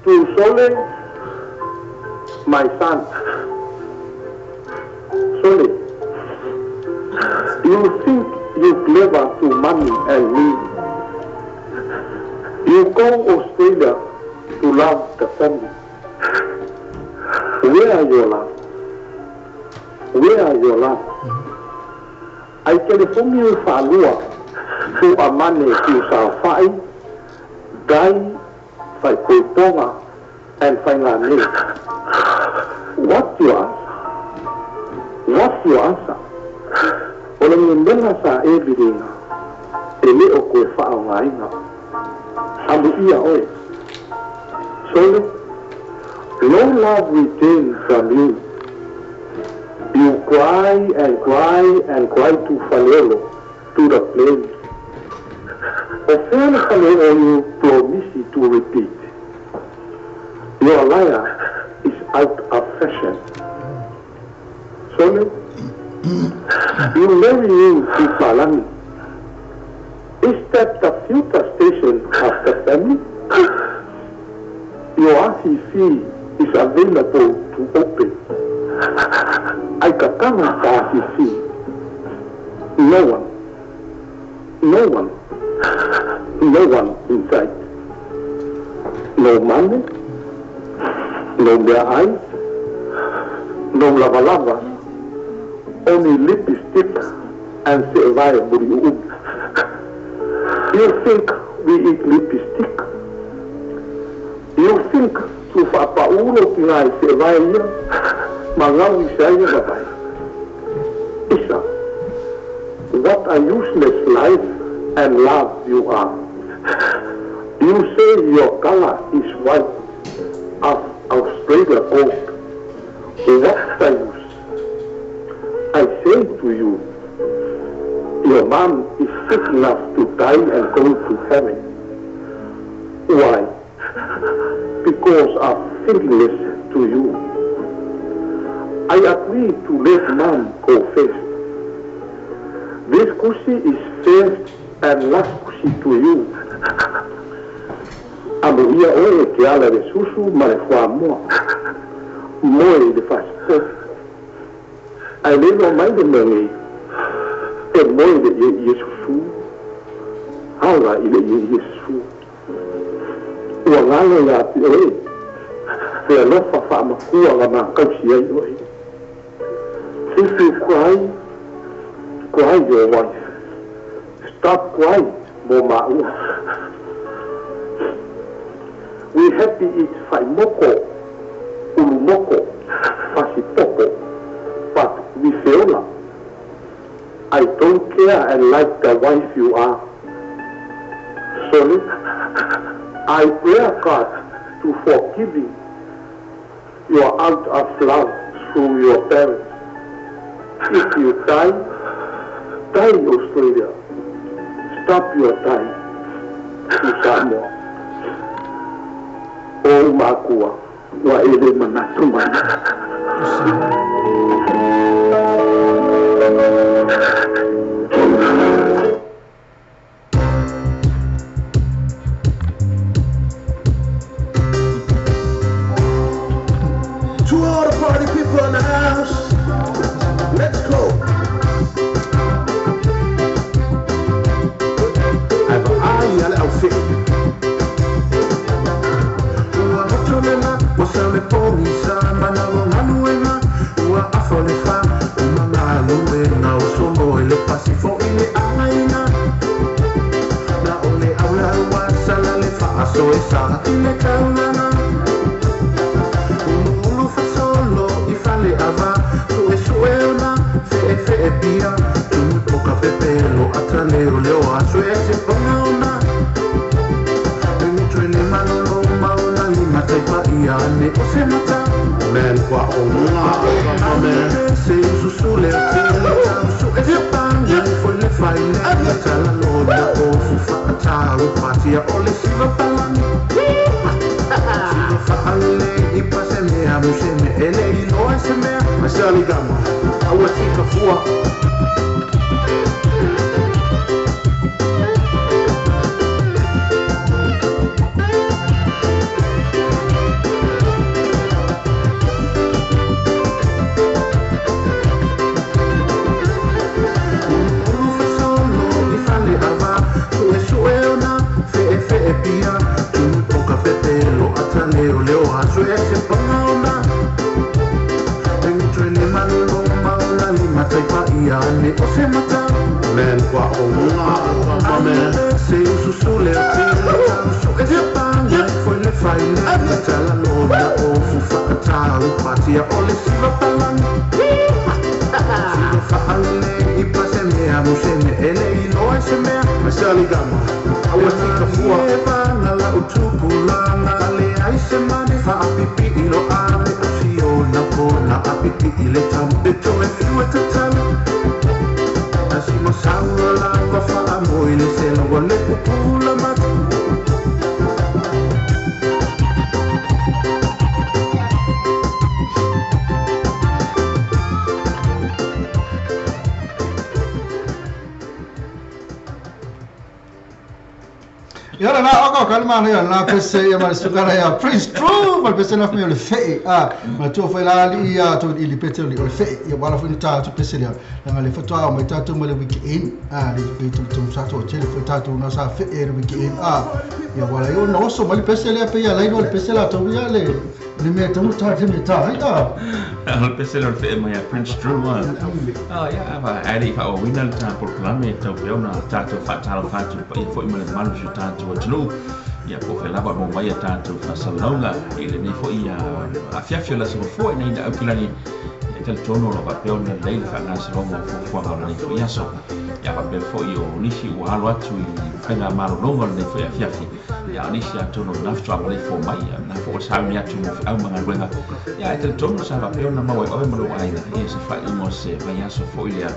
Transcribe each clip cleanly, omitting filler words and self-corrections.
To Sole, my son, Sole, you think you clever to mommy and me. You go Australia to love the family. Where are your love? Where are your love? I telephone you whālua, to a mane to sāwhai, dai, whai koiponga, and whai ngā nei. What's your answer? What's your answer? O le ngendenga sa e viringa, e le o koe whao ngā inga. Amu ia oe. Sole, no love return from you. You cry and cry and cry to Faleolo, to the flames. O whea Faleolo you promise to repeat. Your liar is out of fashion. Sole, you marry you to Palani. Is that the future station of the family? Your RCC is available to open. I katanga ka RCC. No one. No one. No one inside. No money. No bare eyes. No lava lava. Only lipstick and survive buriub. You think we eat lipstick? You think to whapaulo ki ngai se vai ia, mangawi se ai babai. Isa, what a useless life and love you are. You say your color is white of Pray the God. What's the use? I say to you, your mom is sick enough to die and go to heaven. Why? Because of thinkingness to you. I agree to let mom go first. This kusi is first and last kusi to you. Amuia oe ke ala le susu ma le fuamoa. Moe i le fasipovi. Ae le iloa mai le mea nei, e moe i le ieie susu, ala i le ieie susu. Ua galo ia te oe le alofa faamatua na makausi ai oe. If you cry, cry your wife. Stop cry mo maua. We happy eat faimoko, ulumoko, fasipopo, but we feola. I don't care and like the wife you are. Sorry, I pray God to forgive you your out of love through your parents. If you die, die Australia. Stop your dying to Samoa. O makua, ua e le manatu mai. To all the party people in the house, let's go. Ae vaai ia le aufee. Ua motu le la, ua sau le pogisa, manava o galuega, ua afa le fa, uma galuega o solo i le pasi fo'i le aiga. Na o le aulaua sala le faasoesa i le taulaga. Uluulu fasolo i fale ava, suesue ona feefee pia, tumu poka pepelo ata leoleo a sue se ponga ona. E le malolo maona lima taipa ia ane o se mata. Man kwa o mga man. Se ususu le tele tau su e se panga fo le faile tala lona o fufa atau patia o le siva palani. Siva faalele i pase mea muse me ele i loa se mea. Masali gama, aua tika fua. Ulu fasolo i fale ava, sue sue ona feefee pia, tumu poka pepelo ata leo leo a sue se ponga ona. E ngutu le malolo maona lima taipa ia ane o se mata. Man kwa o mga man. Se ususu le tele tau su e se panga fo le faile tala lona o fufa atau patia o le siva palani. Siva faalele i pase mea muse me ele i loa se mea. Masali gama, aua tika fua. E vanga la utupulanga ale ai se mane faapipi i lo ave o si ona kona apipi i le tampe to e fiu e tatalo. Asimo saua lava faamoe le sela ua le pupula mata. Ia la oko kalma ia la pese ia ma sukara ia Prince True ma pese na me le fe a ma tu foi la li ia to ili pete li o fe ia wala foi ta tu pese ia la le foto ma ta tu ma le weekend a le pe tu tu sa to tele foi ta tu na sa fe e le weekend a ia wala yo no so ma le pese le pe ia la no le pese la to ia le le me tu ta te me ta ai ta Le pese le fe ma ia Prince True a. Ah ia va ali fa o wina le ta polokalame tau pea ona tatou faatalofa atu paia fo'i ma le mamalu o si o tatou atunuu. Ia po o fea lava mo mai a tatou faasalalauga i lenei fo'i afiafi o le aso gafua ina ina aukilagi. Ia talitonu o lo o faapea ona lelei le faagasologa o fuafuaga o lenei fo'i aso. Ia faapea fo'i o nisi ua alo atu i faiga malologa o lenei fo'i afiafi. Ia o nisi atonu o lena faatoa maleifua mai. Ia tulaga foi o le sauni atu mo feau ma galuega. Ia e talitonu sa faapea ona maua ai oe ma lou aiga ia se faaiuga o se vaiaso foi lea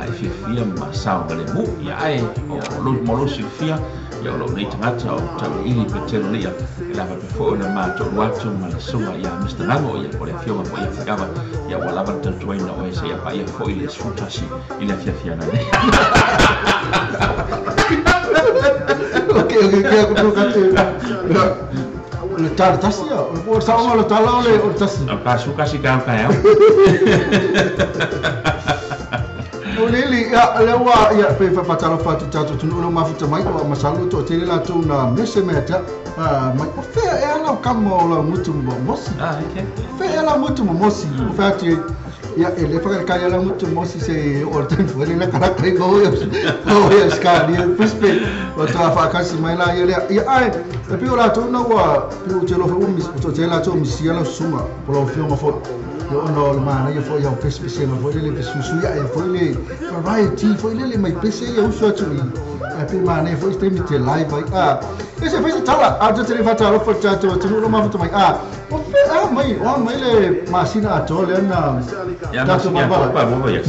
e fiafia ma saogalemu. Ia ae o lou mo lou silafia, ia o lou nei tagata o Tauiliili Petelo Lia, e le faapea foi ona matoolua atu ma le susuga ia Mr Gago, ia po o le afioga foi ia Fuiava, ia ua lava le tautuaina o oe seia paia foi le 11 i le afiafi ananei. Okay, okay, okay, aku tu kata. Le tala tasi ia. O saoga o le tala o le tasi. O ka suka si ka ka au. O lili, ia, le ua, ia, pe whapatalo whatu tātou tunu ulo mafuta mai, o masalu to tele la tō na mese mea tea, mai, o whea e ala o kama o la mutu mo mosi. Ah, okay. Whea e ala mutu mo mosi, o whea atu e, ia, e le whakare ala mutu mosi se o le tēnu whele la karakare go ia, o ia ska, ni Brisbane, o toa whakasi mai la, ia lea, ia ai, e pio la tō na ua, pio te lofa umi, o tō te la tō misia la sunga, po lau fionga fo, ia ona o le mana ia foi au pese pese ma foi le pese susu ia e foi le variety foi le mai pese ia usu atu i e pe mana ia foi te te live ai a e se foi se tala a te le fata lo foi tato te no ma mai a o fe a mai o mai le masina a to le na Ia tato ma ba pa bo ia.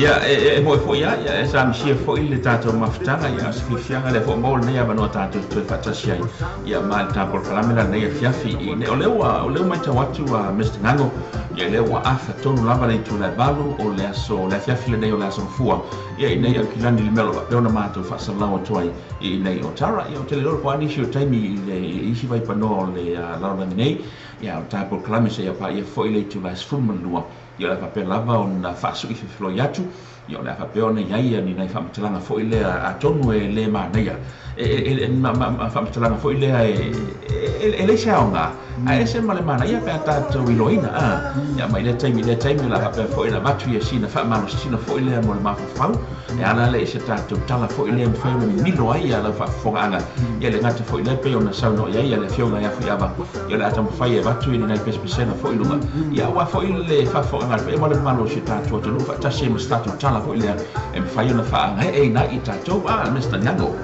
Ia e mo foi ia ia e sa misia foi le tatou mafutaga ia se fiafiaga le foi mo lenei avanoa tatou toe faatasi ai ia ma le tatou polokalame la lenei afiafi i nei o lea ua o lea ua matau atu a Mr Gago, ia lea ua afa tonu lava le itula e 8 o le aso le afiafi lenei o le aso mafua ia i nei Aukilani le mea o lo o faapea ona matou faasalalau atu ai i nei o Tara. Ia o te le iloa po o a nisi o taimi i le isi vaipanoa o le lalolagi nei ia o le tatou polokalame seia paia foi le itula e 12 ia o le a faapea lava ona faasui fefiloi atu ia o le a faapea ona i ai ia ni nai faamatalaga foi lea atonu e lē manaia e faamatalaga foi lea e leai se aoga ae ese ma le manaia pe a tatou iloaina a ia mai lea taimi lea taimi o le a faapea foi ona avatu ia sina faamalositino foi lea mo le mafaufau e ala lea i se tatou tala foi lea mafai ona mimilo ai ia lau faafofogaaga ia le gata foi lea pei ona saunoa i ai ia le afioga ia Fuiava ia o le a taumafai e avatu i ni nai pesepesega foi i luga ia aua foi le faafofogaaga a le paia ma le mamalu o si o tatou atunuu faatasi ai ma se tatou tala foi lea e mafai ona faaagaeeina ai i tatou a Mr Gago.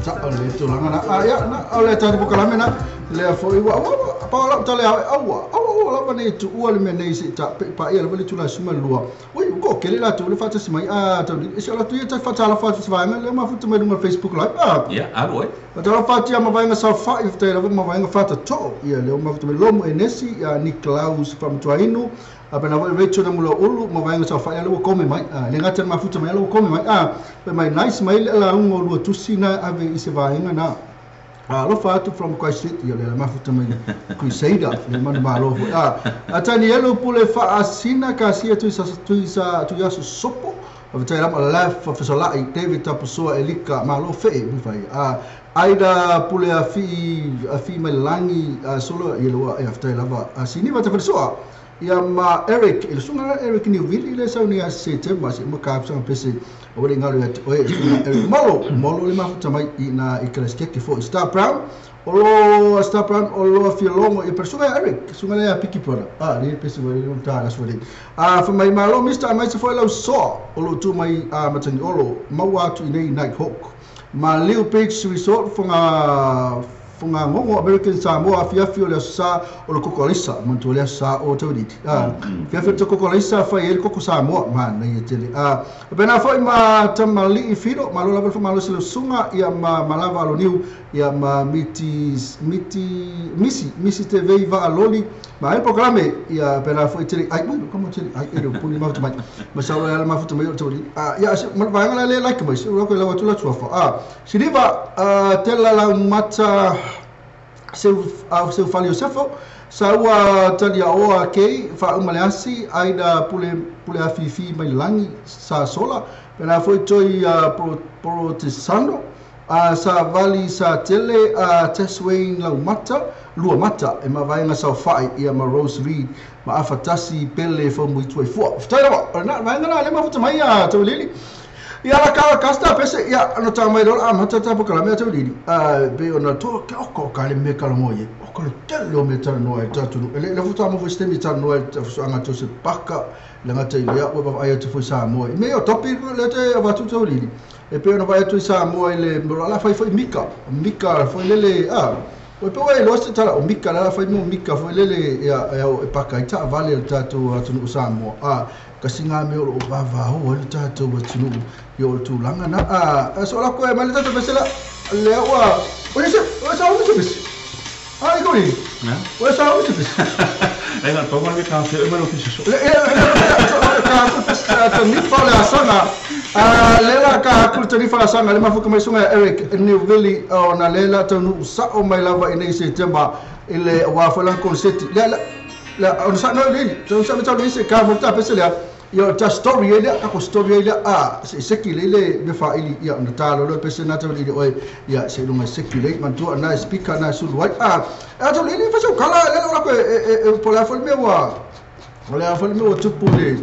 Sa o le tulaga na a ia na o le tatou polokalame na lea foi ua ua pa lau tale au aua aua aua lava nei tuua le mea nei se ta pe pa ia lava le tula suma lua oi ko kele la tu le faatasi mai a tau e se la tu ia ta fatala fatu se vaenga le mafuta mai lunga Facebook live a ia alu ai fatala fatu ia ma vaenga sa fa i te lava ma vaenga fata to ia le mafuta mai lomo enesi ia Niklaus Famtuainu a pena voi Rachel na mula ulu ma vaenga sa fa ia le kome mai a le ngata mafuta mai le kome mai a pe mai nice mai le la ungo lua tusi na ave i se vaenga na alofa atu from Christ City, ia le mafuta mai Crusader, le manu malo foi. A Tanielu pule faasina ka sia tui sa tui sa tui aso sopo. A tai lama lef fasalai David Tapusoa Elika malo fe mi fai. A Aida pule a fi mai langi solo ia lua e aftai lava. A sini va te falisoa. Ia ma Eric, il sunga Eric ni wili le sau ni a se te ma se ma ka sa pese o le ngalo ia oe Eric Molo Molo le mafuta mai i na i Christchurch fo Star Brown o Star Brown o lo fialongo e persunga Eric sunga le piki brother a le pese o le ta la sole a fa mai malo Mr. mai se foi lau so o lo tu mai a matangi olo maua atu i nei Night Hawk ma Leo Beach Resort fonga fonga ngongo American Samoa fiafi o le sa o le kokolisa mantu le sa o tauditi a fiafi o kokolisa fa el koko Samoa ma nei tele a bena foi ma tamali filo ma lola fa malo se sunga ia ma malava lo niu ia ma miti miti misi misi TV va aloli ma e programe ia bena foi tele ai mu como tele ai e puni ma mai ma sa lo ma futu mai o tauditi a ia ma va ngala le like mai se ro ko la watu la tuafa a siliva tela la mata seu seu fali Josefo sa ua talia oa kei fa umaleasi aida pule pule afifi mai langi sa sola pena foi toi pro tesano a sa vali sa tele a Teswain lau mata lua mata e ma vaenga sa fai ia ma Rose Reed ma afatasi pele fo mui tuai fua ftai lawa na vaenga na le ma futa mai a taulili ia la ka kasta pese ia no ta mai a mata ta pokala me taulili a be ona to ka ko ka le me ka mo ye o ko le telo me ta no e ta tu le le futa mo fo stemi ta no e ta fu anga to se paka le ngata ia o ba ai te fo sa mo me o topi le te avatu taulili E pe ona vai atu i Samoa i le la fai foi mika mika foi lele a o pe o lo se tala o mika la fai mo mika foi lele ia e paka i ta vale le tatou atunuu Samoa a kasi ngā mea o lo o vavao ai le tatou atunuu i o le tulaga na a so la koe mai le tatou pese la lea ua o se o sa o se pese ai ko ni o sa o se pese e ngā pau mai ka fe mai lo pese so le ka ku pese ta ni fa le asanga a le la ka ku te ni fa asanga le mafuka mai sunga Eric Newville o na le la tonu sa o mai lava i nei September i le wa fa la concert le la on sa no le tonu sa me tonu se ka mo ta pese le ia ta story ile ka ko story ile a se seki le le me fa ili ia na ta lo pese na ta ile oi ia se lunga seki le man tu na speaker na su wai a a to le fa so kala le la ko e po la fo me wa le fa me wa tupu le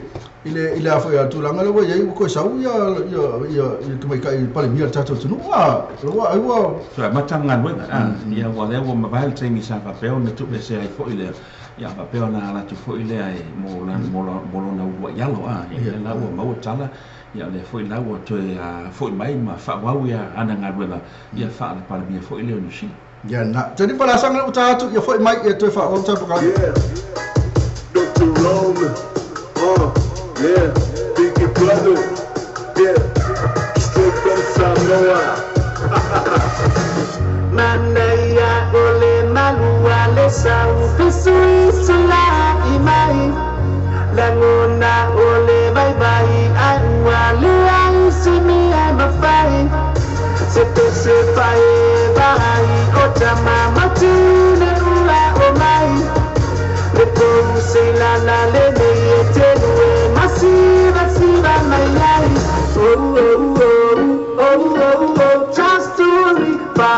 ile ile a fo ia tu langa le wa ia ko sa ia ia ia ia mai kai pale mi ta tu no a lo wa ai wa so matanga we a ia wa le wa ma te mi sa pa pe o na tu le se ai fo ile ia pa pe ona la tu foi le ai mo la mo la mo na ua yalo a ia la ua mau tala ia le foi la ua toe a foi mai ma fa wau ia ana ngaluega ia fa le pale mia foi le no si ia na tani pala sanga u ta tu ia foi mai ia toe fa o ta pa yeah Dr. Roman yeah Biggie brother yeah straight from Samoa Manaia ole malua le sau fesuisula imai langona ole vai vai ai ua le ai simi ai mafai se te se pai vai o tama matine ua o mai le pou se la la le me e te lue masiva siva mai ai oh oh oh oh oh oh just story pa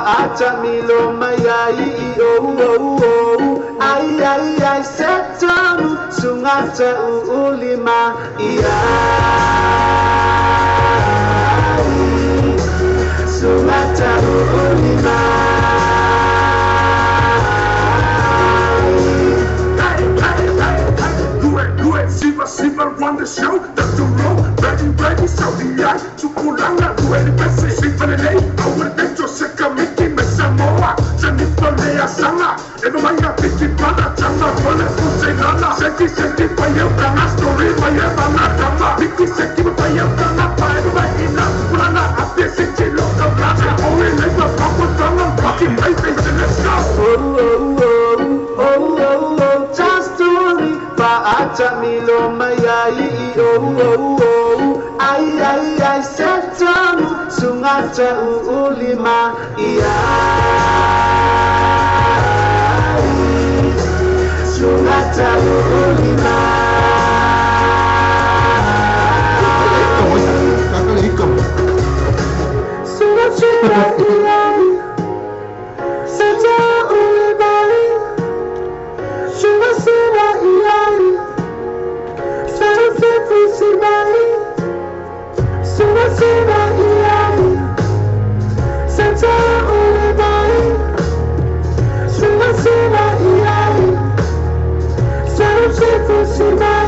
milo mai ai oh oh oh ai ai ai setonu sungata ulima ia sungata ulima hey hey hey hey siva siva run the show Dr. Rowe ready ready so the eye tukulanga ready pese siva le I would think to seka miki me Samoa Jennifer Lea Sanga e manga piki pana changa pole puse nana seki seki paye kana story paye bana kama piki seki paye kana paye ba ina kulana ape seki lo kana oi le pa pa tanga paki baby let's go oh oh oh oh oh oh just story pa acha milo mai ai oh oh oh ai ai ai setonu sungata ulima ia sungata ulima sungata ia sungata ulima sungata ia sungata ia sungata ulima sungata ia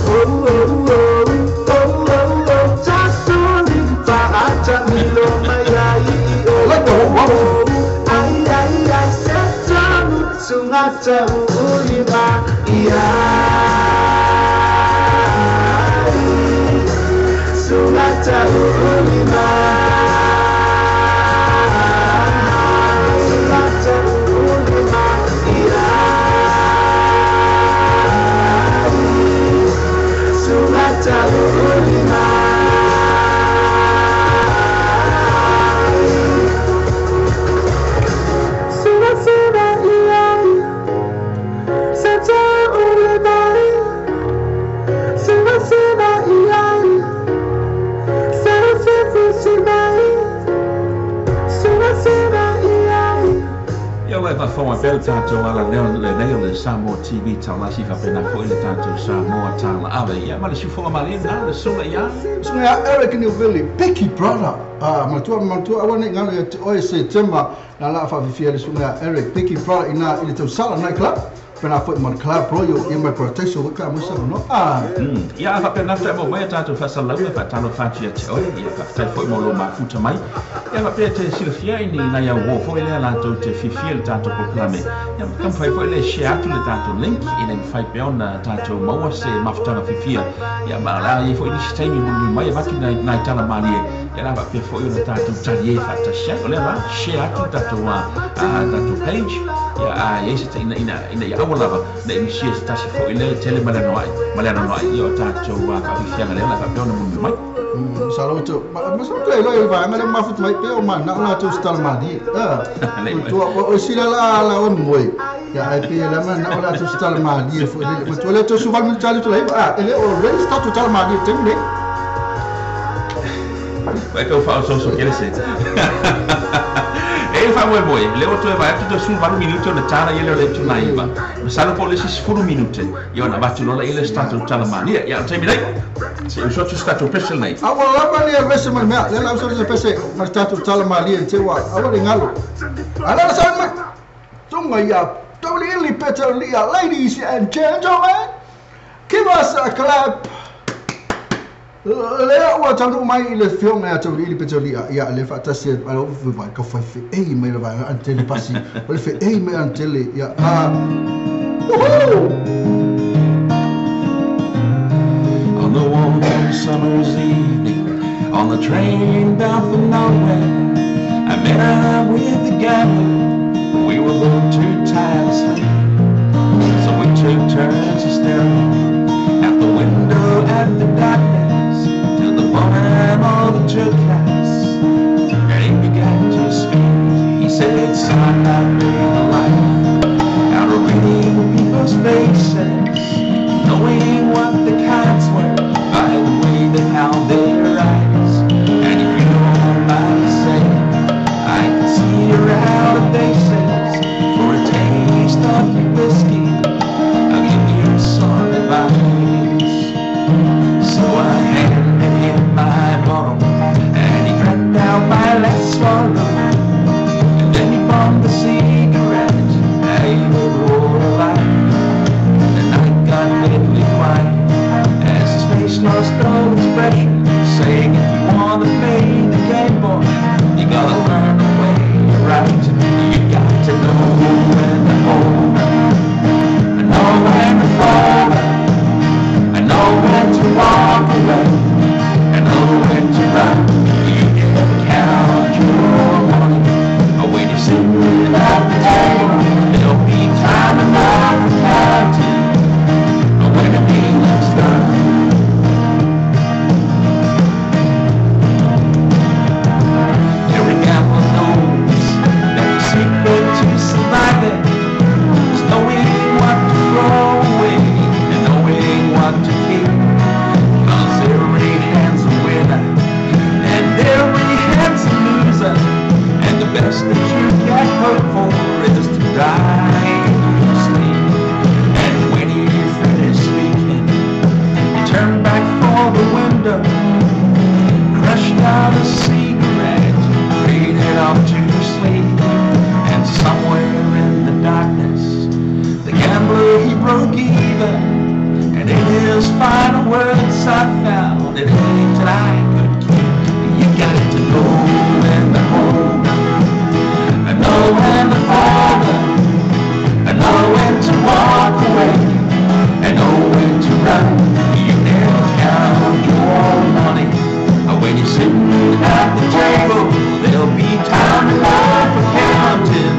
oh oh oh oh oh oh just story pa acha milo mai ai oh ai ai ai setonu sungata ulima ia sungata ulima sungata ulima ia sungata ulima sungata ia sungata ulima sungata ia sungata ia Ia wai fa bel tātou ala leo le nei o le Samoa TV taulasi fa pena foi le tātou Samoa tala ave ia ma le sufoga male na le sunga ia sunga Eric Newville Picky brother Matua awa nei ngalo ia te oe se tema na la whaafifia le sunga Eric Picky Brother ina i le tausala night club pena foi mo le club royal ia mai protection waka mo sa no a ia fa pena fa mo mai tatou faasalaga faatalofa atu ia te oe ia faafetai foi mo lo mafuta mai ia faapea te silafia i ni nai auō foi lea latou te fiafia le tatou polokalame ia taumafai foi le share atu le tatou link ina ia mafai pea ona tatou maua se mafutaga fiafia ia ma o le a iai foi nisi taimi mulimuli mai avatu nai tala malie ia la faapea foi ona tatou talie faatasi ai o lea la share atu le tatou tatou page ia a iai se ina ina ina ia aua lava ne i misia se tasi foi le tele ma le anoa'i ma le anoanoai ia o tatou faafiafiaga lea la faapea ona mulimuli mai. Masalo te masalo te lo i vaega le mafuta mai pe o mana o latou se tala malie. Tua o sila la la o moe. Ia ai pe la mana o latou se tala malie foi le. Matua le to suval mi tali to lai. Ah, ele o ready start to tala malie temu nei. Vai que eu falo só que ele se. E faamoemoe le o toe vaai atu toe 18 minute ona tala ia lea o le 79. Masalo po o le isi 10 minute ia ona avatu loa laia le se tatou tala malie. Ia o le taimi nei, se i usu atu se tatou pese lenei. A ua lava le pese ma le mea, lea la usu atu se pese ma le tatou tala malie te ua aua le galo. A lea la sauni mai, tonga ia Tauiliili Petalia, ladies and gentlemen, give us a clap. Lea ua taunuu mai i le afioga ia Tauiliili Petalia, ia le faatasi ai o vai ka fai feei mai le vaega antele pasi, o le feei mai antele ia a woohoo! On the warm summer's evening, on the train bound for nowhere, I met up with the gambler. We were both too tired to sleep, so we took turns of staring out the window at the darkness till the bottom of the took us. And he began to speak. He said, "Son, I've made a life out of reading people's faces, knowing what the cards were by the way they held their eyes. And if you don't mind me saying, I can see you're out of bases. For a taste of your whiskey, I'll give you some advice." So I handed him my bottle, and he drank down my last swallow. And then he bummed the cigarette, and it rolled a light. The night got deadly quiet as his face lost all expression, saying, "If you want to play the game, boy, you gotta learn to play it right. You got to know when to hold up, and know when to fold up, and know when to walk away, and know when to run. You never count your money when you're sitting at the table. There'll be time enough for counting when the dealing's done." Every gambler knows that the secret to surviving is knowing what to throw away and knowing what to keep. 'Cause every hand's a winner and every hand's a loser, and the best that you can hope for is to die in your sleep. And when he finished speaking, he turned back for the window, crushed out a cigarette, faded off to sleep. And somewhere in the darkness, the gambler he broke even. And in his final words I found an age that I could keep. You got to know when to hold up, and know when to fold up, and know when to walk away, and know when to run. You never count your money when you're sitting at the table. There'll be time enough for counting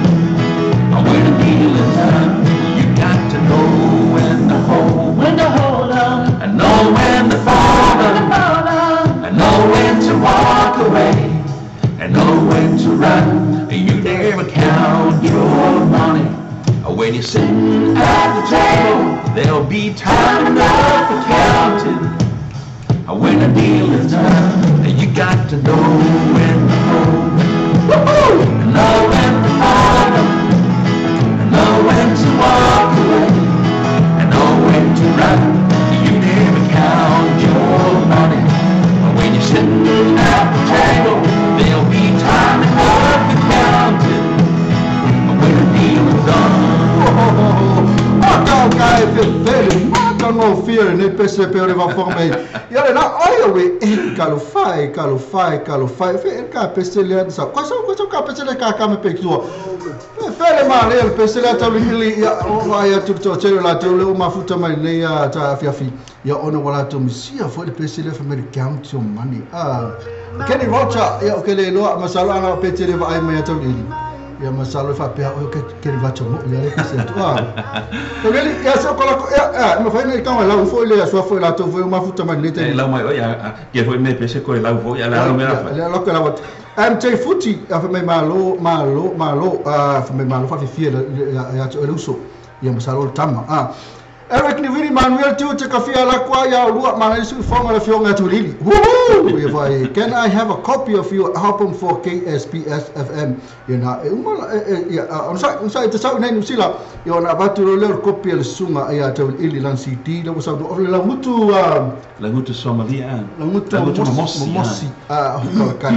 when the dealing's done. You got to know when to hold, When to hold up, and know when to fold up, hold up, and know when to walk away, and know when to run. You never count your money when you're sitting at the table. There'll be time enough for counting when the dealing's done. And you got to know when to hold, woo-hoo, and know when to fold up, and know when to walk away, and know when to run. You never count your money when you're sitting at the table. Fe mata no fia ne pese pe o le vafoga mai. Ia le la ai o e kalofai kalofai kalofai fe ka pese le sa. Ko sa ko ka pese le ka ka me pe tua. Fe le ma le pese le tau ili ia o ai atu to tele la tau le o mafuta mai nei a ta fiafi. Ia ona wala to misia fo le pese le fa me count your money. Ah Kenny Roger ia o ke le loa masalo ana pe tele va ai mai tau ili. Ia masalo fa pe o ke Kenny Roger mo ia le pese tu. Ah. To le ia so kola ia ma fa nei ka la fo le so fo la to fo mafuta mai nei te. Lau mai o ia ke fo me pese ko lau fo ia la me la. Le la ko la MJ Futi a fa mai malo malo malo a fa mai malo fa fia ia to uso ia masalo tama. Ah Eric Nivini Manuel tu te kafia la kwa ia lua mana isu fonga le fionga tu lili. Woohoo! If I can I have a copy of your album for KSPS FM? Ia na e uma ia on sa te sau nei nusila ia na batu le copy le sunga ia te ili lan CD le sa do le ngutu la ngutu Somalia la ngutu mosi a ka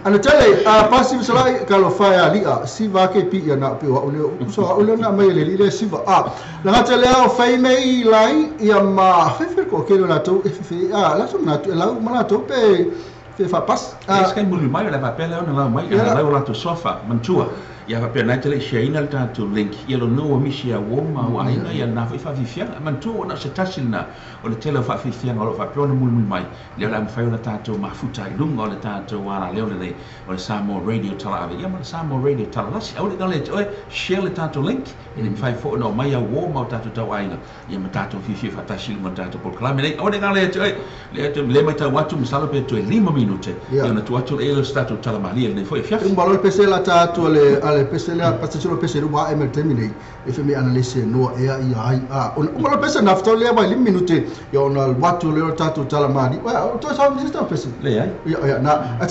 ana tele a passive salai ka lo fa ya lia siva ke pi ia na pe o le so o le na mai le le siva a la ngata le o fai me lai ia ma fe ko ke la to fe a la so na la ma to pe fe fa pas a skai mulu mai la papel la la mai la la to sofa mantua ia fa pe na tele sheina ta to link ia lo no misi ia wo ma wa ina ia na fa fifia mantua na se tasina o le tele fa fifia o fa pe ona mulu mai le la fa ona ta to mafuta i lunga o le ta to wala le le o le Samoa Radio tala ave ia ma le Samoa Radio tala lasi au le le oi share le ta to link e le fa fo no mai ia wo ma ta to tau aina ia ma ta to fifia fa tasina ma ta to proclame nei au le le oi le le mai ta watu misalo pe to lima minute ia na tu atu le stato tala mali le fo e fia un balol pese la ta to le ale pese le pase lo pese lo wa ml termine e fe me analyse no e ai ai a un balol pese nafta le ba lim minute ia ona watu le ta to tala mali wa to sa mi sta pese le ai ia na a a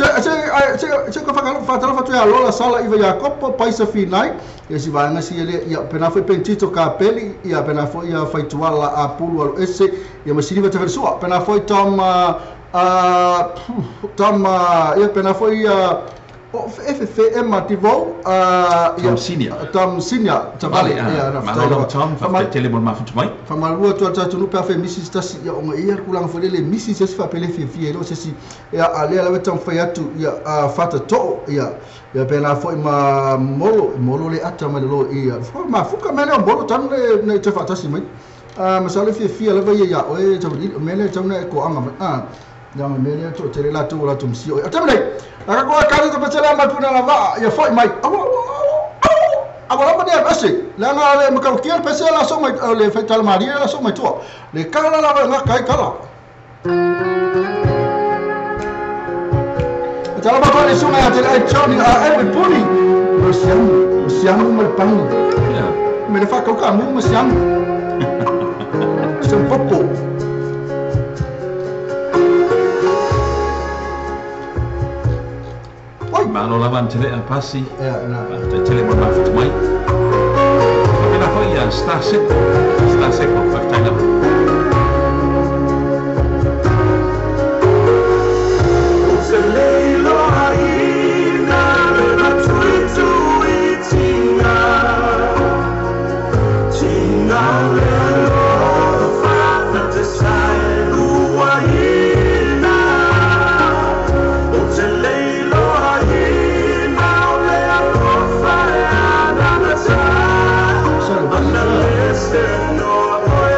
ko fa fa tala fa to ya lola sala iva Jacopo paisa finai ia si va ngasi le ia pena foi pentito ka peli ia pena foi ia faituala a pulu alo ese ia masiriva te versua pena foi tom tom ia pena foi FFM Tivo Tom Senior Tom Senior Tavale ia na fa Tom fa tele mo mafuta mai fa malua tu atu nu pe fa Mrs Tasi ia o ia kulanga fo le Mrs se fa pele fi fi lo se si ia ale la wetam fa atu ia fata to ia ia pena foi ma molo molo le ata ma lo ia fa ma fuka mele molo tan ne te fa tasi mai ma sa le fi fi la va ia o e tau mele tau na ko anga a ya me le to tele la to la to msi o tamle la ko ka to petse la ma puna la va ya foi mai awa awa la ma ase la na le ma ka ki petse la so mai le fe tal maria la so mai to le kala la va kai kala tala ba ko le so mai tele ai choni a e puni lo siam siam mal pan me le fa ko ka mu siam sem popo. Malo lava tele a pasi. Te tele mo mafuta mai. Pena foi ia Star Seco. Star Seco, fa lava. No.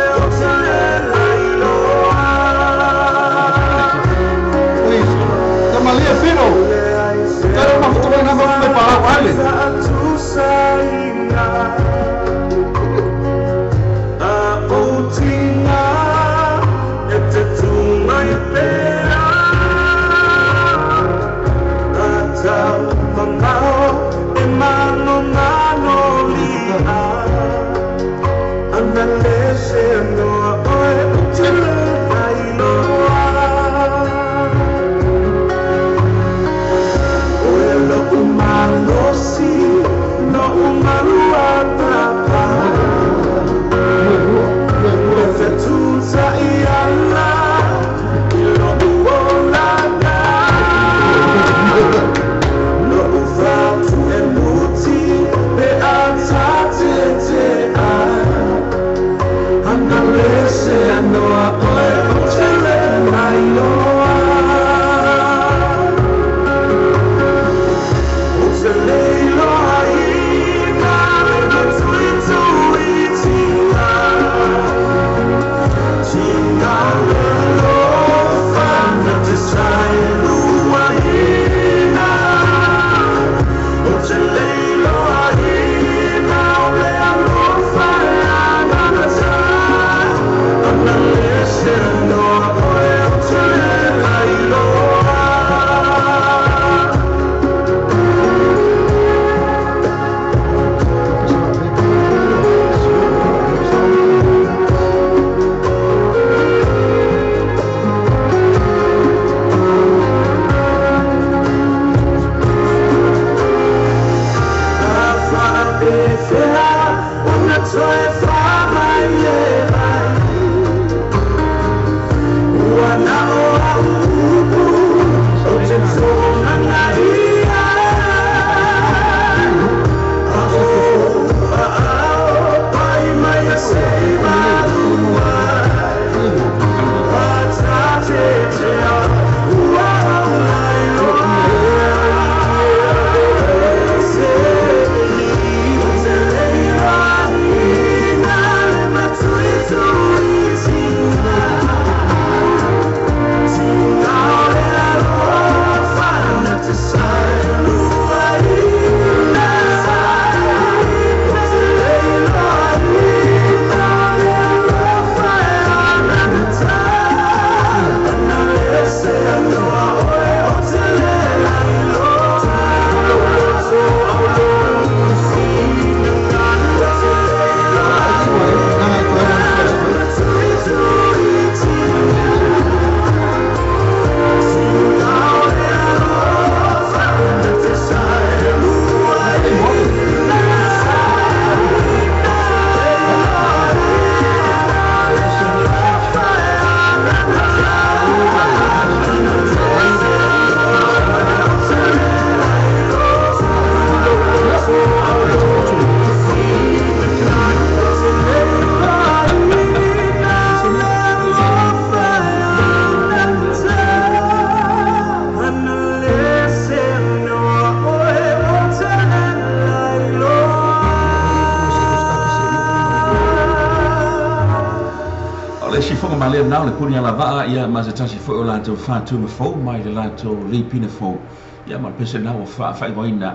Fonga ma lea nao le puni ala vaa ia ma se tasi foi o latou fatu ma fou mai le latou lipina fou. Ia ma le pese nao wha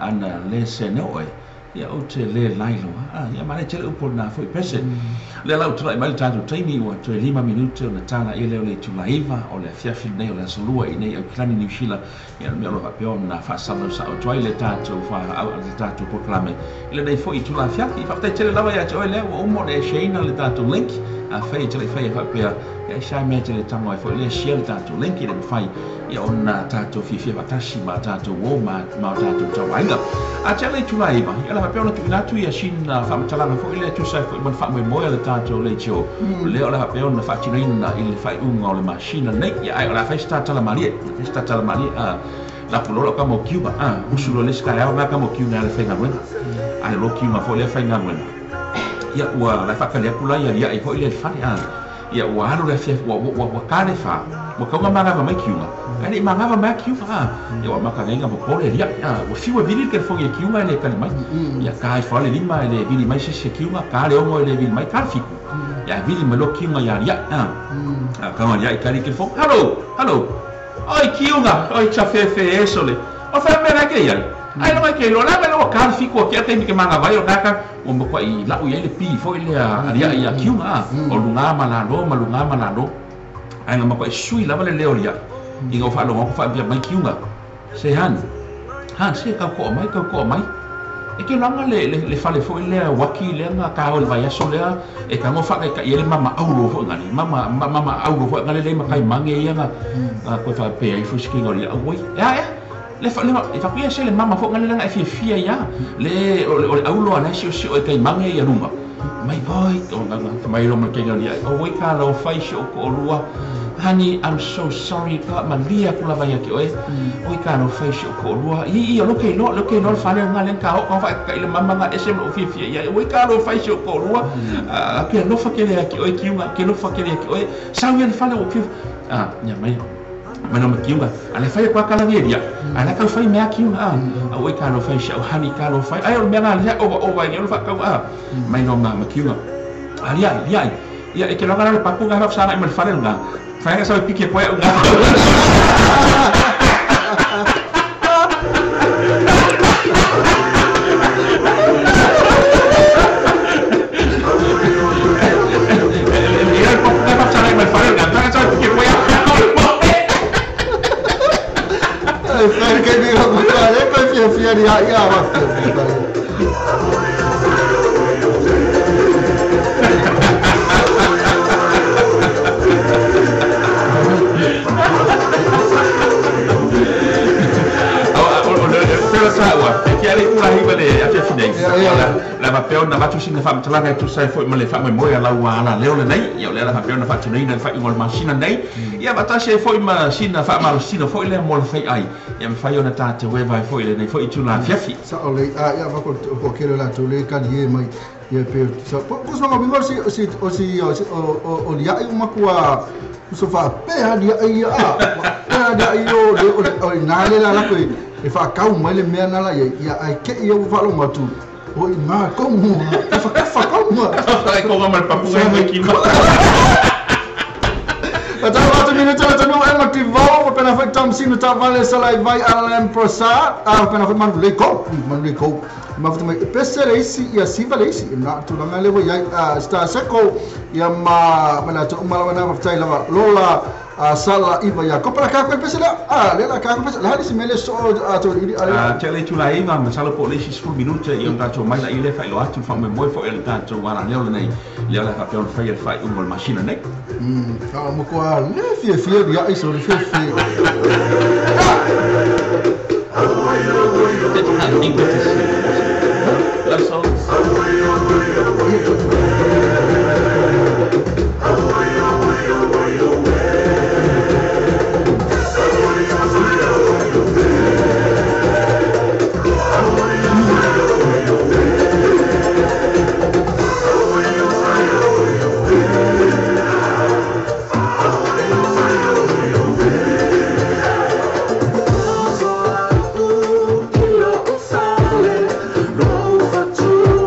ana le se neo e. Ia o te le lailo. Ia ma le tele upo na foi pese. Le lau tulai mai le tātou taimi ua toe 5 minute o na tāna i leo le tulaiva o le afiafi nei o le asolua i nei au kilani New Zealand. Ia mea o lo faapea ona faasalau sa o tuai le tātou le tātou polokalame. I le nei foi i tula afiafi. Faafetai tele lava ia te oe lea ua uma ona e shareina le tātou link. A fai tele fai e faapea ia sa mea tele tango ai foi le share le tātou link i le mawhai ia ona tātou fiafia faatasi ma tātou o ma tātou tauaiga. A te le tulaiva, ia la faapea ona tuuina atu ia sina faamatalaga foi lea tusa ai foi ma le faamoemoe a le tātou leitio. Lea o le faapea ona faatinoina i le faaiuga o le masina nei. Ia ai o le a fai se tatala malie. Fai se tatala malie. La pulola o ka mo kiuga. Usu lo le se taeao nga ka mo kiuga le faigaluega. A le lo kiuga foi lea faigaluega. Ia ua la faakali aku la ia lia i foi le fale. Ia ua alu le afiafi ua ka le wha. Ua kaunga mangawa mai kiuga. Ai le mangawa mai kiuga. Ia ua makangenga mo pole lia. Ua fiu e vili le telefongi e kiuga e le kali mai. Ia ka i wha le lima e le vili mai se se kiuga. Ka le ongo e le vili mai ka le fiku. Ia vili mai lo kiuga ia lia. Kaunga lia i kali telefongi. Hello, hello. Oi kiuga, oi cha fefe eso le. O wha mea ke ia. Ai no mai ke lo la mai lo ka le fiku ke te mi ke manga vai o kaka o mo kwa i lau ia le pi foi le a lia ia kiuga. O lunga malalo ma lunga malalo. Ai nga ma kwa sui lava le leo lia. I ngau wha longo ko wha mai kiuga. Se han. Han se ka ko mai ka ko mai. E ke langa le fale foi le waki le nga ka o le vai aso le e ka ngo wha ka i le mama auro foi ngani. Mama mama auro foi ngani le makai mange ia nga ko wha pe ai fuski ngori au oi. Ya ya. Le fa le fa kuia se le mama foi ngani le nga e fia fia ia. Le o le auro ana si o si o e kai mange ia lunga. Mai boy o nga mai lo mai ke ngori o oi ka lo fai si o ko lua. Honey, I'm so sorry ka malia kula vai ki oe. Oi ka no fai si o ko lua. I lo ke lo fale nga le ka o fa ka ile mama nga ese lo fia fia ia. Oi ka no fai si o ko lua. Ke lo fa ke le ki oe kiunga, ke lo fa ke le ki oe. Sa wi fale o fia. Ia mai. Mai no kiunga. Ale fai kwa kala ngeria. Ale ka fai mea kiunga. Oi ka no fai si o honey ka no fai. Ai o mea nga le o vai lo fa ka mai no ma kiunga. Ali ai ai. Ia e ke longa le papu nga fa sana i mal fale nga. Fai nga sa piki koe nga. Ia le papu nga fa sana i mal fale nga. Fai nga sa piki koe. Ai fai ke ni ro ko le ko fia fia ria ia wa. La faapea ona avatu sina faamatalaga e tusa ai foi ma le faamoemoe a lau alaleo lenei. Ia o lea la faapea ona faatinoina le faaiuga o le masina nei. Ia faatasi ai foi ma sina faamalosina foi lea mo le faiai. Ia mafai ona tatou eva ai foi lenei foi itula afiafi. Sao le ia va ko kele la tole ka die mai ia pe sa po ko so ngo si si o si o lia i makua so fa pe ha dia ia a dia i o o na le la la ko e fa kau mai le mea na la ia ai ke ia u fa lo matu o i ma komu fa fa komu fa ko ma papu ngai ki ma Ata watu minuta tanu e motivau o pena foi tam sino ta vale sala vai alem prosa a pena foi man le ko man le ko ma foi pese le isi ia siva le isi na tu langa le ia sta seko ia ma mana tu mala na ma la lola sala iva ia ko para ka ko pese la a le la ka ko pese la hali mele so a to i a tele tu la iva ma sala po le isi 10 minuta ia ta to mai la ile fa lo atu fa me moi fo ele ta to wala le nei le la fa pe on fa ia fa un machine nei a mo ko a le fie fie ia iso le fie fie Love songs. Lo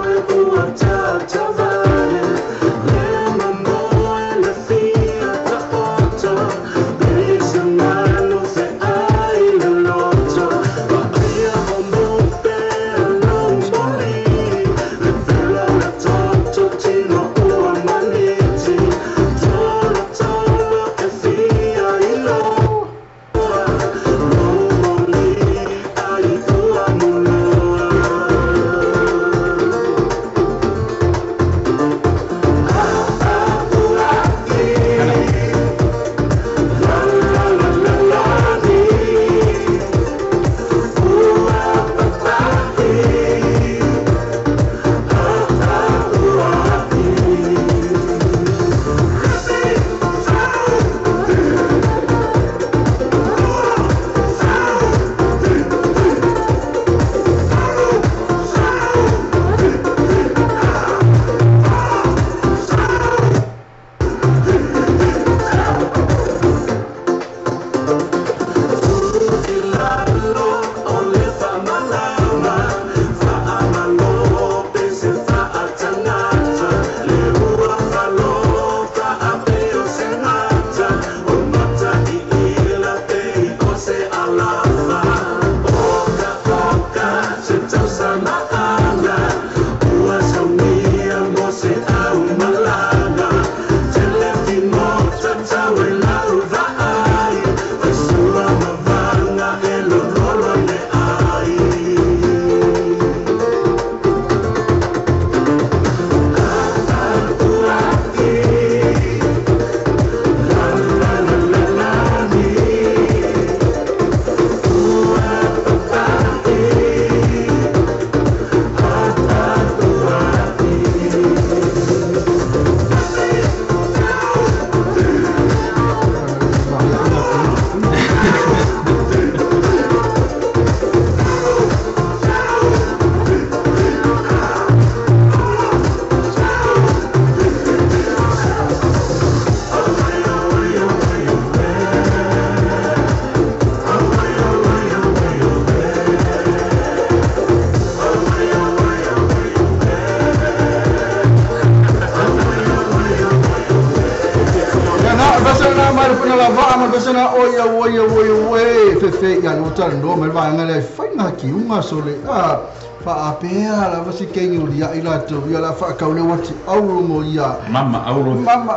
Pesena oi oi oi oi fefe ia no tala no mai vaega le fainga ki unga sole a faapea lava si kengi o lia i latou ia la faakau le uati aulo mo ia mama aulo mama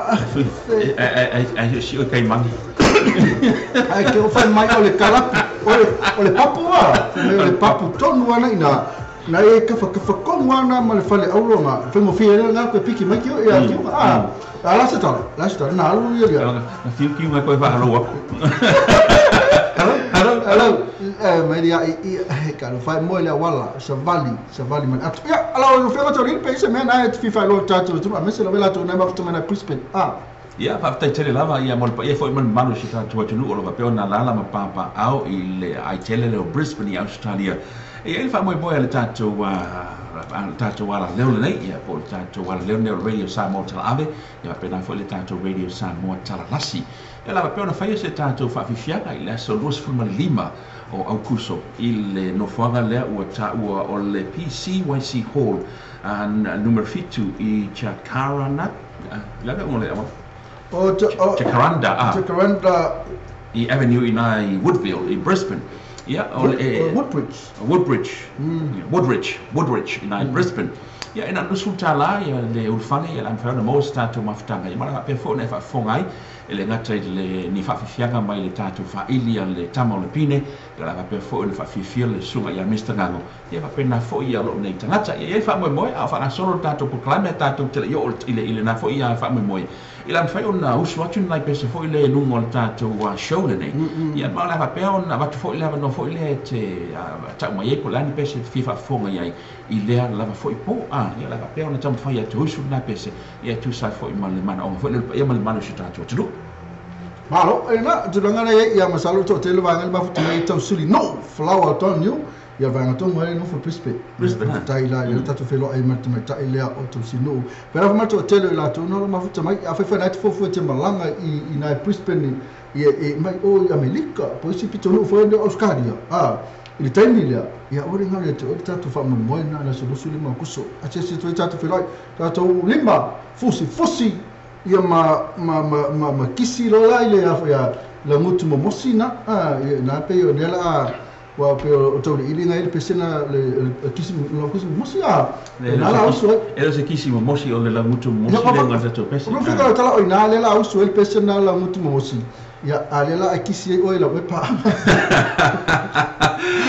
ai si o kai mangi ai ke o fai mai o le kalapu o le papu a o le papu tonu ana ina na e kafa kafa kongo ana ma le fale aulo ma fai mo fia le nga ko piki mai ki o ia ki a ala se tala na alu ia na fiu ki mai ko fa alo aku hello hello mai ia i ka lo fai mo le wala savali man atu ia ala o fia to ri pe se me na e fifa lo tatu tu ma se lo vela tu na ma tu na Brisbane a ia faafetai tele lava ia mo le paia foi ma le mamalu o si tatou atunuu o lo faapea ona lala ma papaao i le aitele lea o Brisbane i Australia. E iai le faamoemoe a le tatou tatou alaleo lenei ia po o le tatou alaleo lenei o le Radio Samoa Talaave ia faapena foi le tatou Radio Samoa Talalasi. Ia la faapea ona faia se tatou faafifiaga i le aso 25 o Aukuso i le nofoaga lea ua taua o le PCYC Hall numera 7 i Jacaranda le o le awa Jacaranda Jacaranda i Avenue ina i Woodville i Brisbane. Ia o le Woodbridge Woodridge ina i Brisbane. Ia ina nusu tala ia le ulufale ia la mfai ona maua se tatou mafutaga ia mala faapea foi ona e faafofoga ai e le gata i le ni faafifiaga mai le tatou faaili a le tama o le pine ia la faapea foi ona faafiafia le susuga ia Mr Gago ia faapena foi ia loo nei tagata ia iai faamoemoe a o faagasolo le tatou polokalame a tatou te le i oo i lena foi ia faamoemoe i la mafai ona usu atu ni nai pese foi le luga o le tatou show lenei ia ma o le a faapea ona avatu foi le avanoa foi lea e te tau mai ai po o le a ni pese te fia faafofoga i ai i lea lava foi po a ia la faapea ona taumafai atu usu lena pese ia tusa ai foi ma le manaoga foi le paia ma le mamalu o si o tatou atunuu. Malo, e na, tulaga lea ia masalo toatele vaega le mafuta mai tausili no flower ton you ia vaega tonu ai nofo Brisbane. Brisbane tai la ia tatou feloai ma le tamaitai lea o tausinuu. Pera fa toatele i latou na mafuta mai a fai fai fofu te malaga i nai Brisbane ia e mai o i Amerika po isi pitonuu foi o Australia. A i le taimi lea ia o le ngale te o le tatou faamoemoe na le aso 25 Aukuso. A se se tatou feloai tatou lima fusi fusi ia ma kisi lola i le ia la ngutu momosi na a na pe o nela a wa pe o tau le ili ngai le pesena le kisi la kisi momosi a na la usu e se kisi momosi o le la ngutu momosi le ngata to pesi no fika tala o ina le la usu le pesena la ngutu momosi ia a le la kisi o la wepa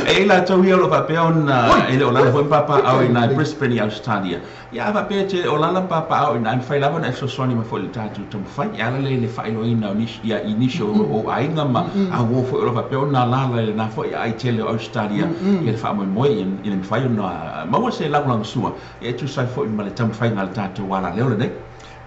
e la tau ia lo faapea ona e le o lala foi papaao i nai Brisbane i Australia. Ia faapea te o lala papaao i nai mafai lava ona e fesoasoani mai foi i le tatou taumafai e ala le faailoaina o nisi ia i nisi o aiga ma auō foi o lo faapea ona lala i lena foi aitele o Australia ia le faamoemoe ia le mafai ona maua se lagolagosua ia e tusa ai foi ma le taumafaiga a le tatou alaleo lenei.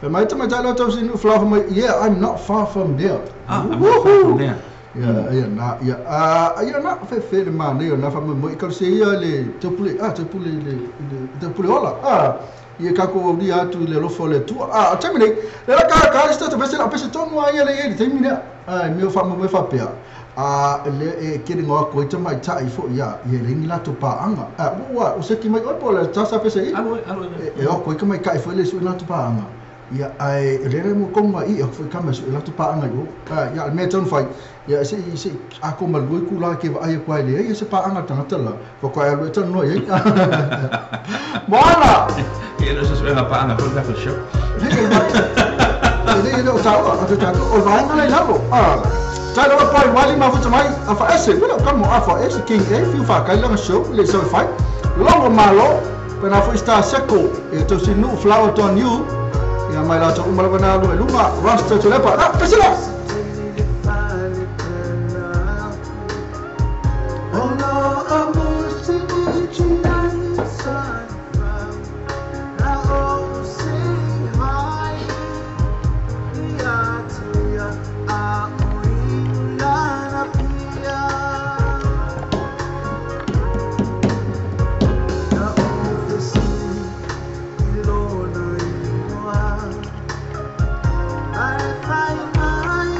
Fai mai tamaitai lea tausinu flower mai yeah I'm not far from there. Ah, I'm not far from there. Ia na ia a ia na fe fe le manaia na faamoemoe i kalose ia le taupule a taupule le taupule ola a ia kako aulia atu i le alofa o le Atua a o taimi nei le la ka ka le se tatou pese la pese tonu a ia le ia le taimi lea a e mea o faamoemoe faapea a le e kele ngoa ko i tamaitai foi ia ia le ni latou paaga a ua o seki mai oe po o le tasa pese i e o ko i tamaitai foi le sui latou paaga ia ai le le mo konga i foi kama su latou paaga i o ia le mea tonu fai ia se se a ko malui ku la ke vai ko ai ia se paaga tangata la fo ko ai lu tanu no ia moana ia no se suega paaga foi la show le o tau a te tau o vaega le lalo a tai lo pai wali mafuta mai a fa ese wala kamo a fa ese king e fiu fa kai langa show le so fai logo malo pena foi sta seko e to sinu flower ton you ia mai latou uma lava na alu e luga rasta tulepa na pesela. I find my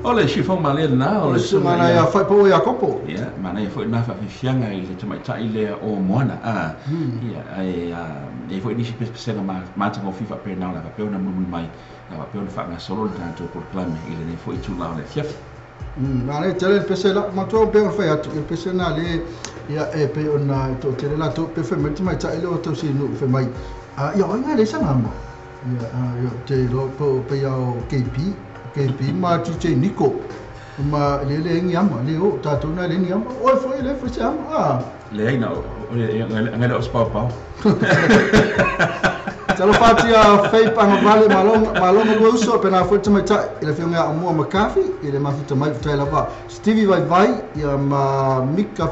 O le sifong male na o le Sumana ia whaipo ia kopo. Ia, mana ia foi na whawhiwhianga i le tamaitai lea o Moana. Ia, ai e foi nisi pesega mātanga o FIFA pe nā la whapeo na mulumulu mai, na whapeo na whaangasolo le tātou polokalame i le nei foi tū lao le fiafi. Nā le tele le pese la, matua o peo whai atu, i le pese nā le, ia e pe o nā tō tele la tō pe whai mai tamaitai le o tau si nu whai mai. Ia oi ngā le sanga ama. Ia, te lo po pe ia o KP. KP ma TJ Nico ma le le ngi ama le o tātou na le ngi ama oi foi le foi se ama le ai na o le ngale o spau pau Talo fatia fei panga vale malonga malonga lo uso pe na foi tamaitai i le fionga amua makafi i le mafuta mai fatai lava Stevie Vai Vai ia ma Mika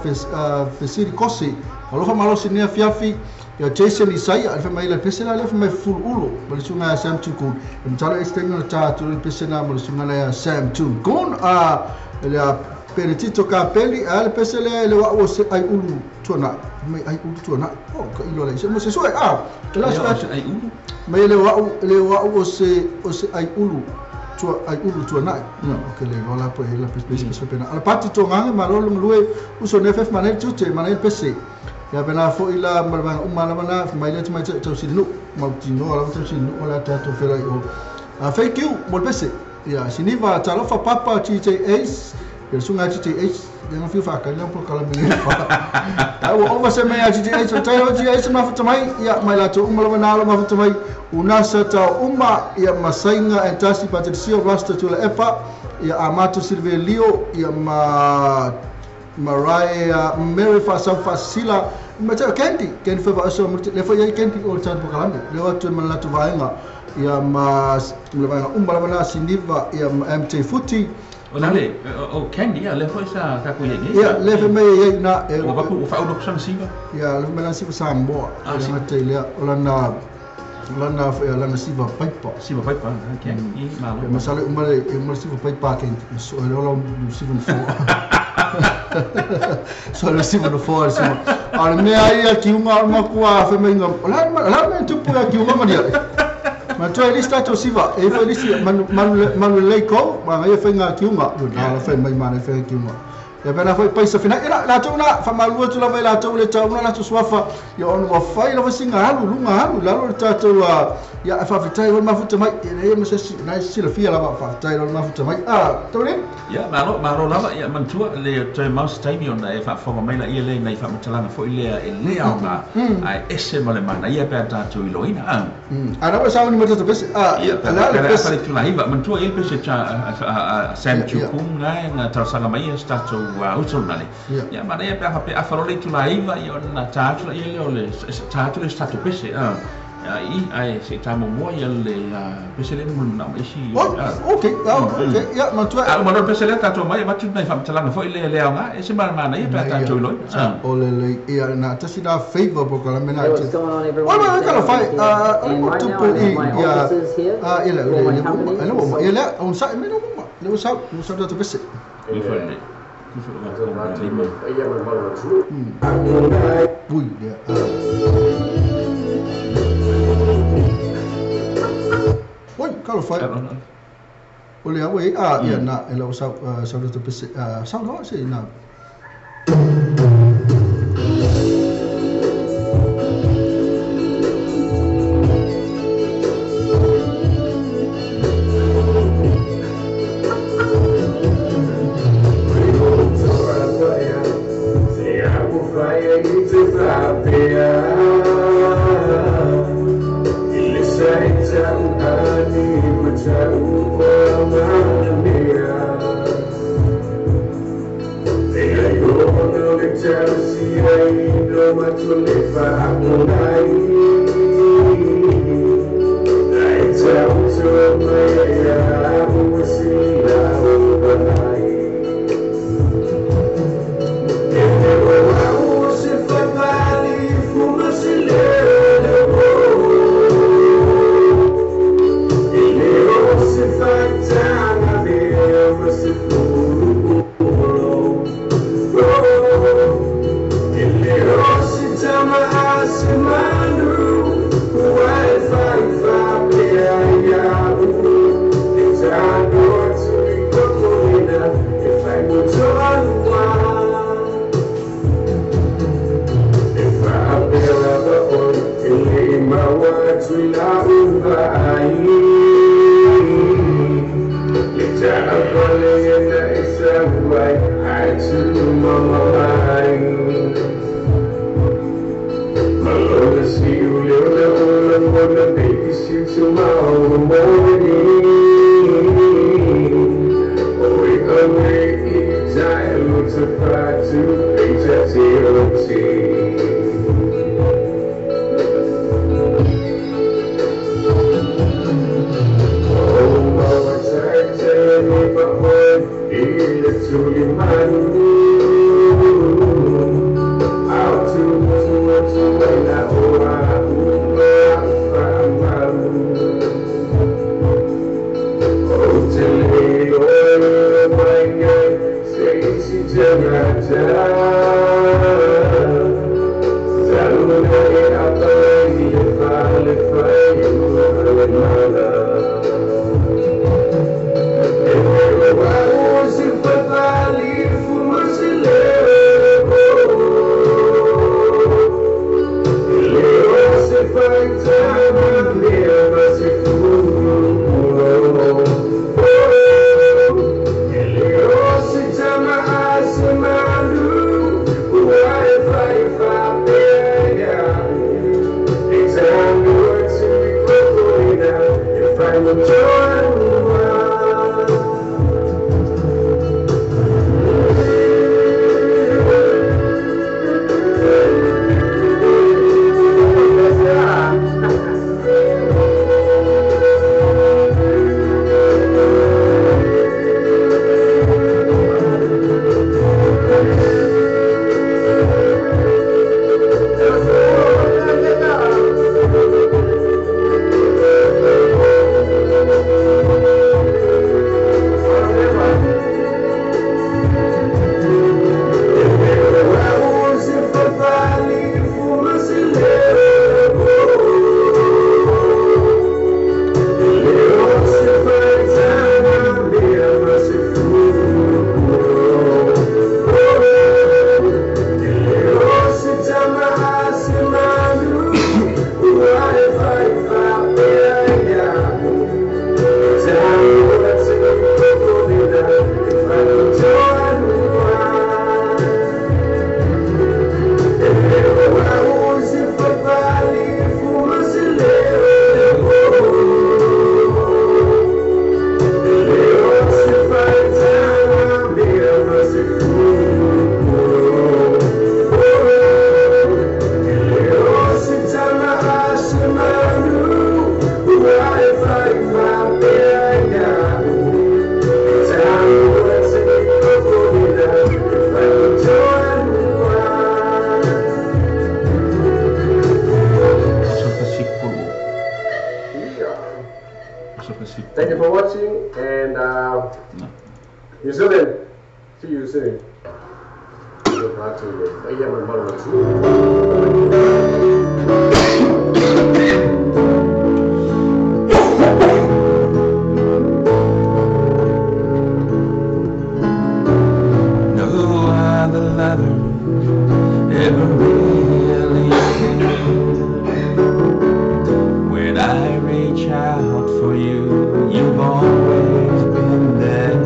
Fesiri Kosi alofa malosi nia fiafi ia Jason Isaia le mai le pesela le mai full ulo ma le sunga Sam Tukun e mtalo extend na ta tu le pesela ma le sunga le Sam Tukun a le Peretito Kapeli a le pesela le wa o se ai ulu tuana mai ai ulu tuana o ka ilo le se mo se so a la so ai ulu mai le wa o se ai ulu tua ai ulu tuana no ke le rola po la pesela pena ala pati to nganga malolo mlue uso nff manel tute manel pese ia pena foi la malvanga umala mana mai le mai tau sinu mautino ala tau sinu ala tato fela i o thank you molpese ia siniva talofa papa TJ Ace ia sunga TJ Ace ia no fiu fa ka le po kala me fa o o se mai TJ Ace o TJ Ace ma futa mai ia mai la to umala mana ala ma futa mai unasa ta uma ia masainga entasi Patricio Rasta tula epa ia Amato Silvelio ia ma Mariah Mary Fasila ma ta Candy Candy fa so le fa ia Candy o tan pokalame le wa tu man la tu vaenga ia ma le vaenga umba la siniva ia MT Futi o le o Candy ia le foi sa ka ko ia ia le fa me ia na o va ku fa o san siva ia le me la siva Samoa le ma te le o la na Lana lana siva paipa. Siva paipa, okay. I malo. Masale umale umale siva paipa ke so le ola siva fo. So le siva no fo so. Ale me ai a ki unga ma kua fe me nga. La la me tupu a ki unga mania. Ma tu ai lista to siva e fe lisi man man le ko ma ngai fe nga ki unga. Na la fe mai ma fe ki unga. Ia pena foi paisa fina ila la tuna fa malua tu lava ila tu le tauna la tu swafa ia onu wa fai lava singa halu lunga halu la lo tatu ia fa fitai wa mafuta mai ia ma se na sila fia lava fa fitai lo mafuta mai a tole ia malo malo lava ia mantua le te mouse time ona e fa fonga mai la ia le nei fa matalanga foi le e le aoga ai ese male mana ia pe tatu i loina a ara wa sauni ma tatu pese a ia la le pese tu la hiva mantua il pese cha Sam Chukung na na tausanga mai ia statu usolnale. Ia mana ia pe pe afarole tu la iva ia ona tatu ia le ole tatu le statu pese a i ai se tamo mo ia le pese le mo na isi. Okay, okay. Ia mantua a mo pese le tatu mai ma tu nei fa talanga foi le le aoga e se mana mana ia pe tatu loi. Ole le ia na tasi da favor bo kala mena. What's going on everyone? Oi kala fai And right now I'm at my offices here. Ia le le mo ia le on sa me no mo le sa mo sa tatu pese. Pui dia. Oi, kalo fai. Ole awe a ia na ela o sa sa do pese sa no se na. Thank you for watching, and New Zealand, see you soon. No other lover ever really cared. When I reach out for you, you've always been there.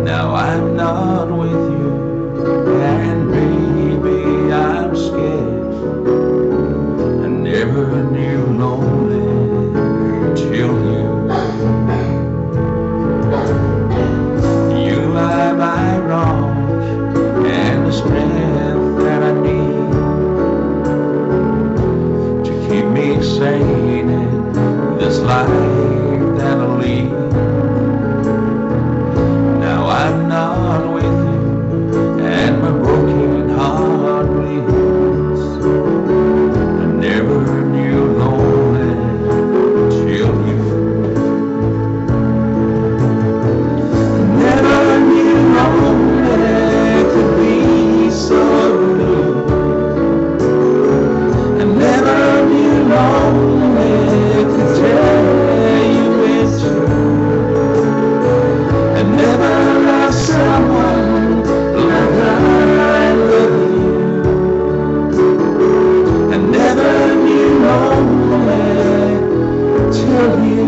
Now I'm not with you, and baby, I'm scared. I never knew lonely till you. You are my rock and the strength that I need to keep me sane in this life that I lead. Now I'm not with you, and my broken heart bleeds. I never knew lonely till you. Never knew lonely could be so blue. I never knew lonely could tell you it's true. I never loved someone like I love you. I never knew lonely till you.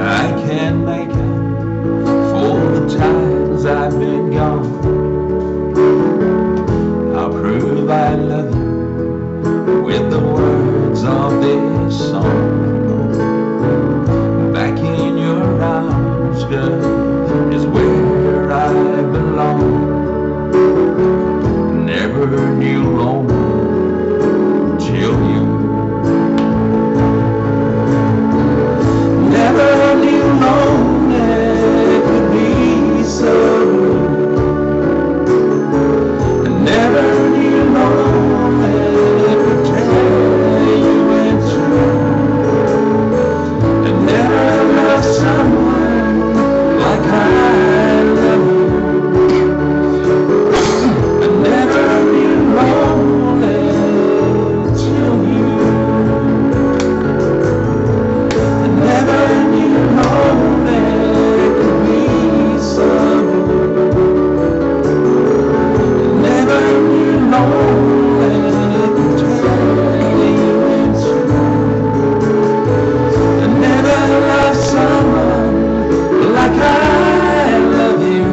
I can't make up for the times I've been gone. I'll prove I love you with the words of this song. Back in your arms, girl, is where I belong. Never knew lonely till you. Never knew lonely could be so blue. I never knew lonely could tear you in two. I never loved someone like I love you. I never knew lonely till you. I never knew lonely could be so blue. I never knew lonely could tear you in two. I never loved someone like I love you.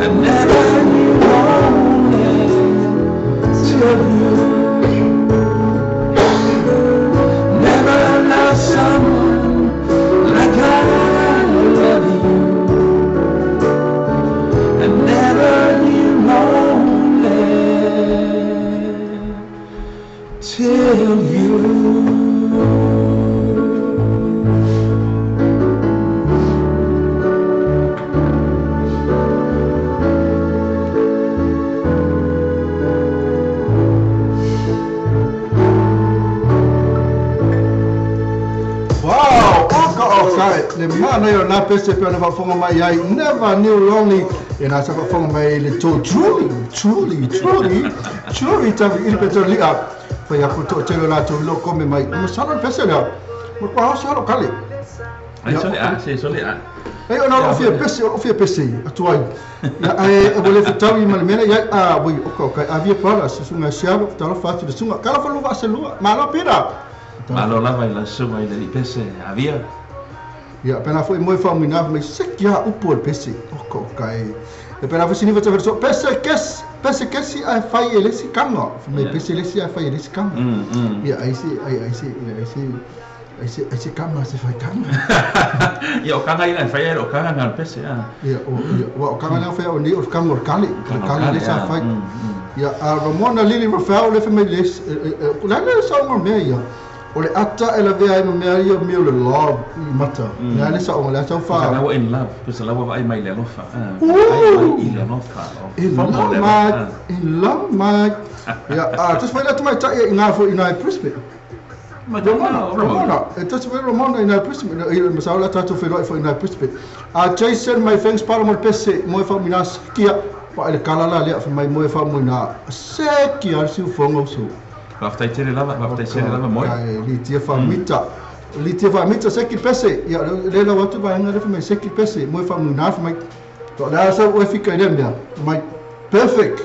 I never knew lonely till you. Never loved someone like I love you. I never knew lonely till you. Wow, oka oka, le mana yo na pese pe na whafonga mai ai, never knew lonely, e nā sa whafonga mai le tō truly, truly, truly, truly tawi ili pete lia, whai aku tō telo la tō lo kome mai, mo salo pese lea, mo kwa hao salo kale. Ai sole a, se sole a. Ei, ona o fia pese, o fia pese, atu ai. Ia, e wale whatawi ma le mena, ia, a, wai, oka oka, a via pala, susunga sialo, talo whatu le sunga, kala whalu se lua, malo pira. Malo lava i la sunga i le li pese, avia. Ia, pena foi moi wha muina, mai seki ha upu o le pese, oka oka e. E pena foi sinifa te verso, pese kes, Pese kesi ai fai e lesi kanga. Me pese lesi ai fai e lesi kanga. Ia ai se ai ai se ai se ai se ai se kanga se fai kanga. Ia o kanga ina fai e o kanga na pese a. Ia o ia o kanga na fai o ni o kanga o kale. Kale le sa fai. Ia a Ramona Lili Rafael le fai les la le sa mo me ia. O le ata e la vea i mea ia mea o le love i mata. Nā le sa o le ata wha. Lawa in love. Pesa lawa vai mai le alofa. Ai mai i le alofa. In love, mate. In love, mate. Ia, tas whai la tamai tai i ngā fo i nai Brisbane. Ramona, Ramona. E tas whai Ramona i nai Brisbane. I masao la tātou whenua i fo i nai Brisbane. Jason, my thanks, para mo le pese, mo e wha mina sekia. Pa ele kalala lea, mai mo e wha mo ina sekia, al siu whonga usu. Whaftai tere lava, whaftai tere lava moi. Li tia whamita. Li tia whamita seki pese. Ia, le lau atu vai anga le seki pese. Moi whamuna whamai. To lea sa ue fika i le mea. Mai, perfect.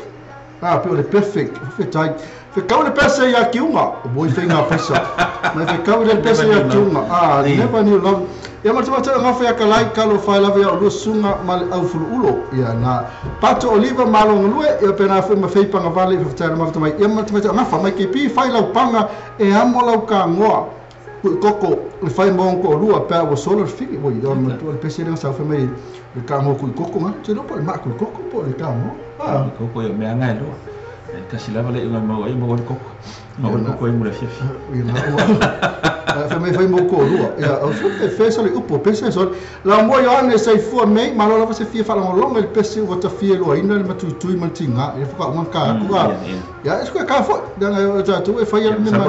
Ah, pe o le perfect. Whaftai. Whekau le pese ia kiunga. O moi whainga pesa. Mai whekau le pese ia kiunga. Ah, never knew love. Ia matamata ngā whea ka lai kalo whai lava ia o lua sunga ma le au fulu ulo. Ia nā Pato Oliva malo ngalue ia pena whai ma whaipanga vale i whafataira mawhata mai. Ia matamata ngā wha mai ke pi whai lau panga e amo lau ka ngoa. Kui koko le whai maong ko lua pēr wa solo le whigi. Oi, ia matua le pese lenga sa whai mai le ka ngoa kui koko ngā. Te lopo le maa kui koko po le ka ngoa. Kui koko ia mea ngai loa. Kasi lava le inga mau ai mau le koko. Mau le koko ai mura fiafi. Ia nā ua. Fai mai fai mau ko lua. Ia, o fe fe le upo pese so. La mo yo ane sai fua mei malo lava se fia fala ngolonga le pese o ta fia lo ina le matutui mantinga. E fuka unga ka ku ka. Ia, es ka fo danga o ta tu e fai al me ma.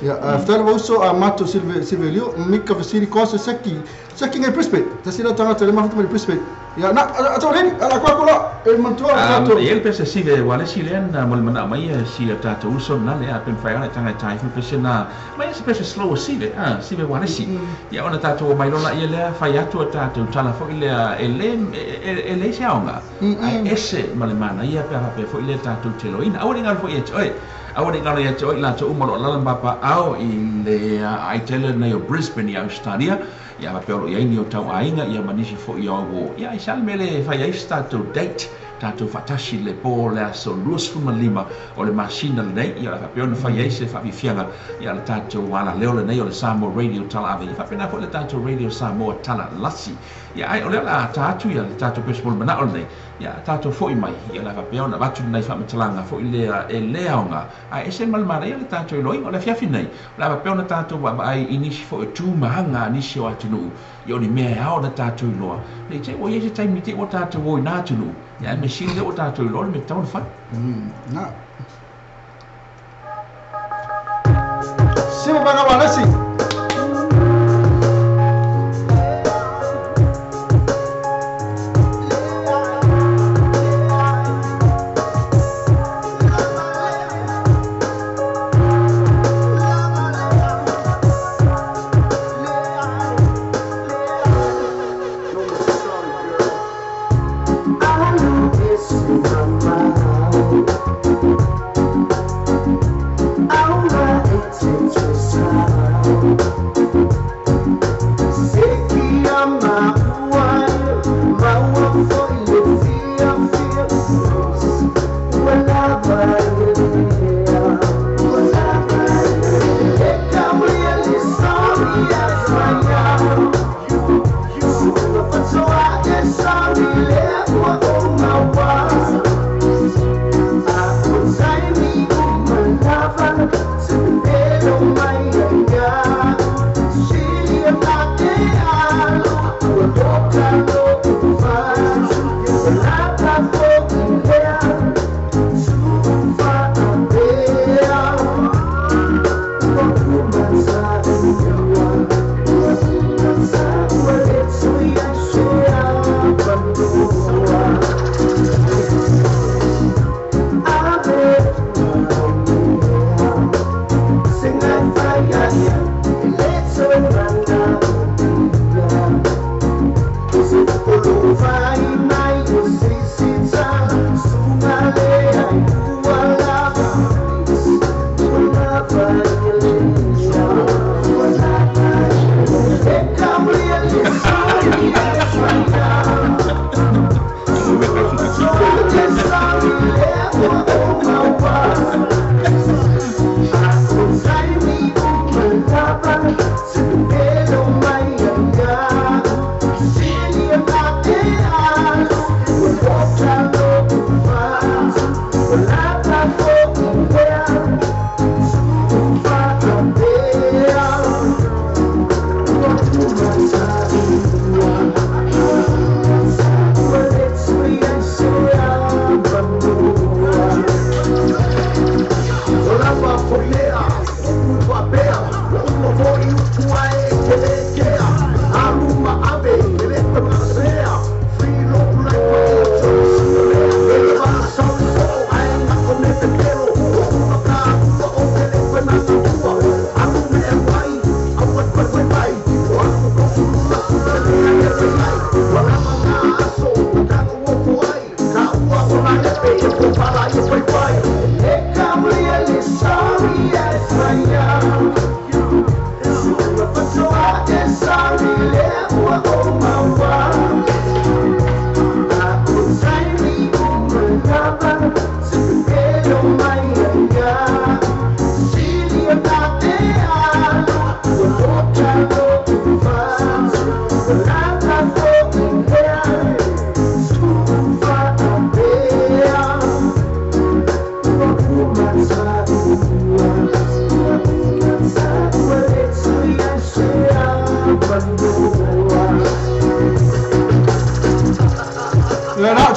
Ia, after also a mato silve silvelio mika vesiri ko se seki. Seki ngai Brisbane. Ta sila tanga tele mafuta mai Brisbane. Ia, na ato leni ala kwa kola e mantua tato. Ia pese sive wale silen mo le mana mai si tato uso na le a pen fai ana tanga tai pese na mai se pese slow sive ah sive wale si. Ia ona tato mai lona ia le fai atu tato tala fo ile ele ele se aonga. Ai ese ma le mana ia pe pe fo ile tato telo ina. Awani ngal fo ia oi. Awani ngal ia oi la to umalo la mapa au i le ai tele nei o Brisbane i Australia. Ia ma pe ia ni o tau ainga ia manisi fo ia o ia i salmele fai ai tato date tato fatasi le po le aso 25 o le masina nei ia la pe ona fai ai se fa fianga ia le tato wala leo le nei o le Samoa Radio tala ave fa pena fo le tato Radio Samoa tala lasi ia ai o le la tato ia le tato pesmol mana o nei ia tato foi mai ia la fa pe ona vatu nei fa metalanga fo ile e le aonga ai ese mal mara ia le tato loi o le fiafi nei la fa pe ona tato wa ai inisi fo tu mahanga nisi o atunu ia ni mea ao na tato loa nei te o ia se taimi te o tato o ina atunu ia me sile o tato loa me tau fa na Siva banga walasi. It's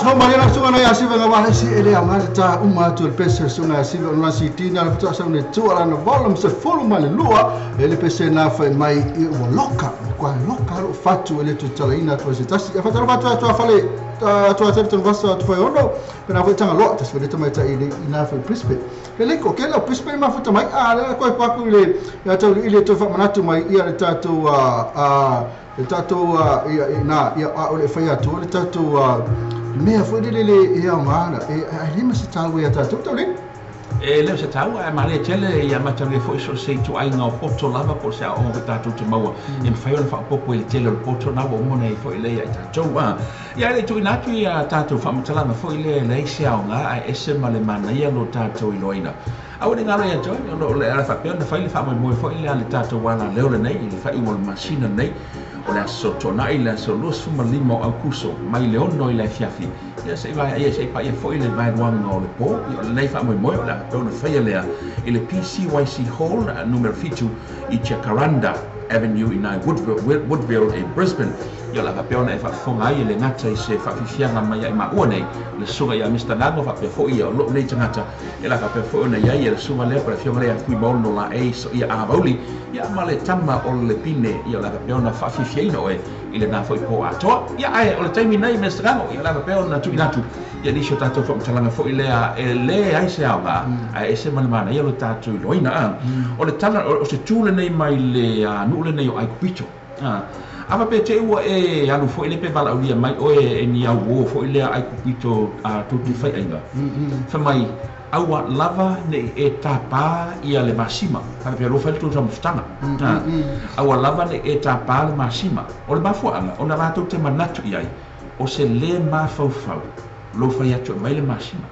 fo male la sunga na ya siva nga wala si ele au ngale ta uma atu le pese sunga ya siva ona si tina le futa sa ne tu ala na volume se fulu male lua ele pese na fa mai i ua loka kwa loka lo fatu ele tu tala ina tu se tasi fa tala fatu tu fale tu a tele vasa tu fa ono pena foi tanga lo tas fele tamai ta ile ina fa Brisbane le ko ke la Brisbane ma futa mai a le ko pa ku le ya tau ile tu fa manatu mai ia le tatu a le tatu ia na ia o le fa atu le tatu mea foi le le ia ngana e ai lima se tau ia tatu tau le e le se tau a male tele ia mata le foi so se tu ai ngau poto lava po se o tatu te maua e mfai ona fa popo ile tele o poto na o mona i foi le ia tatu a ia le tu ina tu ia tatu fa matalanga foi le le se au nga a ese male mana ia lo tatu i loina a o ngalo ia toi o le ala fa pe ona fai le fa moi foi le ale tatu wana leo le nei le fa i mo masina nei o le aso tonai le aso 25 o Aukuso mai le ono i le fiafi ia se vai ia se pa ia foi le vai wanga o le po ia le nei fa moi moi o le pe ona faia lea i le PCYC Hall numero 7 i Jacaranda Avenue i nai Woodville i Brisbane ia la pe ona e faafofoga ai le gata i se faafifiaga mai ai maua nei le suga ia Mr. Nago faapea foi ia o loo nei tagata ia la faapea foi ona iai ia le suga lea po le afioga lea fui maono la e so ia avauli ia ma le tama o le pine ia la faapea ona faafifiaina oe i lenā foi po atoa ia ae o le taimi nei Mr. Nago ia la faapea ona tuuina atu ia nisi o tatou faamatalaga foi lea e lē ai se aoga ae ese ma le manaia lo tatou iloaina a o le tala o se tu lenei mai le nuu lenei o Aikupito Ava pe te ua e alu foi le pe valaulia mai oe e ni au o foi lea Aikupito a tutu fai ainga. Fa mai aua lava ne e tapa ia le masima. Fa pe lo fai tu sa mftanga. Aua lava ne e tapa le masima. O le mafuaanga ona latou te manatu iai o se le mafaufau lo fai atu mai le masima.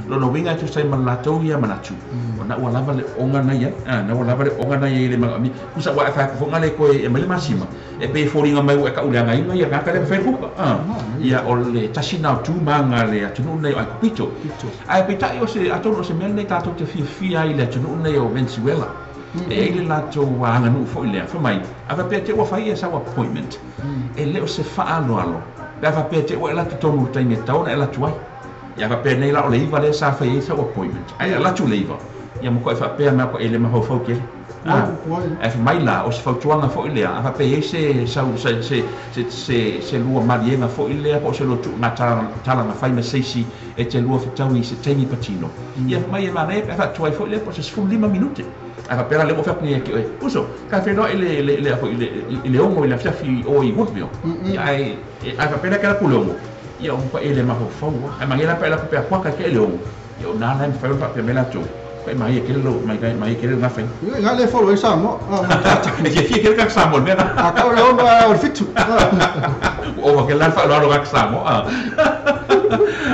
Lo winga tu sai man latou ia manatu. O na ua lava le onga na ia. Na ua lava le onga na ia le manga mi. Kusa wa fa fo ngale ko e mai le masima. E pe foringa mai ua ka uleanga inga ia ka le fe fuka. Ia o le tasina tu manga le atunu nei ai kupito. Ai pe tai o se atonu o se mea nei tatou te fiafia i le atunu nei o Venezuela. E le latou aganu foi lea fa mai. A fa pe te ua fai ia sau appointment. E le o se faaloalo. Pe fa pe te ua e latu tonu taimi e taona e latu ai. Ia fa pe nei la o le iva le sa fai sau appointment. Ai latu le iva. Ia mo ko e fa pe ma ko ele mafaufau kele. E fa mai la o se fautuaga foi lea a faapea ai se sau se se se se lua maliega foi lea po o se lua tuuga talaga fai ma seisi e te lua fetaui i se taimi patino. Ia fa mai e manaia pe faatuai foi lea po o se 15 minute. A faapea la le mo feapunia ke oe. Uso, ka whenua i le le le i le ongo i le fiafi o i Woodville. Ia ai a faapea la ke la ku le ongo. Ia o pa ele mafaufau. Ai mangela pa ela ku pea kuaka ke le ongo. Ia o nā lai mwhai o faapea me latou. Kai mai ke lo mai kai mai ke lo ngawhai. Ia ngā le follow e Samoa. E fia fia ke le kaka Samoa mea na. A kau le ono a o le fitu. O ke lan whaaloalo kaka Samoa.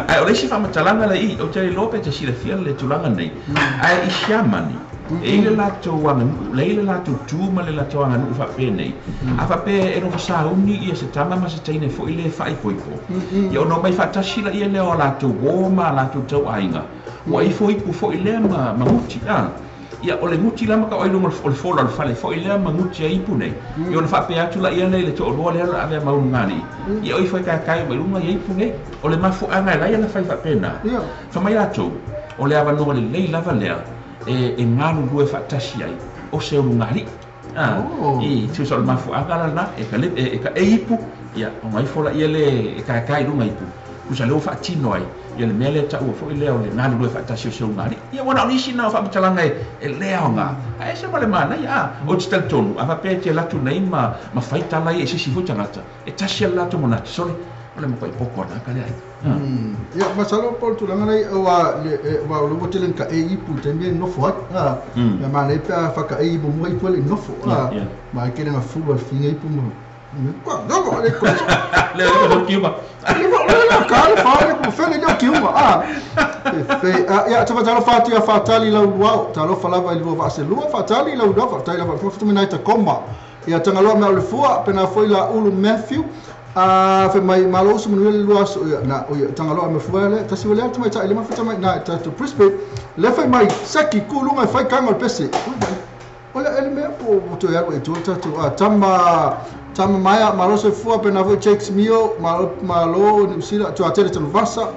Ai o le isi whamatalanga le i, o te le lope te sila fia le tulanga nei. Ai i Siamani, e ile latou aganu, le ile latou tu ma le latou aganu whaapea nei. A whaapea e rofa sauni ia se tama ma se teine foi le whaipoipo. Ia ono mai whaatasi la ia leo a latou wō ma a latou tau ainga. Ua ifo ipu foi lea ma nguti. Ia o le nguti la maka o ilunga o le fola o le fale foi lea ma nguti a ipu nei. Ia ona whaapea atu la ia lei le to'oloa lea la avea maunu ngani. Ia o ifo e kakai mai lunga ia ipu nei. O le mafuanga e lai ana whai whaapea Wha mai latou, o le awanoa le lei lava lea e ngalu lue whaatasi ai o se ulu ngari. I tusa o le mafuanga la na e ka e ipu. Ia o ngai fola ia le e kakai lunga ipu. Kusa leo whaatino ai. Ia le mea lea taua foi lea o le ngalu lue whaatasi o se ulu ngari. Ia wana o nisi na o whaamatalaga e lea o ngā. A e se male mana ia. O te talitonu. A whapea te latu nei ma whaitala i e sisi foi tangata. E tasi ala latou manatu. Sole. O le makuai poko ana ka lea ai. Ia masalo po tulaga nei ua ua lo tele ka e ipu te me nofo ai. Ia mana e pe whaka e ipu mua ipu le nofo. Ma ke nga fulu al finga ipu mo. Kwa no le ko. Le le kiuma. Le le ka le fa le ko fele le kiuma. Fe ia te fatalo fatu ia fatali lau luau. Talo falava i lua vaase lua fatali lau lua fatali lau fatu mina ta koma. Ia tangaloa mea o le fua pena foi la ulu Matthew. Fe mai malo usu manuia le lua aso ia na o ia tangaloa me fua le tasi wale atu mai ta ile mafuta mai na ta to Brisbane le fai mai seki ku lunga fai kanga o le pese. O le ele mea po to ia e tu tatu a tama Tama Maia, malo soifua pena foi Jakes Mio, malo malo New Zealand, tuatele Tanuvasa,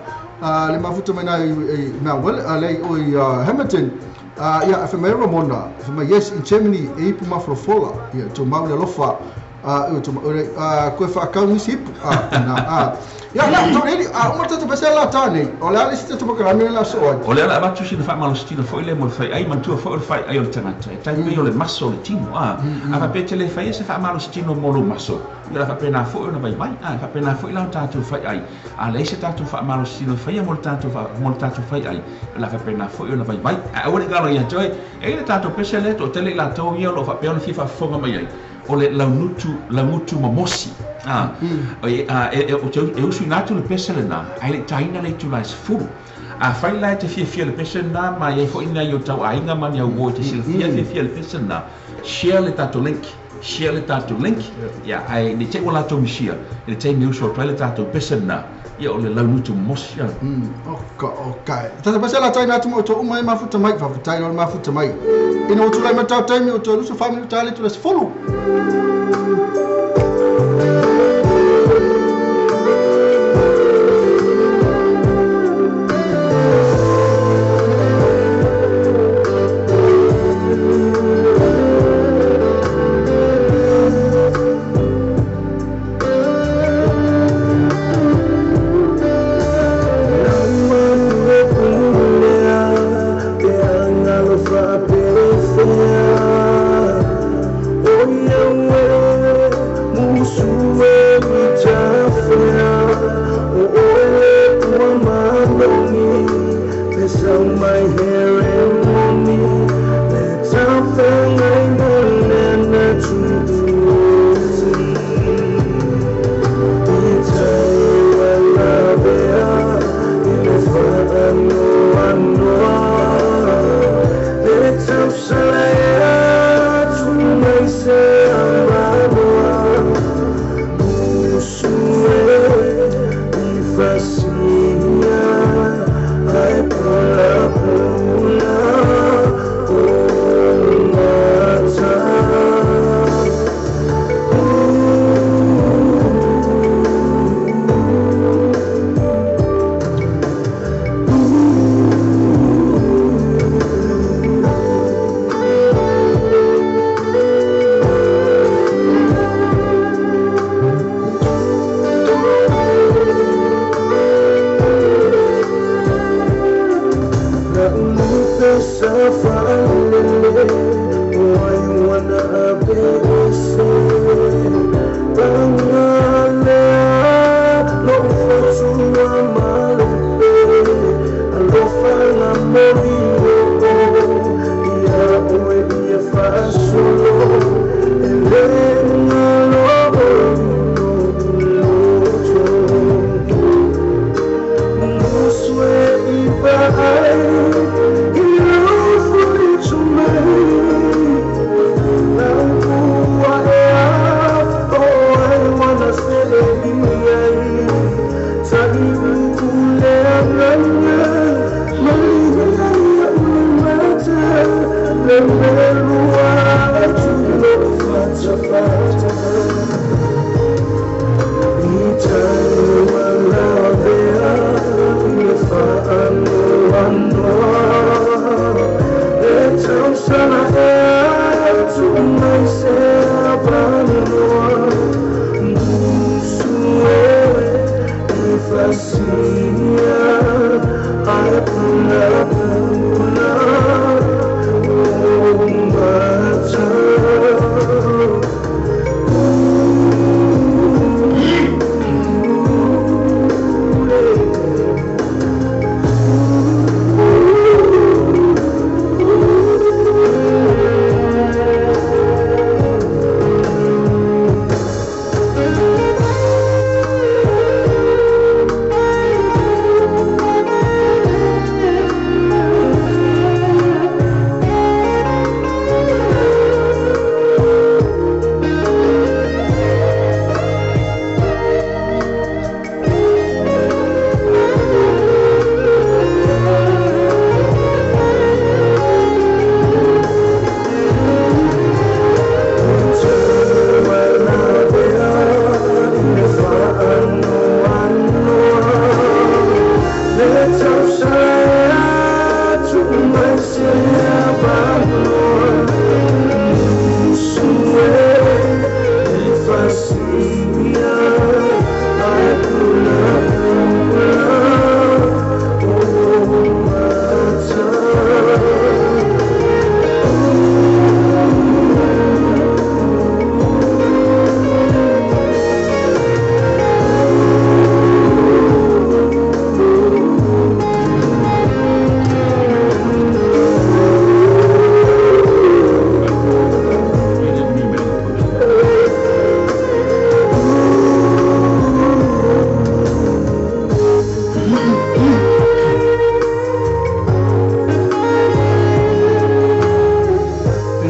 le mafuta mai na i Mount Well, le o i Hamilton. Ia fa mai Ramona, fa mai yes in Germany e ipu mafolofola, ia to mau le alofa. Koe whaakau nisi ipu. Na, ia, la, tau leli, uma tata pese la tāne, o le ale si tata makarame la so ai. O le ala avatu sina faamalositino foi le mo le faiai, matua foi o le faiai o le tagata, e tai pei o le maso o le tino, a faapea te le faia se faamalositino mo lou maso, ia la faapena foi ona vaivai, a faapena foi la o tatou faiai, a leai se tatou faamalositino faia mo le tatou faiai, la faapena foi ona vaivai. A aua le galo ia te oe, e i le tatou pese lea toatele i latou ia o loo faapea ona fia faafofoga mai ai, o le launutu mamosi. E usu ina atu le pese lena, ai le taina le itula e 10. A fai la e te fiafia le pese lena, ma iai foi nai o tau aiga ma ni au uo e te silafia fiafia le pese lena, share le tatou link, share le tatou link, ia, ai ne te ua latou misia, e le taimi usu atu ai le tatou pese lena, ia o le launutu mamosi. Ok. Tata pese la taina atu mo to uma e mafuta mai, faafetai le mafuta mai. Ina o tulai mai tau taimi o toe lusu whaminu tāle tula 10.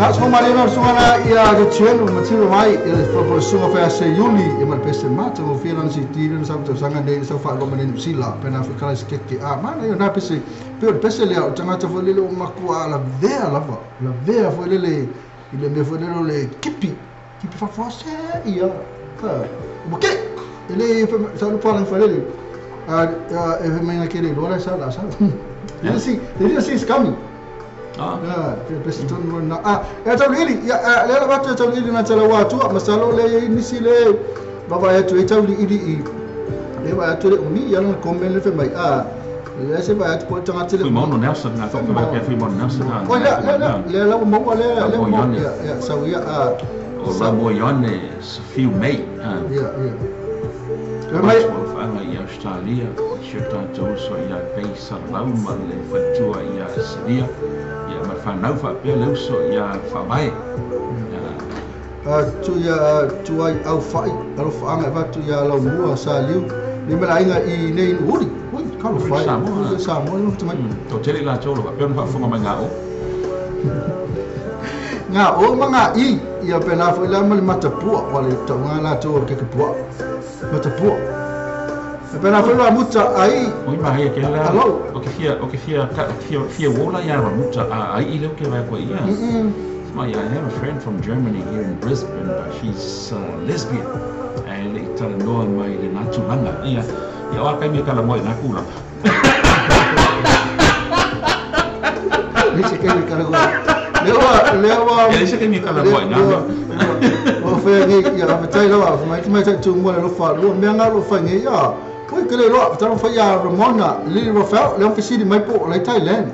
Nga so mali na sunga na ia te tienu matiro mai ia le fo sunga fa se yuli e ma pese mata mo fia na si tiri na sa sanga nei sa fa lo mane sila pena fa kala se ke a mana yo na pese pe pese le o tangata fo le o makua la vea lava la vea fo le le ile me fo le le kipi kipi fa fo se ia ka mo ke ele sa lo pa fa le a e me na kele lo la sa la sa. You see, they didn't see it's coming. Ah, pese tonu na ah, e tau ili ya le la batu tau ili na tala watu masalo le nisi le baba ya tu tau ili i le ba tu le umi ya no komen le fe mai ah le se ba tu po tanga tele Fui mono Nelson na toka ba fui mono Nelson na. O le le le la mo le le mo ya ya sa ya ah o la mo yone fiu mei ah ya ya. Mai whanga i Australia, si o tātou so ia pei sa lau ma le whatua ia Siria, ia ma whanau whapea leu so ia whawae. Tu ia tu ai au whai, alo whaanga watu ia lau mua sa liu, ni mela inga i nei uri, ui, kalo whai, Samoa, Samoa, ni mtu mai. Tō tele la tō lo, whapea whawhunga mai ngā o. Ngā o ma ngā i, ia pēnā whai la ma le matapua, wale tau ngā la tō o keke pua, matapua. E pēnā whai la muta ai. Oi mahi ke la. O ke fia, o ke fia, fia, fia wola ia ramuta a ai i leo ke vai koe ia. I have a friend from Germany here in Brisbane, but she's lesbian. And i tala noa mai le nā tūlanga. Ia, ia oa kai mea kala moe nā kūlanga. Lise kai mea kala moe. Lewa, lewa. Ia lise kai mea kala moe nā mea. O whea ngi, ia rametai lawa, mai mai tai tūmua le lofa, lua mea ngā lofa ngi, ia. Oi, kele loa, talo whai ia Ramona, Lily Rafael, leo whisiri mai po, lai Thailand.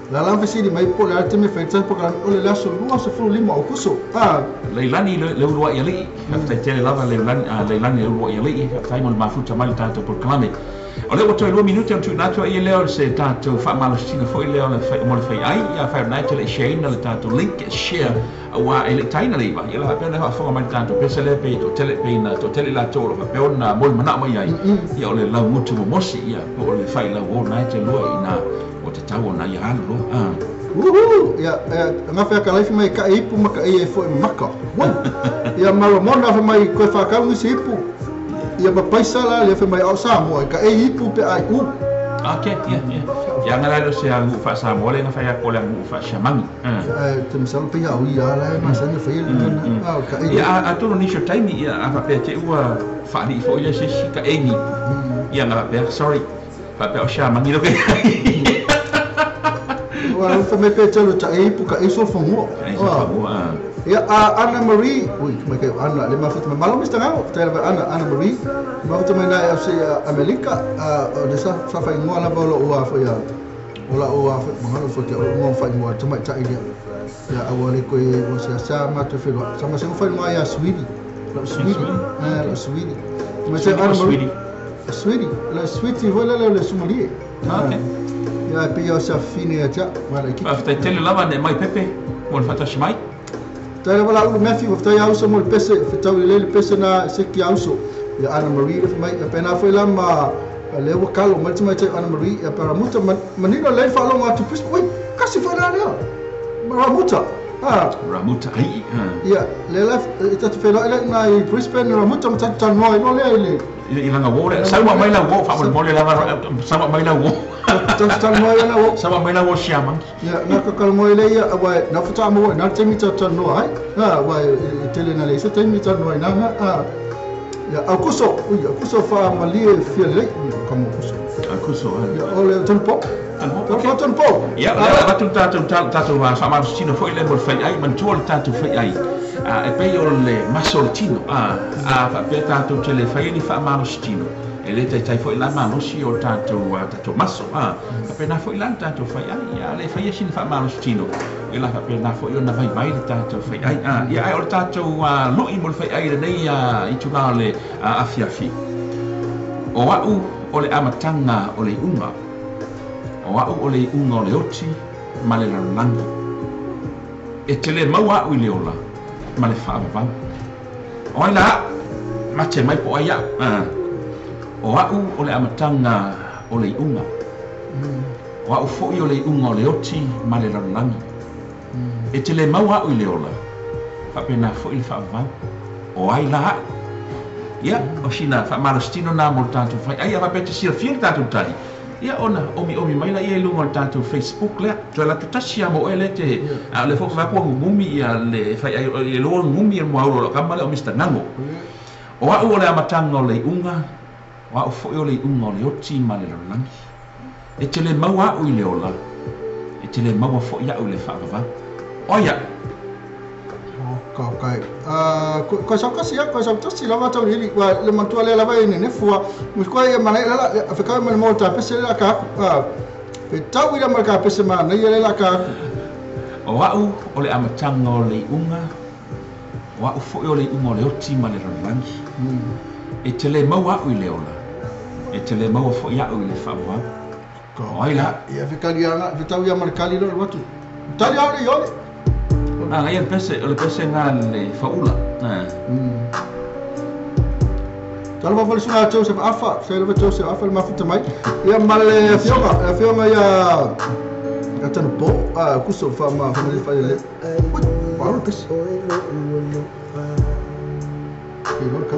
La la whisiri mai po, le ate me whai tai po, o le laso lua se fulu lima o kuso. Ah. Leilani le ulua ia lii, tai tele lava Leilani, Leilani le ulua ia lii, tai mo le mafuta mai le tātou polokalame. O le ua toe 2 minute o tuuna atu ai lea o se tātou faamalosina foi lea o le mo le fai ai, ia whai nai tele share na le tātou link share aua e le taina le iwa. Ia la whapea na whaafonga mai le tātou pesa lea pe to tele pe na to tele la tō lo whapea ona mo le manao mai ai. Ia o le lau mutu momosi ia po o le whai lau o nai te lua i nā o te tau o nā ia halu loa. Uhu! Ia, ngā whea ka laifi mai ka ipu maka ia e fo e maka. Ia maramona wha mai koe whakau ngisi ipu. Ia mapaisa la le wha mai au Samoa ka e ipu pe ai u. Okay, ia, ia. Ia ngā lai se angu wha Samoa le ngā whai a kole angu wha Shamangi. Te misalo pe au ia la masani whai le tana. Ka e. Ia a toro nisho taimi ia a whapea te ua whaani fo ia se si ka e ni. Ia ngā whapea, sorry. Whapea o Shamangi loke. Ua wha me pe talo ta e ipu ka e solfongua. Ka e solfongua. Ia Anna Marie, ui, mai kai Anna, le mafuta mai malo Mr. Ngao, tai lava Anna, Anna Marie, mafuta mai na FC Amerika, o le sa sa fai ngoa lava o ua foi ia. O la ua foi mangalo foi ke o ngo fai ngoa tamai tai ia. Ia aua le koe o se sa ma te whenua. Sa ma se fai ngoa ia Swedi. La Swedi. Ah, la Swedi. Ma se Anna Marie. Swedi, la Swedi foi la le Somalie. Ah, okay. Ia pe ia sa fine ia ta, ma la ki. Fa tai tele lava ne mai Pepe, mo le whatasi mai. Tai lava la ulu Matthew, whai auso mo le pese, whetau i le pese na se ki auso. Ia Anna Marie le mai, ia pena foi la ma le ua kalo, mai mai te Anna Marie, ia paramuta, manino le whalonga atu pese, oi, kasi foi la lea, Ramuta. Ah. Ramuta, ai. Ia, le la, tatu whenua, ele na i Brisbane, Ramuta, ma tatu tanoa, ino lea i le. I langa wō le, saua mai la wō, wha mo le lava, saua mai la wō. Tatu tanoa ia la wō. Saua mai la wō siamangi. Ia, nā kakala le ia, wai, nā whata ama wai, nā te mita tanoa ai. Ah, wai, i tele nā le, se te mita tanoa i nā, ah. Ia, au kuso, ui, au kuso wha malie fia lei, ui, kamo kuso. Au kuso, ai. Ia, o le, tanu po. Tanu po. Ia, le watu tātou, tātou, whaamarosino foi le mo le whai ai, mantua le tātou whai ai. E pei o le maso le tino, a whapea tātou te le whai ni whaamarosino. E le taitai foi la malosi o tātou, tātou maso, a whapea nā foi la tātou whai ai, a le whai esini whaamarosino. E la whapea nā foi o na vai vai le tātou whai ai. Ia ai o le tātou loi mo le whai ai le nei i tūlā le afiafi. O au o le amatanga o le unga. O au o le unga o le oti ma le lalolagi. E te le maua au i le ola ma le whaavavau. O ai la au, mate mai po ai au. O au o le amatanga o le unga. O au foi o le unga o le oti ma le lalolagi. E te le maua a'u i le ola, faapena fo'i le faavavau. O ai la a'u. Ia, o sina faamalositino na mo le tatou fai ai a faapea te silafia le tatou tali. Ia ona omi mai la ia i luga o le tatou Facebook lea. Toe la tasi a mo ele te a le fo fa ko ngumi ia le fai ai le lo ngumi e mo au lo kama le o Mr. Ngango. O a'u o le amataga o le iuga, o a'u fo'i o le iuga o le oti ma le lalolagi. E te le maua a'u i le ola, e te le maua fo'i a'u i le faavavau. O ia. Kai. Ko sa kasi ko sa tasi lava tau ili wa le mantua le lava ine ne fua mu ko ia mana la fe ka mo mo ta pese la ka fe tau ila ma ka pese ma nei le la ka. O a'u o le amataga o le iuga, o a'u fo'i o le iuga o le oti ma le lalolagi. E te le maua a'u i le ola, e te le maua fo'i a'u i le faavavau. O ai la. Ia fe kali ana fe tau ia ma le kali lo watu. Tali au le iole. Ah, ia le pese ngā le faula. Talo fa fale suna Joseph Afa, se le Joseph Afa le mafuta mai. Ia ma le afioga ia tanu po, kuso fa ma fa le fa le. Ui, pa pese. E lo ka.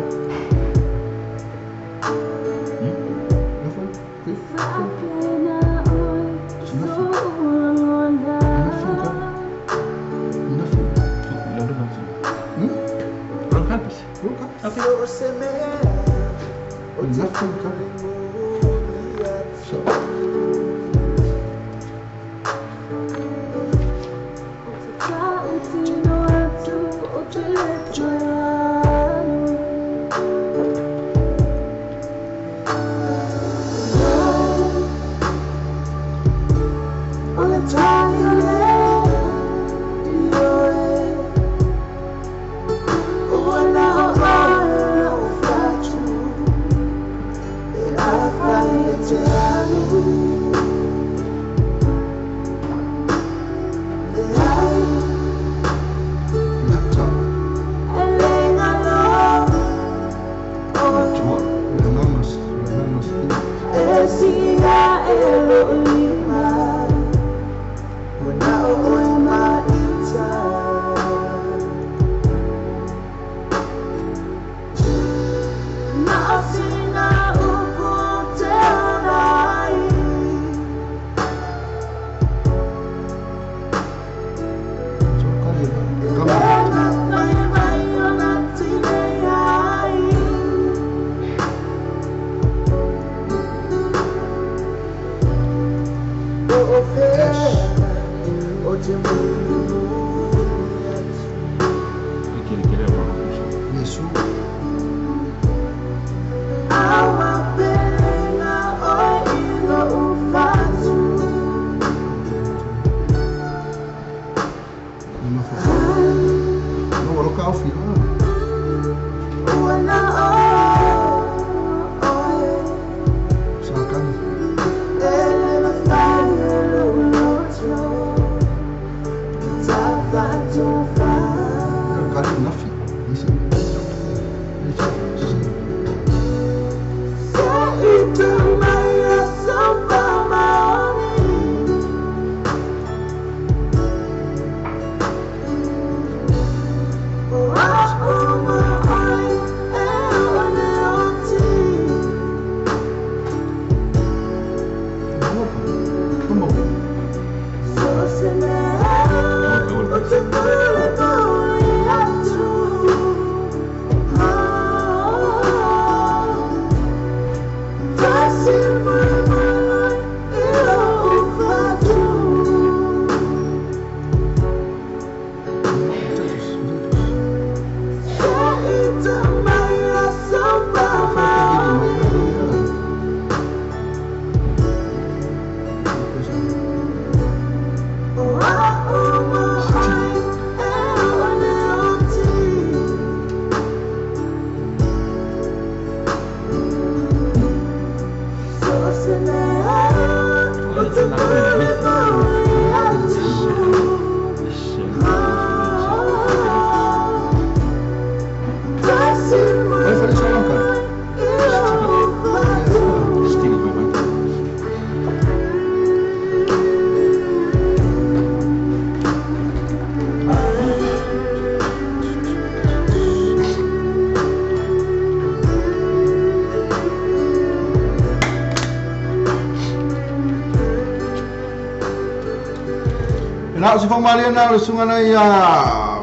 Na o se whamalia nā le sunga nei a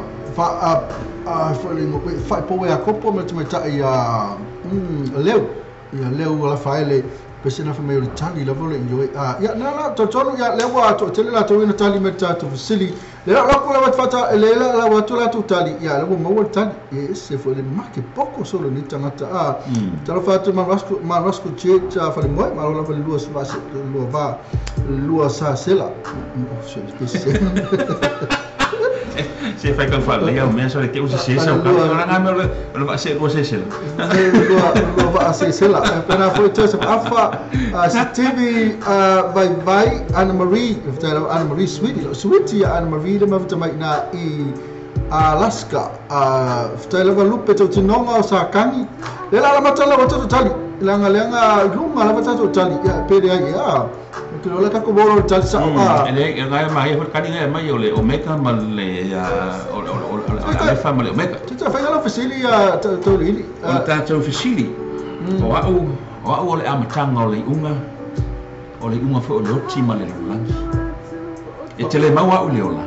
whaipo e a kopo me te maitai a leu. Ia leu ala whaele pese na whamai o le tali lava o le ioe. Ia nā la totonu ia leu a to tele la tau ina tali me tātou fasili. Le la lako la wata le la la watu la tu tali. Ia leu maua le tali. Ia ese fo le make poko solo ni tangata a. Talo whatu ma rasku che ta whale moe ma lola whale lua lua va lua sa sela. Se Se fai con fa lea o mea so le te usa se se o ka nga me o le va se lua se se. Lua va se se la. Pena foi Joseph Afa Stevie vai vai Anna Marie Anna Marie Sweetie Sweetie Anna Marie le mavita mai na i Alaska ftai lava lupe tau tinonga o sa kangi le la mata la wata tali langa langa lunga la wata tali ya pere ai ya ke lola ka ko boro tali sa ele ngai mai ho kani ngai mai o le omega ma le o le fa ma le omega tita fa la fasili ya tau lili o ta tau fasili o au o le amatanga o le unga fo o le oti ma le lulagi e tele mau au le ola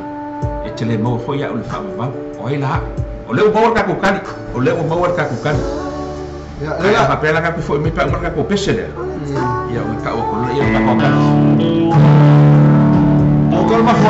e tele mau foi au le fa va o ai la o le mau ka ko kani o le mau ka ko kani ya le la papela ka foi me pa ka ko pese le ya o ka o ko le ka ko kani o ko ma fo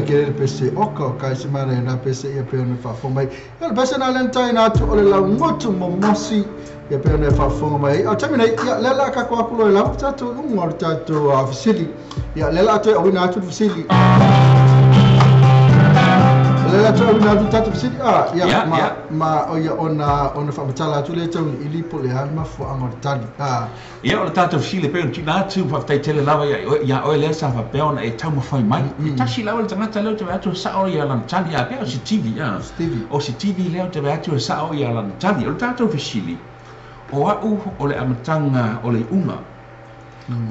kele le pese oka kai se mana na pese ia pe ona faafofoga mai. Ia le pese na le taina atu o le laugotu momosi ia pe ona faafofoga mai. O taimi nei ia le la ka ko aku lo lava tatou uga o le tatou fesili. Ia le la toe auina atu le fesili. Le la toe auina atu tatou fesili. Ia ma ma o ia ona ona faamatala atu le tau ili po le a le mafuaaga o le tali. Ia o le tatou fesili pe ona tuuina atu faafetai tele lava ia oe lea sa faapea ona e taumafai mai. E tasi lava le tagata lea ou te vaai atu e sao ia lana tali a pea o se TV a. O se TV lea ou te vaai atu e sao ia lana tali. O le tatou fesili, o au o le amataga o le iuga.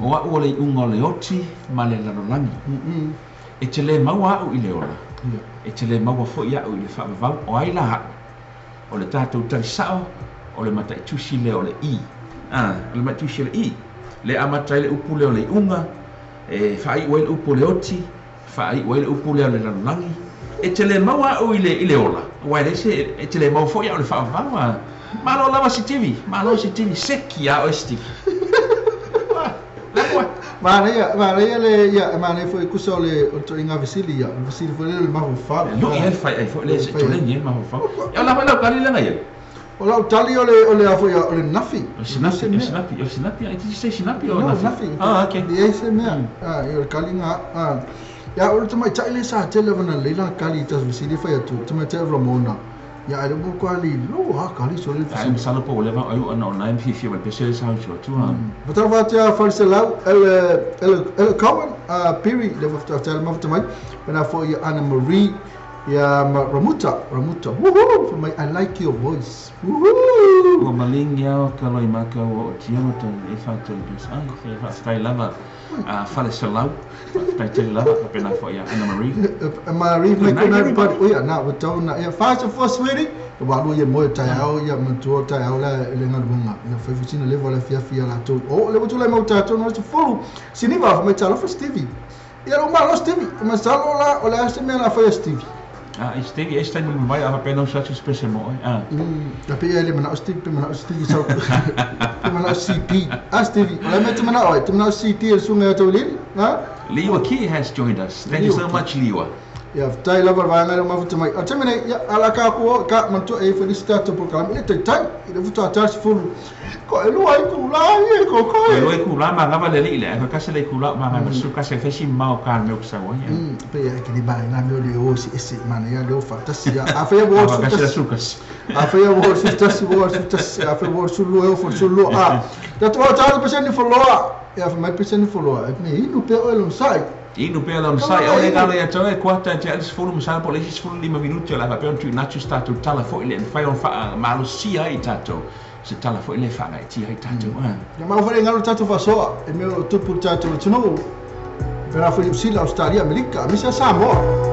O au o le iuga o le oti ma le lalolagi. E te le maua au i le ola. E te le maua foi au i le faavavau. O ai la au. O le tatou tali sao, o le mataitusi lea o le i. O le mataitusi o le i. Le amata ai le upu lea o le iuga, e faaiu ai le upu o le oti, faaiu ai le upu lea o le lalolagi. E te le maua au i le ola, aua e leai se, e te le maua foi au i le faavavau. Malo lava Sitivi, malo Sitivi, seki a oe Sitivi. Manaia, manaia le ia, manaia foi kusa o le toaiga fesili ia, o le fesili foi lea o le mafaufau. Lui ai le fai ai foi le se tuleni ai le mafaufau. Ia o la foi lau tali lea na ia. O lau tali o le o le a foi o le nafi. O sinapi, o sinapi, o sinapi, did you say sinapi or nafi? No, nafi. Ah, okay. E se mea. Ah, ia o le kali ngā. Ia o le tamaitai le sa tele wana leila kali i tasi fesili fai atu, tamaitai o Ramona. Ia ai le mo kwa li lo ha kali so le fesili. Ai masalo po o leva ai ona o nai fiafia ma le pese le sa usu atu ha. Fatalofa atu ia Faleselau, ele ele ele Cohen, Piri le faafetai le mafuta mai. Pena foi ia Anna Marie ia ma Ramuta, Ramuta. Woohoo! Fai mai I like your voice. Woohoo! Ua malingi ao ka loi maka ua o tiono tau e whātou i pesa. Ai, e faafetai lava a Faleselau. Faafetai tele lava, faapena foi ia Anna Marie. Marie mai Good night everybody. O ia na ua tau na ia 5 to 4 sweetie. Ua alua ia moe o taeao ia matua o taeao la le galuega. Ia fai foi sina leva o le afiafi ia latou. O le ua tulai mau tatou no se fulu. Siniva fai mai talofa Stevie. Ia lou malo Stevie. Masalo la o le a se mea la fai a Stevie. Ah, i Stevie, e se taimi mai a faapena uso atu se pese mo oe. Ah. Ta pe ia le manao Stevie, pe manao Stevie sau. Pe manao CP. Ah Stevie, o le mea te manao ai, te manao CT e le susuga ia Tauiliili. Ah. Liwa Ki has joined us. Thank you so much Liwa. Ia, faafetai lava le vaega lea o mafuta mai. O le taimi nei, ia, ala ka aku o, ka manatua e i foi nisi tatou polokalame, e le taitai, i le faatoa 40. Ko e lua itulā ia e ko koe. Ko e lua itulā ma ngava le alii le ai fakasi le itulā o ma ngava su kasi e fesi mao ka le mea o kusau ai. Pe ia e ke ni mai ngā mea o le o si ese mana ia le o faatasi ia. A whai ua o su tasi. A whai ua o su tasi, ua o su tasi, a whai ua o su lua, e o fo su lua. A, tatou o tātou peseni foloa. Ia whai mai peseni foloa. E me inu pea oe lon sai. Inu pea lona sai, aole galo ia te oe, kuata e te ale 10 masalo po o le isi 15 minute o le a faapea ona tuuina atu se tatou tala foi lea e mafai ona faamalosia ai i tatou, se tala foi lea e faagaetia ai tatou. Ia mau foi le galo tatou faasoa i mea o lo o tupu i le tatou atunuu, pēlā foi Niu Sila, Ausetalia, Amerika, aemaise lava Samoa.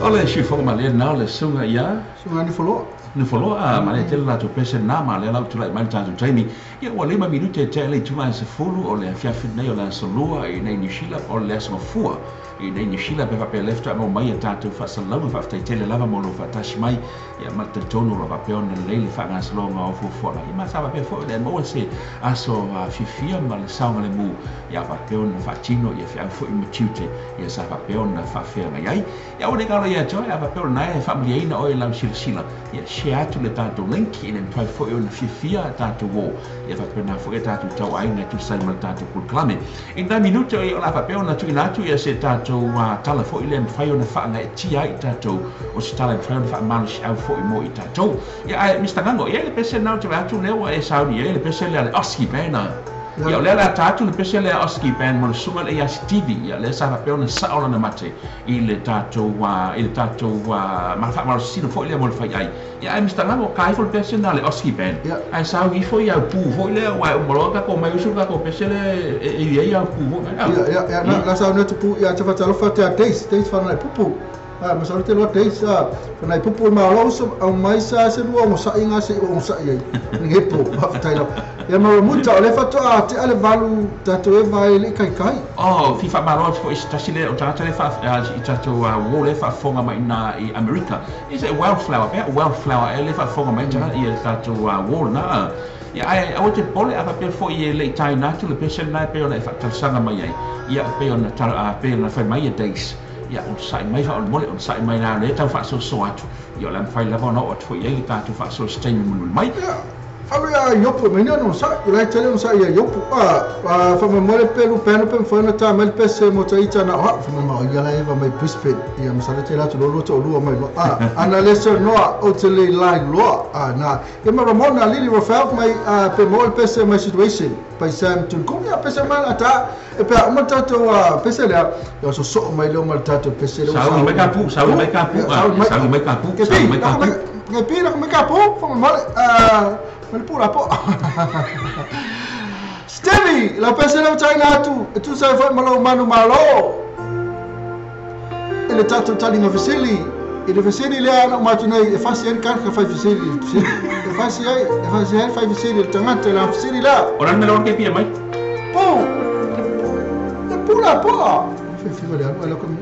O le siufoga ma lea na o le suga ia Suga ni foloa. Ni foloa ma le tele latou pese na ma lea lau tulai mai le tatou taimi. Ia ua 5 minute e tea le itula e 10 o le afiafi nei o le aso lua i nei New Zealand o le aso gafua i nei New Zealand pe faapea lea faatoa maua mai a tatou faasalalauga. Faafetai tele lava mo lou faatasi mai ia ma le talitonu o lo o faapea ona lelei le faagasologa o fuafuaga. Ia ma sa faapea foi o le maua se aso fiafia ma le saogalemu ia faapea ona faatino ia feau foi ma tiute ia sa faapea ona faafeagai ai. Ia aua ne i galo ia te oe, a faapea o lena e faamaliaina oe i lau silasila, ia share atu le tatou link ina mafai foi ona fiafia a tatou uo, ia faapena foi a tatou tauaiga e tusa ai ma le tatou polokalame. I nai minute o le a faapea ona tuuina atu ia se tatou tala foi lea e mafai ona faagaeetia ai i tatou, o se tala e mafai ona faamalosiau foi mo i tatou. Ia ae Mister Gago, e i ai le pese lena ou te vaai atu lea ua e sauni i ai le pese lea a le Oski Band a. Ia o lea o le a ta atu le pese lea a Oski Band mo le susuga lea ia Stevie, ia lea sa faapea ona sao lana mate i le tatou i le tatou faamalosina foi lea mo le faiai. Ia ae Mister Gago, ka ifo le pese lena a le Oski Band, ae sauni ifo i au pu foi lea, aua e uma loa tatou omai usu le tatou pese lea e i ai au pu foi lea. Ia, ia, ia, na, na sauni atu pu, ia te fatalofa atu ia Days, Days whanau pupu. Ma sauni te loa Days, whanau pupu e malo usu, au mai sa se lua o sa'i ngā se i o sa'i ai. Nge po, faafetai lava. Ia ma Ramuta, o le faatoa tea le valu tatou e vai le i kaikai. Oh, fia faamalo atu foi i se tasi lea o tagata lea faa, i tatou uo lea faafofoga mai ina i Amerika. Is it wildflower? Pea wildflower ea lea faafofoga mai tagata ia tatou uo lena. Ia ae aua te popole, a faapea foi e le i taina atu le pese lena e pei ona e faatalosaga mai ai. Ia pei ona pei ona fai mai ia Days. Ia onosai mai faamolemole, onosai mai la o lea tau faasoasoa atu. Ia o le a mafai lava ona oo atu foi i ai le tatou faasoa i se taimi mulimuli mai. Ia, alu ia Iopu, mai ni ona onosai, o la e tele onosai ia Iopu. A, faamolemole pelu penu pe mafai ona ta mai le pese mo ta ita na o hao, faamolemole, o ia la eva mai Brisbane. Ia, masalo te la atu loa lua toalua mai loa. A, ana le saunoa o te le lai loa. A, na, ia ma Ramona, Lily Rafael mai, a, pe maua le pese mai situation. Pai Sam Tunkung, ia pese mai la ta, e pea uma tatou pese lea, ia sosoo mai lea uma le tatou pese lea. Sauni mai ka pu, sauni mai ka pu, sauni mai ka pu, sauni mai ka pu. Ke pi, lako mai ka pu, faamolemole, mai le pu la po. Stevie, lau pese lea ua taina atu, e tusa ai foi ma lou manu malo. I le tatou taliga fesili, i le fesili lea na uma atu nei, e fasi ai le tagata fai fesili, e fasi ai, e fasi ai le fai fesili le tagata i lana fesili lea. O le a le mea lea ke pia mai? Pu! E pu la poa! Fifiga le alu ai la komi.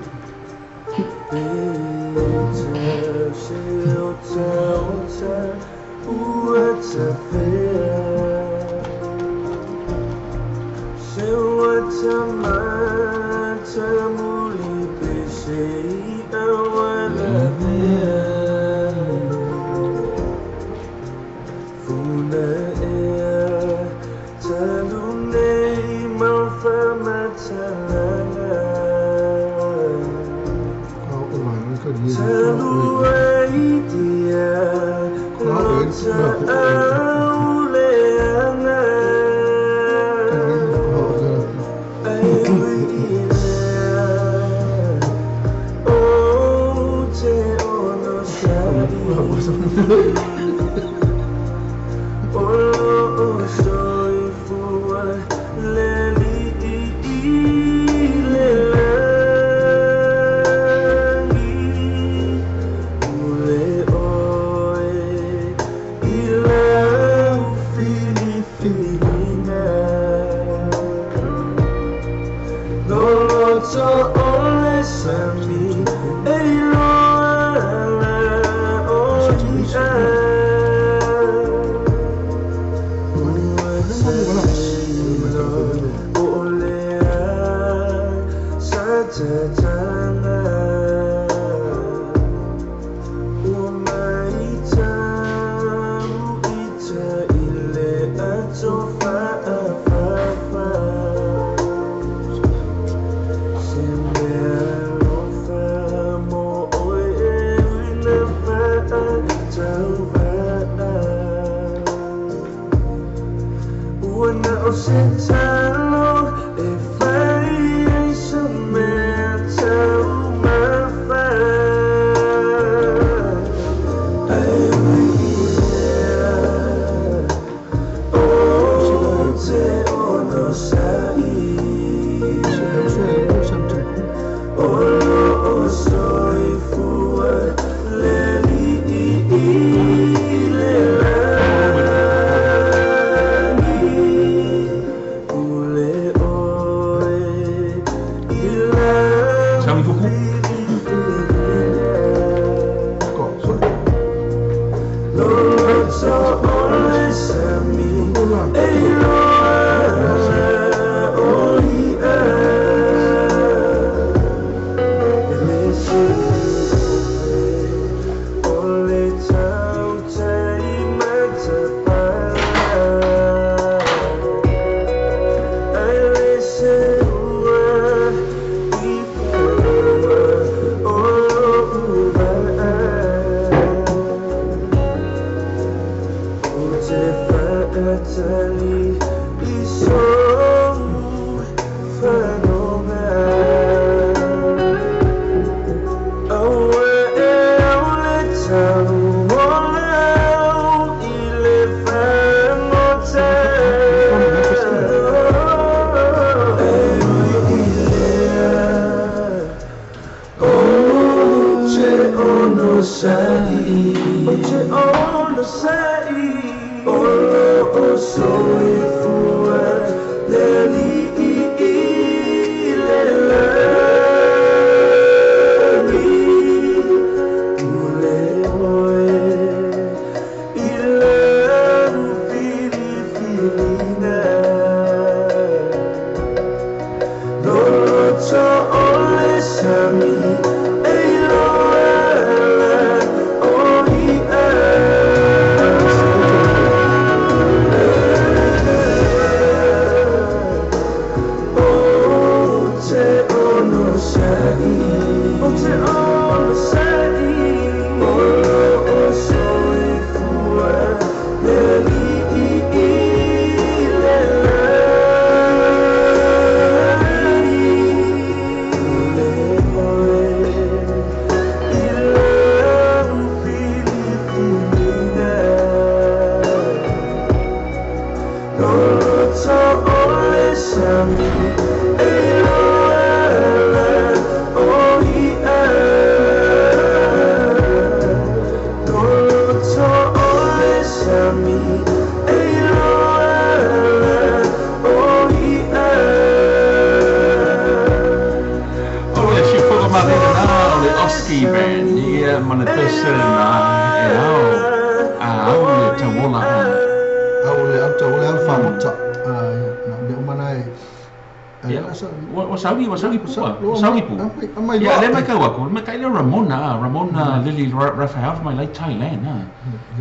Yeah, le mai kau aku, mai kai le Ramona, Ramona Lily Raphael mai lai Thailand ha.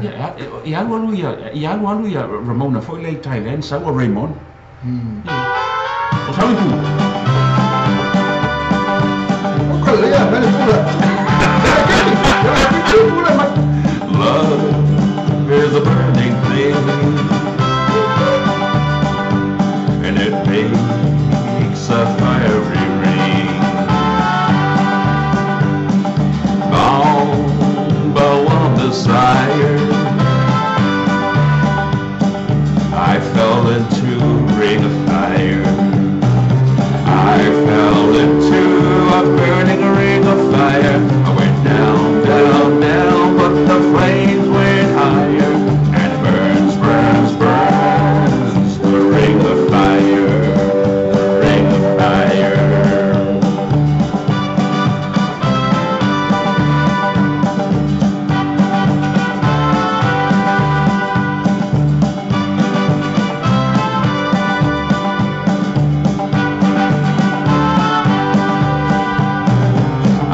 Yeah, i alu alu ia Ramona foi lai Thailand, sa wa Raymond. O sawi pu. O ka le ya, mele pula. Love is a burning thing, and it makes a fiery ring. Bound by one desire, I fell into a ring of fire. I fell into a burning ring of fire. I went down, down, down, but the flames went higher. And it burns, burns, burns, the ring of fire, the ring of fire.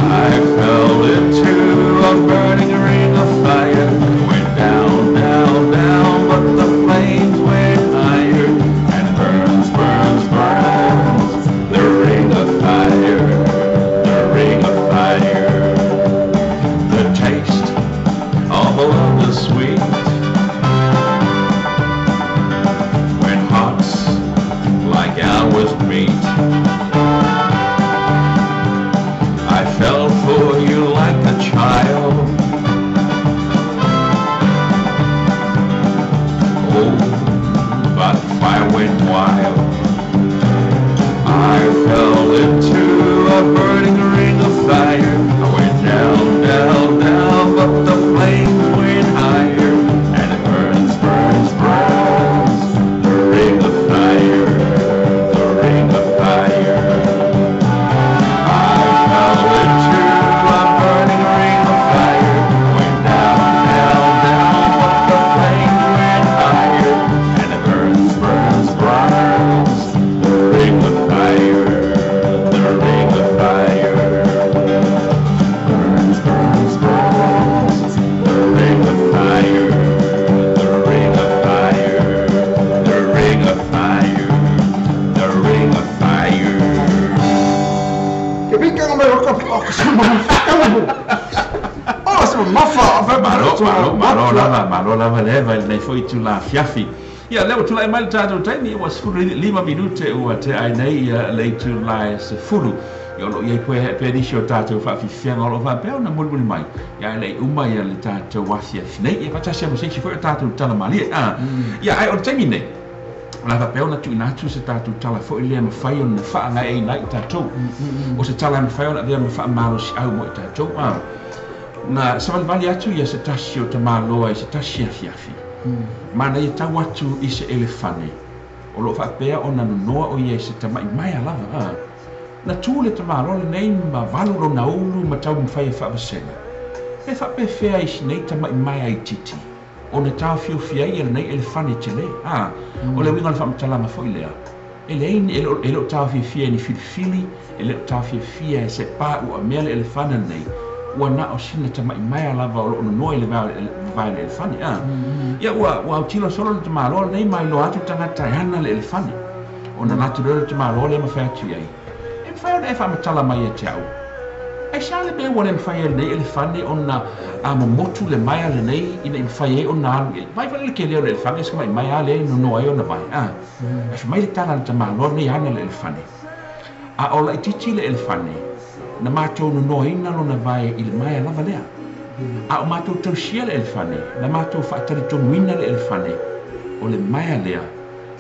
I fell into a burning ring of fire. Went down, down, down, but the flames went higher. And it burns, burns, burns, the ring of fire, the ring of fire. The taste of love is sweet when hearts like ours meet. I fell for you like a child. Oh, but fire went wild. I fell into a burning ring of fire. I went down, down, down, but the flames went higher. And it burns, burns, burns, the ring of fire, the ring of fire. I fell into a burning ring of fire. Went down, down, down, but the flames lava, malo lava le vai nei foi tu la fiafi. Ia lea ua tula'i mai le tatou taimi ua 15 minute ua tea ai nei ia le itulā e 10. Ia o loo iai pea nisi o tatou faafiafiaga o loo faapea ona mulimuli mai ia ae le'i uma ia le tatou afiafi nei ia faatasi ai ma se isi foi o tatou tala malie a. Ia ae o le taimi nei o le a faapea ona tuuina atu se tatou tala foi lea e mafai ona faagaeaina ai i tatou. O se tala e mafai ona avea ma faamalosiau mo i tatou a. Na savalivali atu ia se tasi o tamāloa i se tasi afiafi. Manaia tau atu i se elefane o loo faapea ona nonoa o ia i se tama'i maea lava a. Na tu le tamāloa lenei ma valu lona ulu ma taumafai e faavasega. Pe faapefea i sinei tama'i maea itiiti ona taofiofi ai ia lenei elefane telē a. O le uiga o le faamatalaga foi lea, e leai ni, e le o taofiofia e ni filifili, e le o taofiofia e se pāuamea le elefane lenei, ua na o sina tama'i maea lava o loo nonoa i le vae o le elefane a. Ia ua autilo solo le tamāloa lenei ma iloa atu tagata e ana le elefane. Ona alu atu lea o le tamāloa lea ma fai atu i ai, E mafai ona e faamatala mai ia te a'u, aisea le mea ua le mafai ai e lenei elefane ona momotu le maea lenei ina i mafai ai ona alu i ai? Vaai foi le tele o le elefane, se ma'i maea lava lea e nonoa ai ona vae a. Ae fai mai le tala a le tamāloa lenei e ana le elefane. A o laitiiti le elefane, na matou nonoaina lona vae i le maea lava lea. A o matou tausia le elefane, na matou faatalitonuina le elefane, o le maea lea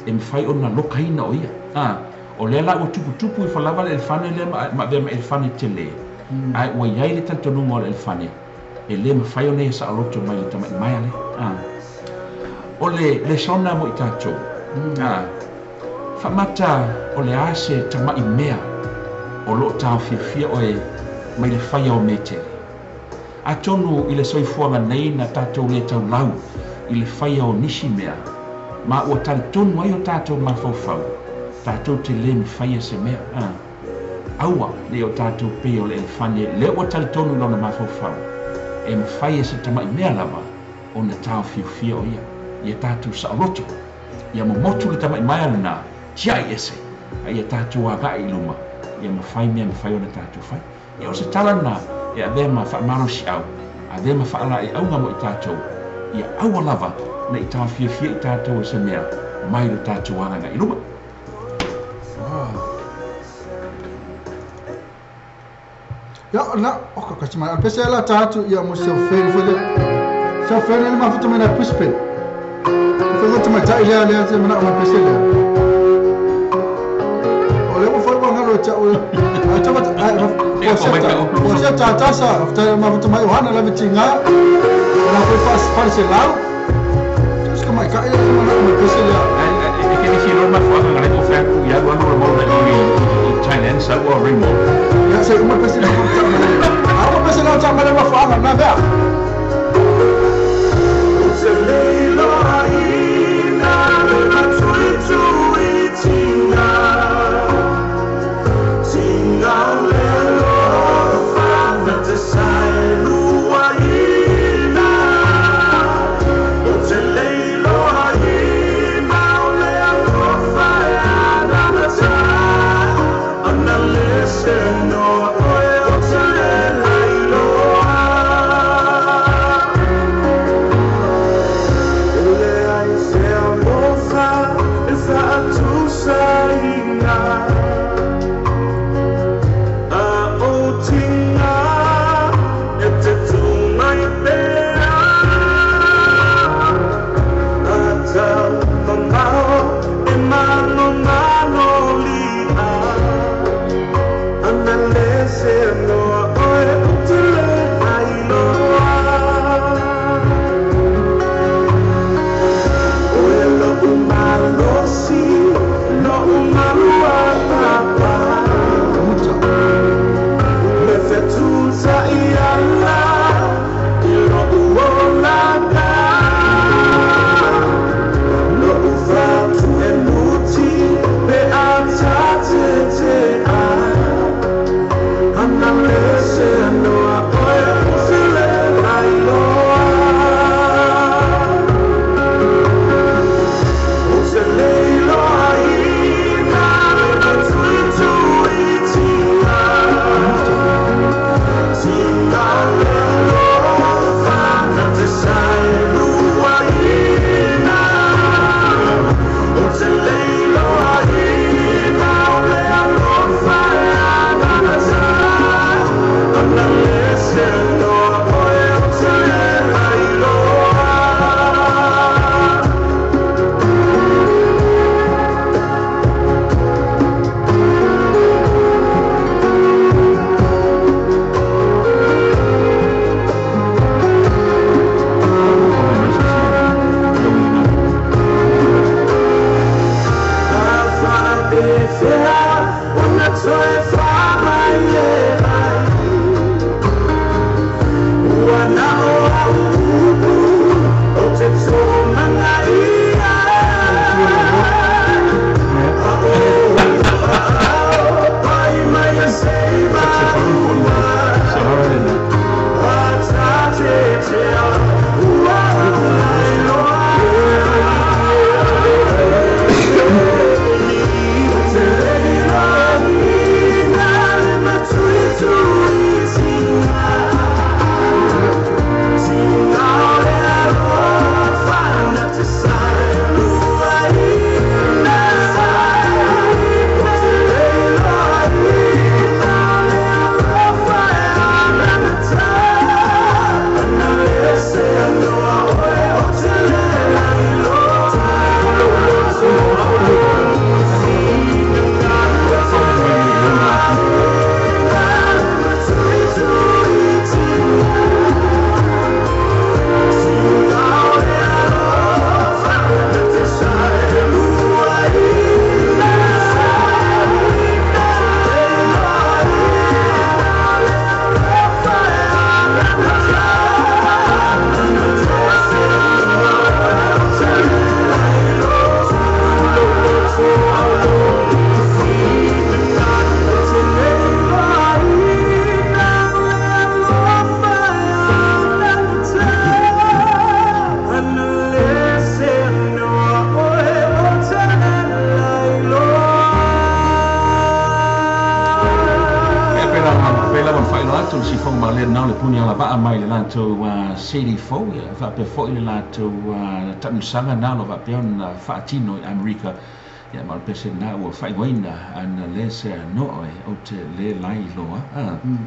e mafai ona lokaina o ia. A, o lea la ua tuputupu ifo lava le elefane lea ma avea ma elefane tele, ae ua i ai le talitonuga o le elefane, e le mafai ona ia saoloto mai le tama'i maea lea. A, o le lesona mo i tatou, a, faamata o le a se tama'i mea o loo taofiofia oe mai le faia o mea tele. Atonu i le soifuaga nei na tatou le taulau i le faia o nisi mea, ma ua talitonu ai o tatou mafaufau, tatou te le mafaia se mea. A, aua nei o tatou pei o le elefane lea ua talitonu i lona mafaufau, e mafai e se tama'i mea lava ona taofiofia o ia, ia tatou saoloto, ia momotu le tama'i maea lenā, tia'i ese, a ia tatou aga'i i luma, ia mafai mea e mafai ona tatou fai. Ia o se tala lenā e avea ma faamalosiau, avea ma faalaeiauga mo i tatou, ia aua lava ne i taofiofia i tatou e se mea mai lo tatou agaga i luma. Ia, na, o ka kasi mai, pese la tātu ia mo seu whēni foi le, seu whēni le mafuta mai na Brisbane. Foi ngota mai tai lea lea te mana o mai pese lea. O le mo foi wa ngalo te o, a tama, a, o se tātasa, o te mafuta mai o hana la vitinga, o la foi fas fale se lau. Tuska mai kai lea mana o mai pese lea. E ke nisi lo mafuanga ngale o whea ku ia alu alu mo na i Thailand sa ua Raymond. Ia se uma pese lea mafuta mai. A uma pese lea ta mai le mafuanga na vea. Listen, no, CD4 ia faapea fo'i le latou taamilosaga na o lo faapea ona faatino i Amerika ia ma o le pese lena ua faaigoaina ana lē se anoa e ou te lē lailoa.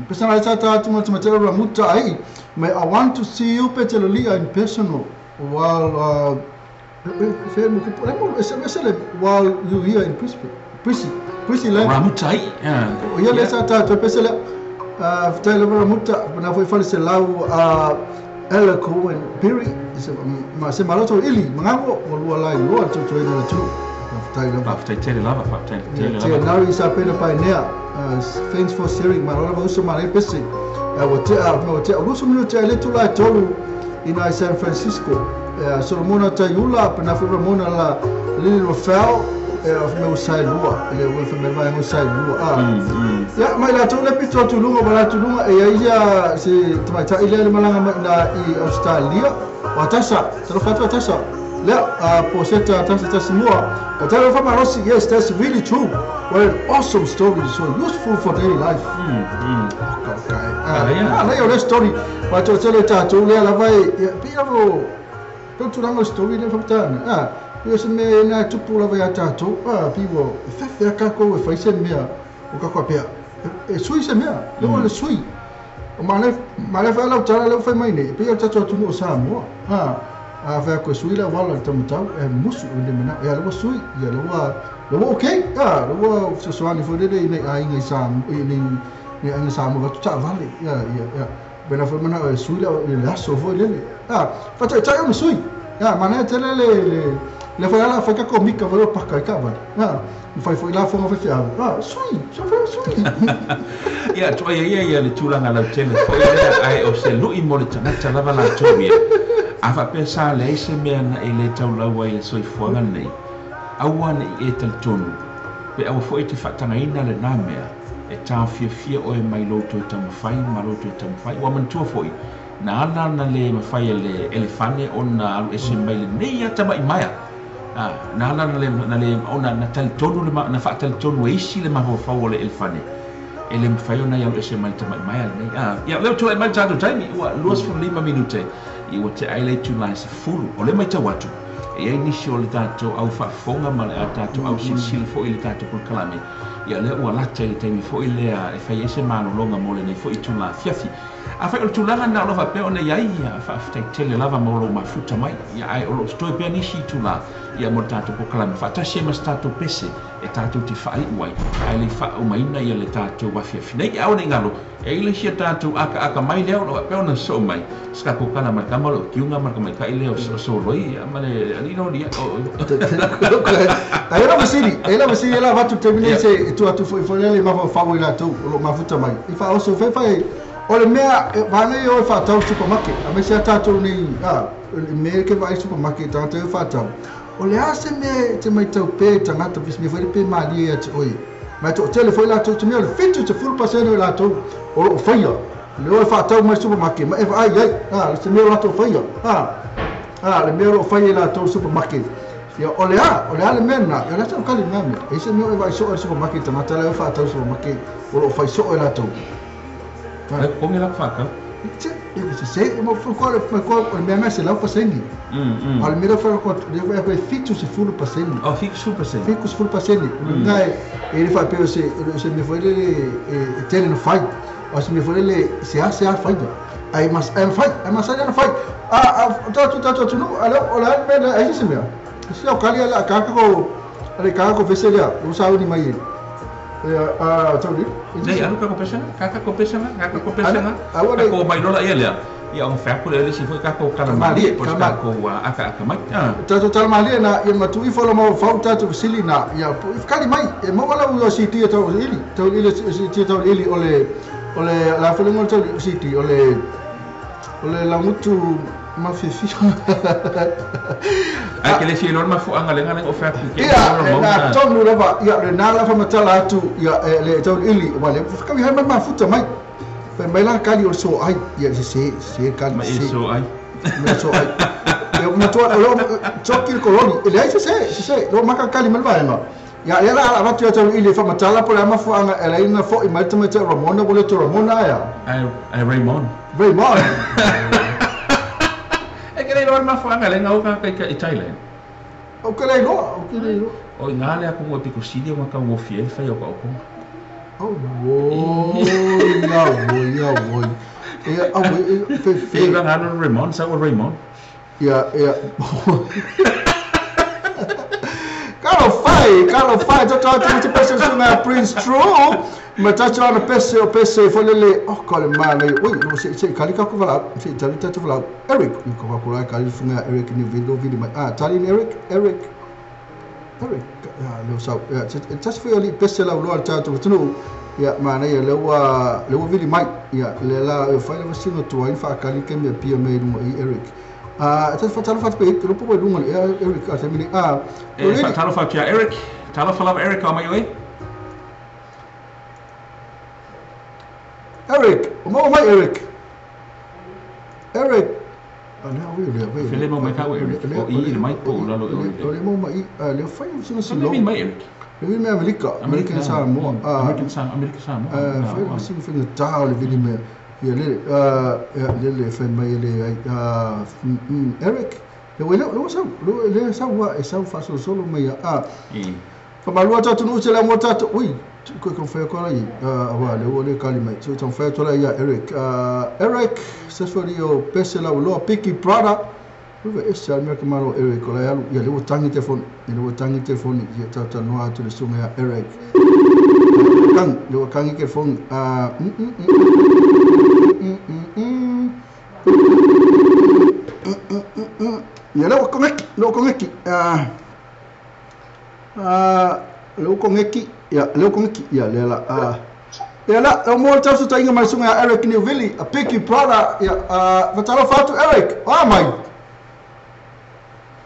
Pese na sa ta atu ma te ramuta ai mai I want to see you pe te lia in personal while while you here in prison prison le ramuta ai ia le sa ta pese le ftai le ramuta na foi fale se lau Ella Cohen Perry ma se maloto ili mangago o lua lai lua to to ina tu ftai la ftai tele lava ftai tele lava te nari sa pena pai nea. Thanks for sharing ma lava uso ma le pese wa te a mo te uso mi te le tu lai tolu ina San Francisco. Solomona Tayula pena fu Ramona la Lily Rafael me usai lua le we fe me vai usai lua ya mai la tu le pito tu lunga ba tu lunga e ia se tamai ta ile le malanga mai na i Australia. Wa tasa talo fatu tasa le poseta tasa tasa mua o talo fa marosi. Yes, that's really true. What an awesome story, so useful for daily life. Okay. Ah le o story wa to tele ta tu le la vai pi avo to tu langa story le fa ah ia se me na tupu lava ia tātou, piwo, e whewhea kako e whai se mea o kako pea. E sui se mea, le o le sui. O male whai lau tala leo whai mai nei, e pia tātou atunu o Samoa. A whai koe sui la wala le tamatau, e musu o le mena, ia lewa sui, ia lewa, lewa okei, lewa sosoani fo rere i nei ainga i Samoa, i nei ainga Samoa, watu tā vale, ia. Bena whai mana e sui la, le aso fo lele. Whatai tai ona sui. Mana tele le le foi ala foi ka komika foi paka ka va. Foi foi la foi foi ah sui so foi sui. Ia to ia ia ia le tulaga lau tele foi lea ai o se lui mo le tagata lava latou ia. A faapea sa leai se mea na e lē taulau ai le soifuaga lenei. Aua ne'i e talitonu. Pe aua fo'i te faatagaina lenā mea e taofiafia oe mai lou toe taumafai ma lou toe taumafai. Ua manatua fo'i na ala na le mafai e le elefane ona alu ese mai lenei ia tama'i maea. Na ala na le ona na talitonu le na faatalitonu e isi le mafaufau o le elefane e le mafai ona ia alu ese mai tama'i maea lenei. Ia lea ua tulai mai le tatou taimi ua 25 minute i ua te ai le itulā se fulu o le matau atu e iai nisi o le tatou au faafofoga ma le tatou au silasila fo'i le tatou polokalame. Ia lea ua lata i le taimi fo'i lea e fai ai se malologa mo lenei fo'i itulā fiafi. A fai o le tulaga na o lo faapea ona iai ia faafetai tele lava ma o lou mafuta mai. Ia ae o loo totoe pea nisi itulā Ia mo le tatou polokalame faatasi ai ma se tatou pese e tatou te faaiu ai, ae le i faaumaina ia le tatou afiafi nei. Aua ne i galo, e i ai le isi a tatou akaaka mai lea o lo o faapea ona sosoo mai se tatou tala ma le tama o le otiuga ma le tamaitai lea o Soloi ma le alii loli. Ai la fesili, ai la fesili la avatu taimi nei se e tuu atu foi foi lea le mafaufau i latou o lo o mafuta mai. I faaoso fai fai o le mea vana ia o e faatau i supermarket. Aemaise a tatou nei a mea ke vaai supermarket tagata e faatau. O le a se mea e te matau pea i tagata se mea foi le pe malie ia te oe. Ma e toatele foi latou te mea o le 70% o latou o lo o faia. Le o e faatau mai supermarket ma e vaai ai. A se mea o latou faia. A le mea o lo o faia i latou supermarket. Ia o le a le mea na, ia le sa kali na mea. E se mea o e vaai soo i le supermarket tagata la e faatau supermarket o lo o fai soo e latou. Ai kongi la whakau. Se, se se, mo fu ko le ko o le mea se lau paseni. O le mea fa ko le fa ko 70%. Oh, 70%. 70%. Ngai e le fa pe se se me foi le e tele no fai. O se me foi le se a fai. Ai mas ai fai, ai mas ai no fai. A ta tu ta tu no, ale o la me ai se mea. Se o kali ala ka ko ale ka ko fese lea, o sa ni mai. A tau Nei, alu ka ko pesanga, ka ko pesanga, ka ko pesanga. Ka ko mai lola ia lea. Ia o whaku le lisi foi ka ko kalamalie, po ka ko aka aka mai. Tatou kalamalie na ia matu ifo lo mau fau tatou fesili na ia kali mai e maua lau o CD tau ili, tau ili CD tau ili o le la felengo tau CD o le lagutu mafifia. Ai ke le si lona mafuanga le ngale o whaku ke ia na tonu lava ia le na la famatala atu ia le tau ili wa le ka wi mai mafuta mai. Fai mai la kali o so ai ia se se kali se so ai. Me so ai. Ia matua o choki koloni le ai se se lo maka kali mai vaenga. Ia ia la avatu tau ili famatala po la mafuanga ele ina fo i mai tamata Ramona wole to Ramona ia. Ai Raymond. Raymond. E ke le lona mafuanga le ngau ka i Thailand. O ke le loa, o ke le loa. O ngā le aku ngō piko sili o ngā kau ngō fiel whai o ka okonga. Oh, ia, ia, ia. Ia, au, fe, fe. E ngā ngā Raymond, sa o Raymond. Ia, ia. Kalo fai, toto atu te pese sunga Prince True. Ma tatou ana pese o pese foi lele, oh, ka le mana, oi, no se se kali ka ko vala, se tali tatu vala. Eric, i ko ko la kali funga Eric ni video video mai. Ah, tali ni Eric, Eric. Eric, ah, lo sa, ya, tas foi ali pese la lo tatou tunu. Ia mana ia le ua vili mai. Ia le la fai le vasino tu ai fa kali ke me pia me lunga i Eric. Ah, tas fa talo fa pe lo po lunga Eric a te mini. Ah, e talo fa kia Eric. Talo fa Eric o mai oi. Eric, o mai Eric. Eric. Ah, le le. Fele mo mai kau Eric. O i le mai po la lo. O le mo mai le fai o sina silo. Le mai Eric. Le mai Amerika, American Samoa. American Samoa, American Samoa. Fai o sina fai ta le vili me. Ia le le le fai mai le Eric. Le le le sa le sa wa e sa fa so solo mai a. Fa malua tatu no se la mo tatu. Ui. Ko ko fai ko lai wa le o le kali mai so tau fai tola ia Eric Eric se foi o pese la lo Picky Brother o e se America malo Eric o la ia le o tangi telefone le o tangi telefone ia tata no atu le sunga Eric kang le o tangi telefone ia le o kongeki le o kongeki le o kongeki ia leo kongeki ia le la ia la o mo tau ta inga mai sunga Eric Newville a Picky Brother ia vatalo fatu Eric o mai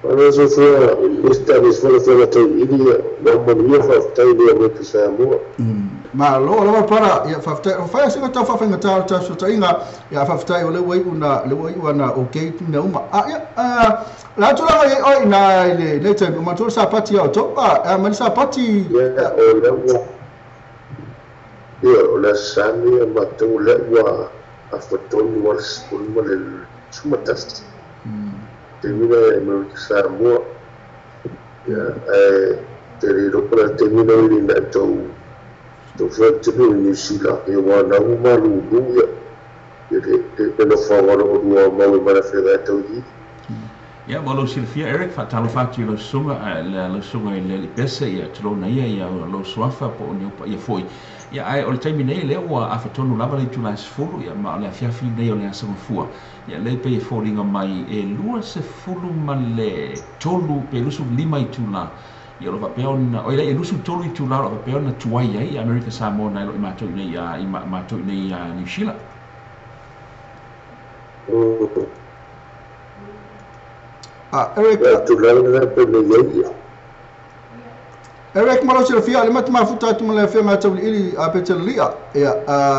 Ana so fua esta vez fua fua tau ili mo mo fa tau le mo Samoa. Ma lo lo para ia fa fa se tau fa fa tau tau so ta inga ia fa fa o le wai una le wai una okay na uma a ia la tu la oi na le le te ma tu sa pati o to a ma sa pati ia o la ia o la sami ma tu le wa a fotoni wa wa le sumatas te mina Amerika Samoa ia te riro para te mina i na tau tau whātinu i New Zealand e wā nau malu lu ia e le no whawara o rua mau e mana whenga tau i. Ia, mo lou silafia Eric, faatalofa atu i lau susuga, lau susuga i le Alii Pese, ia tulou ia ia lou suafa po o ni upa ia foi. Ia, ae o le taimi nei lea ua afatonu lava le itula e 10, ia ma o le afiafi lenei o le aso Gafua. Ia lea pei e foliga mai e 23 pe 25 itula. Ia o lo o faapea ona, oi e 23 itula o lo o faapea ona tuai ai Amerika Samoa nai lo i matou i nei i matou i nei Niu Sila. Eric, Eric ma lou silafia le mata mafuta atu ma le afioga ia Tauiliili a Petelo Lia ia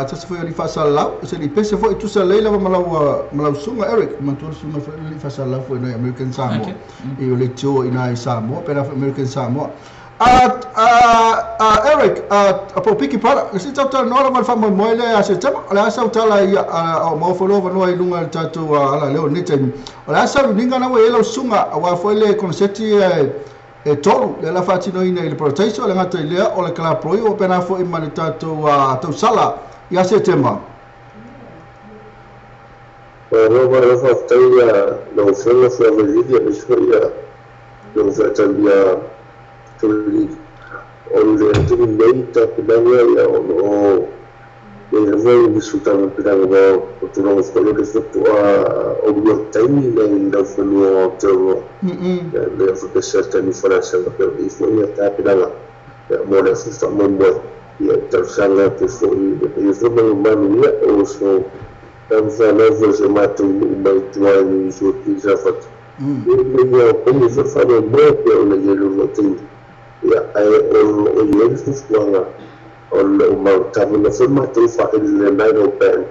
tasi foi o alii faasalalau se alii pese foi tusa lelei lava ma lau susuga Eric manatua le susuga foi le alii faasalalau foi nai American Samoa i o le tio i nai Samoa pena foi American Samoa Eric po Piki Brother se tau talanoa lava le faamoemoe lea ia Setema o le a sau tala ia o maua foi loa avanoa i luga i le tatou ala leo i lenei taimi o le a sau luniga na ua i ai lau susuga aua foi le koneseti e tolu lea la faatinoina i le Parataiso le gata i lea o le Kalaproi ua pena foi ma le tatou tausala ia Setema. Malo malo faafetai lau Afioga Fuavalili aemaise foi lau faatalia Tauiliili. O le taimi nei tapenaga ia o lo o iai lava i nisi o tapenaga ma o tulaga foi o le faatoa o lua taimi nai lau fanua o Aotearoa. Ia le faapea taimi falasaga pe o i foi ia tapenaga ia mo le afu faamoemoe ia talosaga atu foi ia foi manumanu ia o so taumafai foi se matou nuu mai tua i Suati Safata. Ia o foi faamoemoe pe ona i ai le lua taimi. Ia ae o lo o i ai le fuafuaga o lo o mautavana foi matou faaili le Night Band.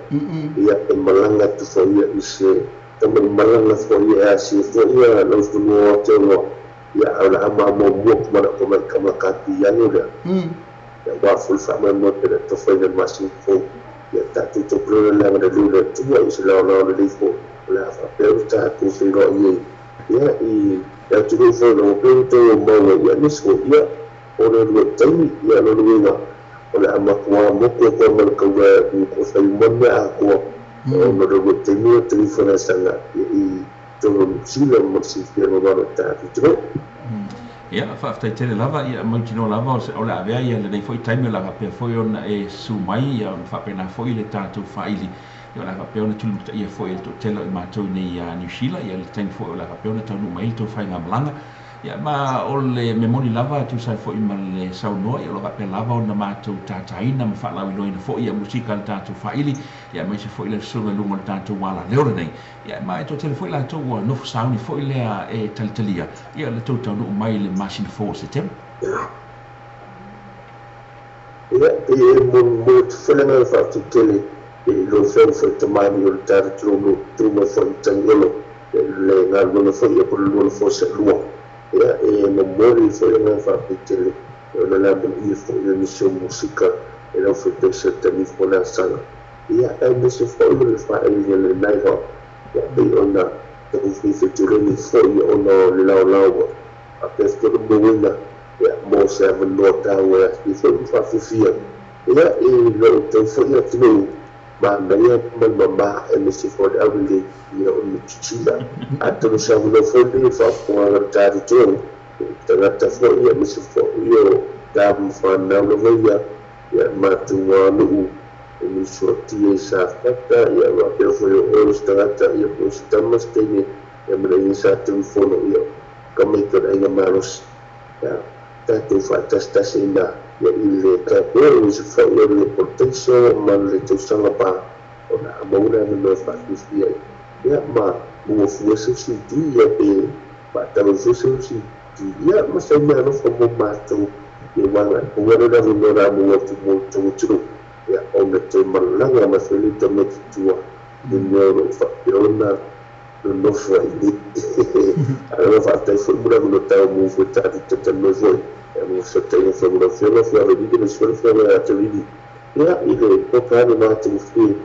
Ia e malaga atu foi ia i se tamalumalaga foi e asia foi ia lau fanua o Aotearoa. Ia o le a mamuamua kumana mai kamakati anu lea. Ia ua foi faamoemoe pe le tofaina le masina fou. Ia tatou topulona leaga le lua le Atua i se laolao lelei foi. O le a faapea ona tatou feiloai ai. Ia i le atunuu foi lau pea tou o maua ia nisi foi ia o le lua taimi ia lona uiga o le a matua motu atoa ma le kaua i ko fai uma mea atoa ona le lua taimi o taimi falasaga i tonu Niu Sila ma le silafia mamalo o tatou atunuu. Ia, faafetai tele lava, ia mautinoa lava o le a avea ia lenei foi taimi o le a faapea foi ona e susu mai ia ona faapena foi le tatou faaili. Ia o le a faapea ona tulimataia foi e le toatele o i matou i nei ia Niu Sila, ia le taimi foi o le a faapea ona taunuu mai ai le tou faigamalaga. Ia ma o le mea moni lava tusa ai foi ma le saunoa, ia o lo o faapea lava ona matou tataina ma faalauiloaina foi ia musika a le tatou faaili, ia aemaise foi le susuga i luga o le tatou alaleo lenei. Ia ma e toatele foi latou ua nofo sauni foi lea e talitalia ia le tou taunuu mai i le masina fou o Setema. Ia, e momoli atu foi le agaga faafetai tele i lau Afioga foi Tamani o le tatou atunuu tu mai foi i Tagiolo le galuega foi ia po o le lua nofoa sealua. Ia, e momoli foi le agaga faafetai tele ona le amanaia foi o nisi o musika e lau foi pese tani foi le asaga. Ia, aemaise foi o le faaili a le Nighthawk. Ia, pei ona taufifetuleni foi ona o le laolao a pea foi le mauina ia mo se avanoa taua e afi foi ma faafifia. Ia, i lou tau foi atunuu manaia ma le mamā aemaise foi le aulelei ia o Niu Sila. Atonu se avanoa foi lenei o faafofoga le tatou tagata foi aemaise foi o tama fanau lava ia ia matou nuu e nisi o tia i Safata ia faapea foi o oe o se tagata ia po o se tama se teine ia ma le aiga sa tauifono ia ka mai ka le aiga malosi ia tatou faatasitasi ina ia i le tapea o se foi o le potaiso ma le tausaga pa ona a maua le avanoa e faafifia ai. Ia ma ua fua seu CD ia pe faatau ai foi seu CD ia ma se mea alofa mo matou ia uaga ua le avanoa la maua atu mo le tou atunuu ia ona toe malaga mai foi le tamaiti tua i mea o lo o faapea ona nonofo ai nei. Ae lava faafetai foi mo le avanoa taua mo foi tatou talatalanoa foi ia mo fesootaiga foi ma lau Afioga Fuavalili aemaise foi le Afioga ia Tauiliili ia i le polokalame matagofie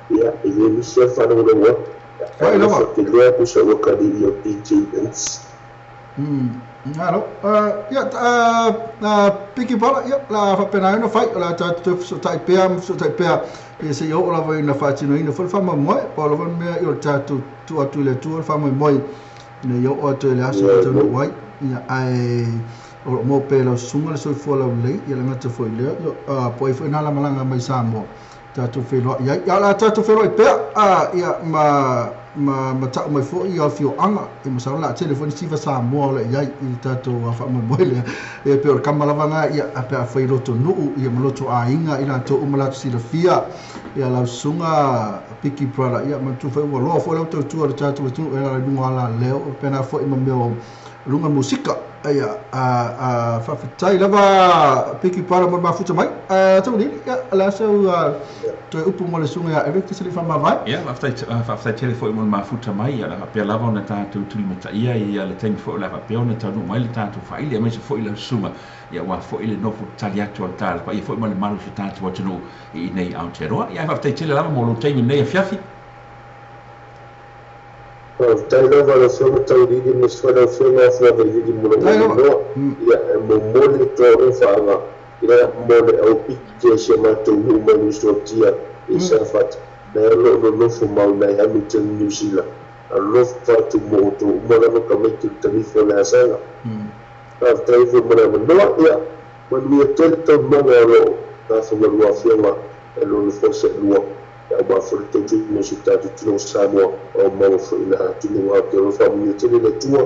ia e le misi lava faalogologo atu Ai ae lava. nofo tele atu sa ua kalili o DJ Oates. Alo, ia, Piki Paula, ia, la faapena ai ona fai, o le a tatou toe fesootai pea ma fesootai pea, ia se i oo lava ina faatinoina foi le faamoemoe, pau lava le mea i o le tatou tuu atu i le Atua le faamoemoe. Ina ia oo atu i le aso e taunuu ai, ia ae o loo maua pea i lau susuga le soifua laulelei, ia le gata foi i lea, ia po o ai foi na malamalama mai Samoa tatou feiloai ai. Ia o le a tatou feiloai pea, ia ma ma ma tau mai foi ia afioaga, ia masalo o le a tele foi nisi Samoa o lo o i ai i le tatou faamoemoe lea. Ia pei o le kama lava lena, ia pe afai i loto nuu, ia ma loto aiga, i latou uma latou silafia, ia lau susuga Piki Brother, ia manatua foi ua loa foi lau tautua i le tatou atunuu e ala i luga o alaleo, faapena foi ma mea o luga musika. Ia faafetai lava Piki Brother mo le mafuta mai. Taulili, ia o le a sau toe upu mo le susuga ia Eric te se i faamavae. Ia, faafetai, faafetai tele foi mo le mafuta mai, ia le faapea lava ona tatou tulimataia ia le taimi foi o le a faapea ona taunuu mai le tatou faaili, aemaise foi lau susuga, ia aua foi le nofo tali atu a le ta le paia foi ma le malu o si o tatou atunuu i inei Aotearoa. Ia, faafetai tele lava mo lou taimi i lenei afiafi. Faafetai lava lau Afioga Taulili aemaise foi lau Afioga Fuavailili mo lou avanoa. Ia, e momoli le toalofaaga ia mo le aupiki a si a matou nuu mai Nuusuatia i Safata, na o lo o nonofo mau nai Hamilton, New Zealand. Alofa atu mo outou uma lava tamaiti o le talifu o le asaga. Faafetai foi mo le avanoa. Ia, manuia tele taumaga o lo o gafamalua Afioga e lona fosa e lua. Ia aua foi le tautuina o si o tatou atunuu o Samoa, o maua foi i le atunuu Aotearoa. Faamanuia tele le Atua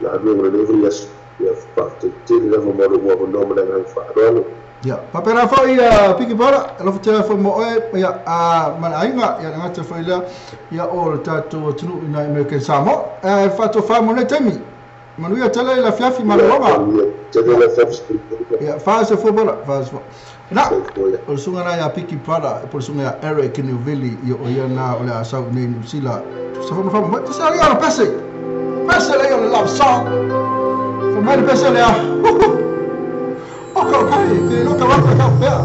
i le galuega o lenei vaiaso. Ia faafetai tele lava mo lou avanoa ma le agaga faaaloalo. Ia, faapena foi Piki Brother, alofa tele foi mo oe, ia, ma le aiga, ia le gata foi lea, ia o le tatou atunuu i nai American Samoa. E faatofa mo lenei taimi. Manuia tele i le afiafi malologa. Ia, manuia tele le afiafi. Ia, faasefua brother, faasefua. Na, o le susuga lena ia Piki Brother, po o le susuga ia Eric Niuvili, ia o ia lena o le a sau i nei Niu Sila. Tusa foi ma faamoemoe. Tusa ia o le pese. Pese lea o le love song. Fai mai le pese lea. O ka kai, ke lo ka waka ka pea.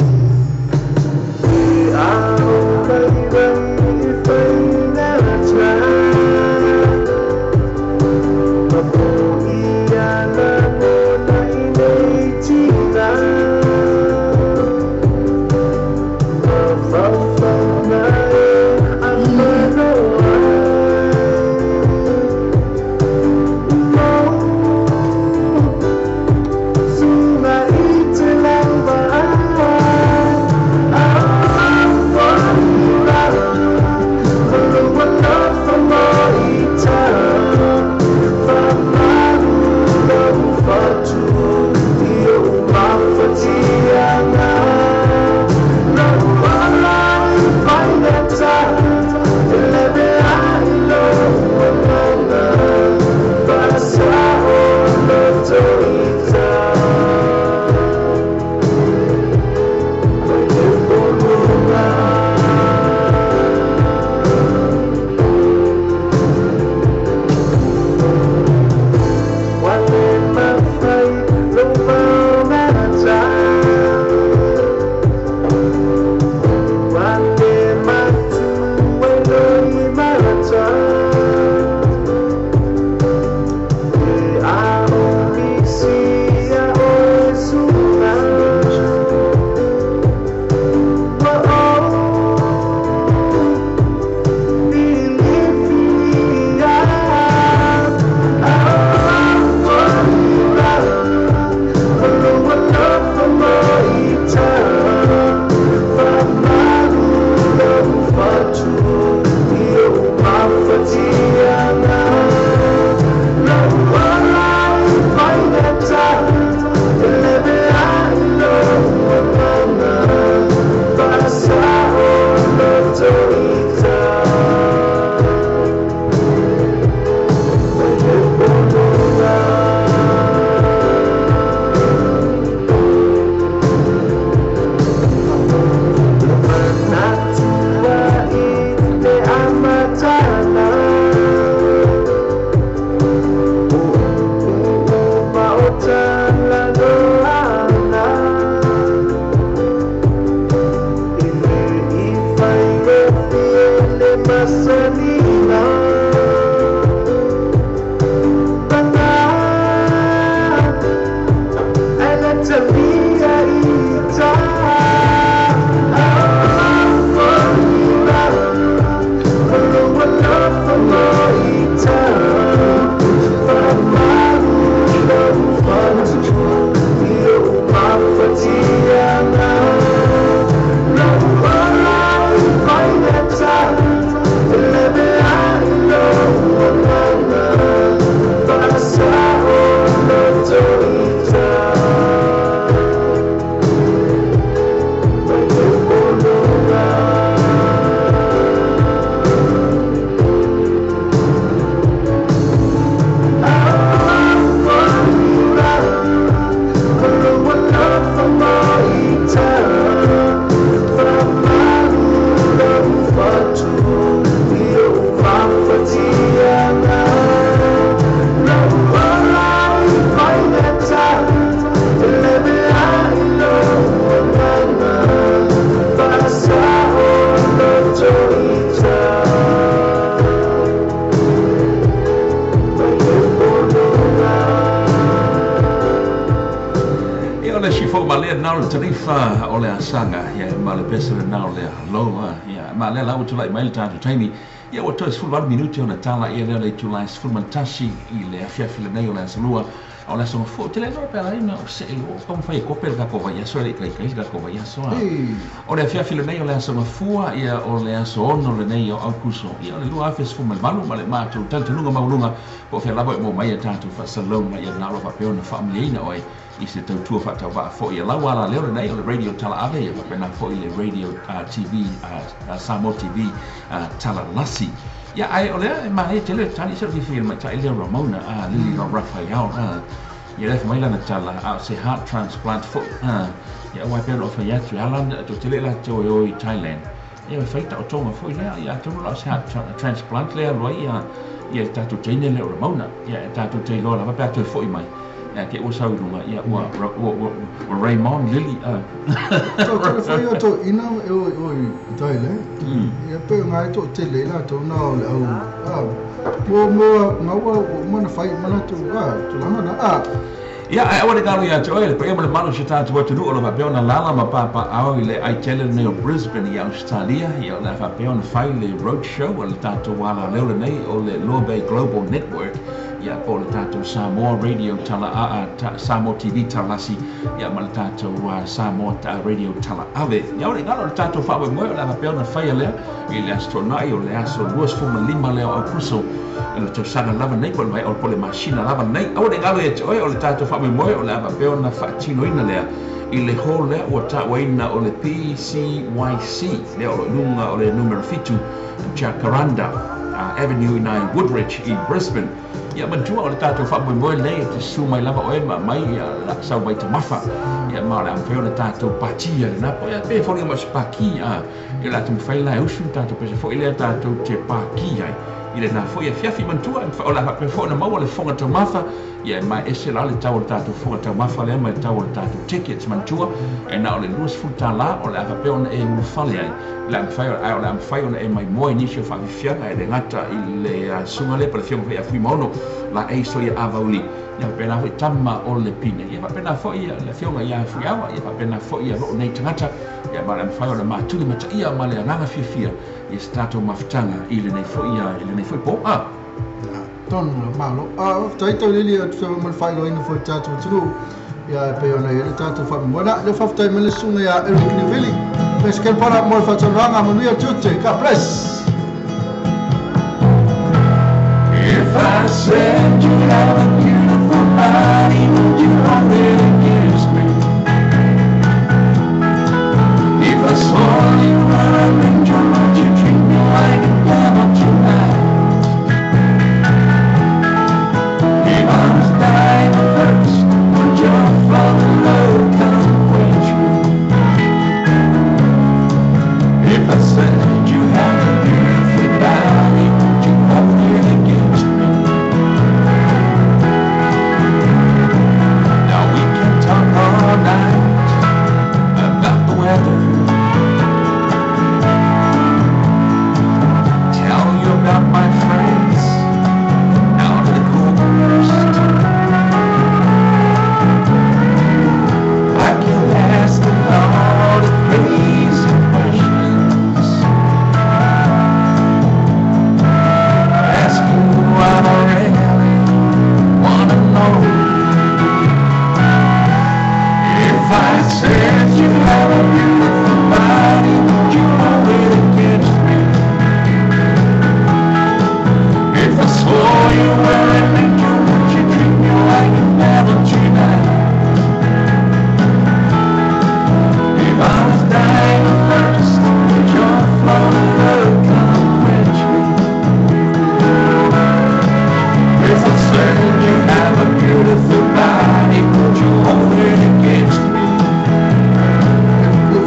le sifo ma le nao le tarifa o le asaga ia ma le pese le nao le loa ia ma le lau tulai mai le tatou taimi ia ua toe 18 minute ona tala ia lea le itulai 11 i le afiafi lenei o le aso lua o le aso gafua. Ou te le iloa pe ala ai ona o see o taumafai e kope le tatou vaiaso e le i kaikai le tatou vaiaso a. O le afiafi lenei o le aso gafua ia o le aso 6 lenei o Aukuso ia o le 2018 ma le matou talitonuga maualuga po o fea lava e maua mai a tatou faasalalauga ia na o lo o faapea ona faamalieina oe i se tautua faatauvaa foi ia lau alaleo lenei o le radio talaave ia faapena foi le radio TV Samoa TV talalasi. Ia ae o lea e manaia tele le tali se o fiafia i le matai lea o Ramona Lily Raphael ia lea fai mai lana tala a o se heart transplant foi ia aua e pei ona ou fai atu e ala ona tou tele latou e o i Thailand ia e fai taotoga foi lea ia atonu la o se heart transplant lea e alu ai ia le tatou teine lea o Ramona ia e tatou te iloa lava pe a toe foi mai ia te ua sau i luga ia ua ua Raymond Lily Tau tele foi o toeaiina e o o i Thailand. Ia pei o ngā e toatele i latou na o le au mo mo ngā ua ua uma ona fai uma latou tulaga na Ia, ae aua ne galo ia te oe, le paia ma le malu o si o tatou atunuu o lo o faapea ona lala ma papaao i le aitele lenei o Brisbane i Ausetalia, ia o le a faapea ona fai le road show a le tatou alaleo lenei o le Lobe Global Network, ia po o le tatou Samoa Radio Tala aa Samoa TV Talalasi, ia ma le tatou Samoa Radio Talaave. Ia aua ne galo le tatou faamoemoe o le a faapea ona faia lea i le Aso Toonai o le aso 25 lea o Aukuso i le tausaga lava nei po o le vaeao po o le masina lava nei. Aua ne i galo ia te oe o le tatou faamoemoe o le a faapea ona faatinoina lea i le hall lea ua tauaina o le PCYC lea o lo o i luga o le numera 7 Jacaranda Avenue i nai Woodridge i Brisbane. Ia manatua o le tatou faamoemoe lenei e te susu mai lava oe ma aumai ia sau vaitamafa ia ma o le a mafai ona tatou patia lena po ia pe foliga mai o se paki a ia o le a taumafai la e usu le tatou pese foi lea tatou te paki ai i lena foi afiafi. Manatua o le a faapea foi ona maua le fofoga taumafa ia e maeese la le tau o le tatou fofoga taumafa lea ma le tau o le tatou tickets. Manatua e na o le $20 o le a faapea ona e ulufale ai o le a mafai ae o le a mafai ona e maimoa i nisi o faafiafiaga e le gata i le susuga lea po o le afioga foi ia Fuimaono Laei Soia Avauli ia faapena foi tama o le Pine ia faapena foi le afioga ia Fuiawa ia faapena foi ia loo nei tagata ia ma o le a mafai ona matuli mataia ma le agaga fiafia ia se tatou mafutaga i lenei foi i lenei foi po a. Tonu la malo. A faafetai Taulili e tusa ma le faailoaina foi i le tatou atunuu ia e pei ona i ai le tatou faamoemoe. Na, lea faafetai mai le susuga ia Eric Nevili. Bless Kelpara mo le faataunuaga. Manuia tiute. God bless. If I said you have a beautiful body, would you hold it against me? If I saw you were an angel, would you treat me like a devil tonight? If I was dying of thirst, would your father love come quench me? If I said you had a beautiful body, would you hold it against me? Now we can talk all night about the weather. Tell you about my friends out at the coast. I can ask a lot of crazy questions. Ask you what I really want to know. If I said you have a beautiful body, would you hold it against me? If I saw you were an angel, would you treat me like a devil tonight? If I was dying of thirst, would your flowing love come quench me? If I said you have a beautiful body, would you hold it against me? E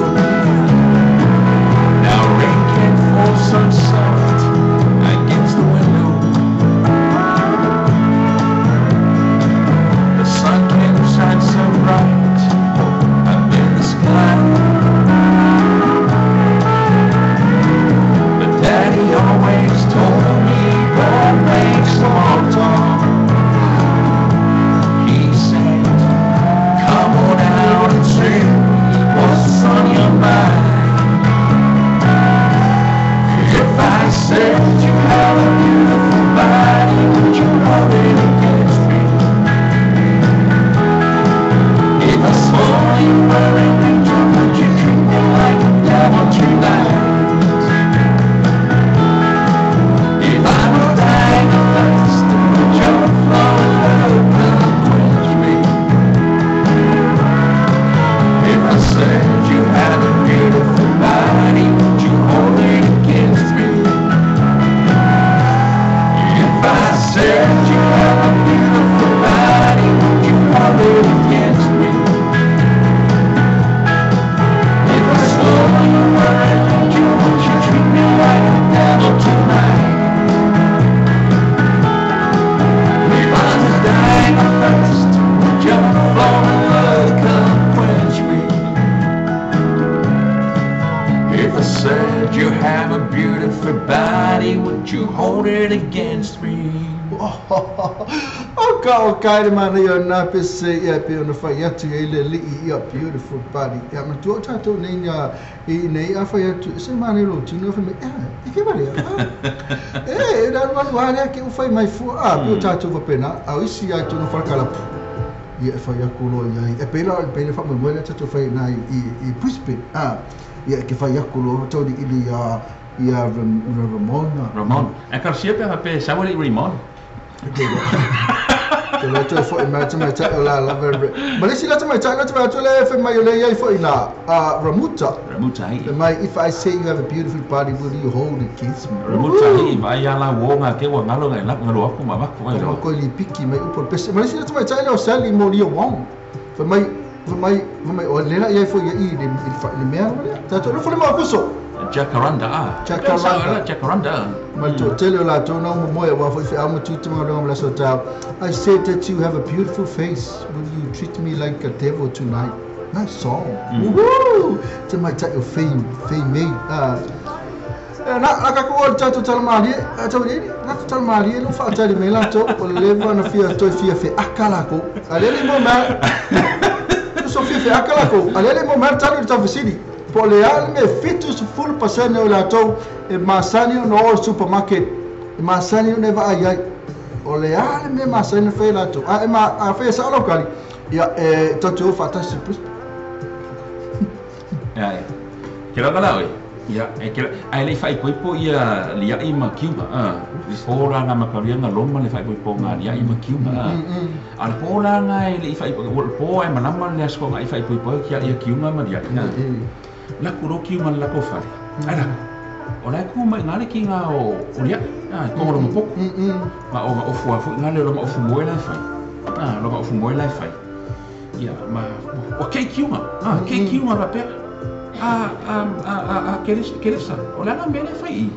conspired against me. O ka o kai le mana ia nā pese ia pe ona whai atu e le li'i ia beautiful body. Ia ma tua tātou nei nia i nei a whai atu se mana i lo tino whai mai e ke wale e e rānu anu hārea ke u whai mai fua a pe o tātou wapena a isi ai tōna wharakalapu. Ia e whai aku loa ia e pēla pēla wha moe moe tātou whai nā i Brisbane a ia ke whai aku loa tauri ili ia Ramona. Ramon. E ka sia pe pe sawali Ramon. Te le toe foi mai te mai tai o la la ver. Malisi la te mai tai la te mai atu le fe mai o le iai foi na Ramuta. Ramuta hi. Mai if I say you have a beautiful body, will you hold it against me? Ramuta hi vai ala wonga ke wa ngalo ngai lak ngalo aku ma baku ai ro. Ko li piki mai upo pese. Malisi la te mai tai le o Sally mo lia wong. Fa mai fa mai fa mai o le la iai foi i le le mea le. Ta to le foi ma kuso. Jacaranda ah. Jacaranda. Jacaranda. I said that you have a beautiful face. Will you treat me like a devil tonight? Nice song. Woo! Te mai tai o fame, fame. Na ka ko o tātou talamari, tau ni, na talamari lo fa tali me la to o leva na fia toi fia fe akala ko. Ale le mo ma. So fia fe akala ko. Ale le mo ma tali o tafsiri. Po le ale me fitu full pasane o la tou e masani no o supermarket e masani ne va ai o le ale me masani fe la tou a e ma a fe sa lo kali ia e tatu fa ta si plus ia ke la la oi ia e ke ai le fai koipo ia lia i ma kiuga a le pola nga makaria nga loma le fai koipo nga lia i ma kiuga a le pola nga le fai po ai malama le asko nga i fai koipo kia ia kiuga ma lia la kuro kiuga la ko fale ai la o la ku mai ngale ki nga o lia a ko ro mo ma o nga ofu afu ngale lo ma ofu moe la fai a lo ma ofu moe la fai ia ma o ke kiuga a ke kiuga la pe a keresa o la me le fai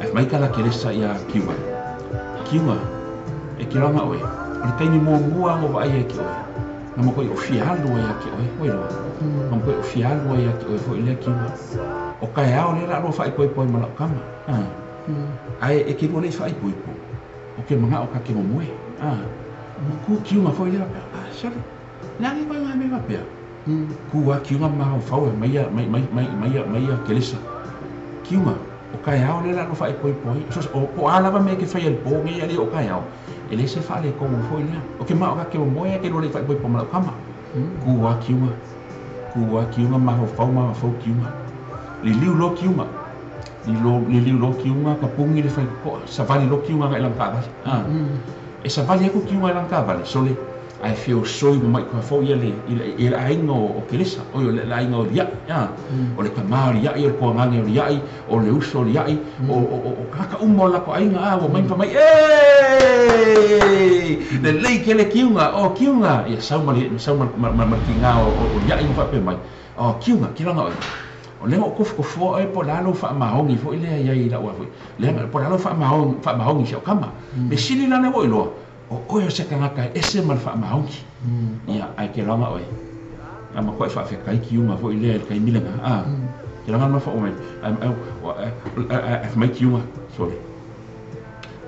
ai mai kala keresa ia kiuga kiuga e kiranga oe o le taimi muamua ngo vai e ki oe na mo ko o fialu ia ki oe oi lo na mo ko o fialu ia ki oe foi le kiuga o kai ao le la lo fai poi poi ma kama ai e ki le fai poi poi o ke manga o ka ke mo a mo ku kiuga foi le a sale na ni ko ngai me va pea ku a kiuga ma fau mai mai mai mai mai mai kelesa kiuga o kai ao le la lo fai poi poi so o po ala va me ke fai el po ngi ali o kai ao ele se fa le ko mo foi le o ke ma o ka ke mo e ke lo le fai poi poi ma kama ku a kiuga ma fau kiuga li liu lo kiuga li liu lo kiuga ka pungi le fai ko savali lo kiuga ngai lang ka va e savali ko kiuga lang ka va so le ai feel soi mai ko fo ia le i ainga o kelesa o le ainga o ia o le kamari ia o ko ngange o ia o le uso ia o o kaka umo la ko ainga a o mai mai e le le ke le kiunga o kiunga ia sau ma ma kinga o ia i fa pe mai o kiunga kilanga o o le ko ko fo e po la lo fa maongi fo ile ia i la o fo le po la lo fa maongi se o kama me sili la le o lo o oe o se kangaka ese ma le faamaogi ia ae ke laga oe ama koe faafekai kiuga foʻi lea i le kaimilega a ke laga ma faʻo mai ae mai kiuga sole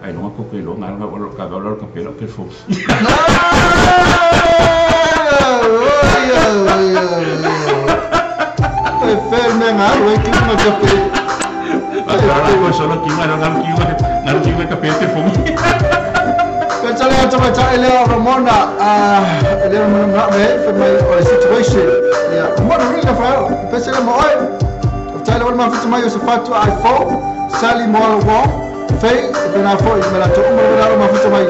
ai loga koko i loga alaga ua ka vao lalo ka pela o ke fou e ferme ngā ue kiuga ka pe Ala solo kiuga ngalu kiuga ka pela ke fou. Pensale atu mai tai lea Ramona lea Ramona me for my situation. Yeah, Ramona ringa fa. Pensale mo oi. Tai lea ma fitu mai o sefatu iPhone, Sally Moala Wong, Faye, bena fo i mela to mo la ma fitu mai.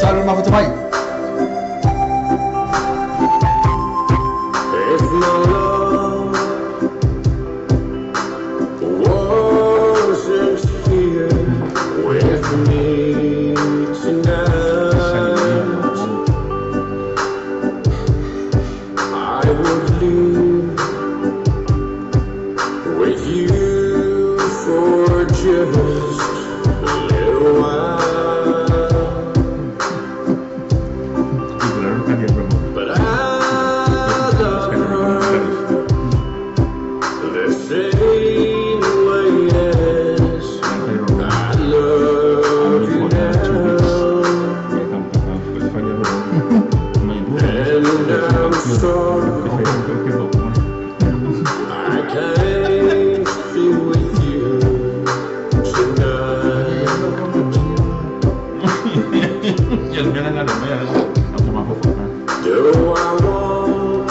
Tai lea ma fitu mai. If my love wasn't here with me tonight, I would live with you for just a little while. sorry I can't be with you tonight. Do I want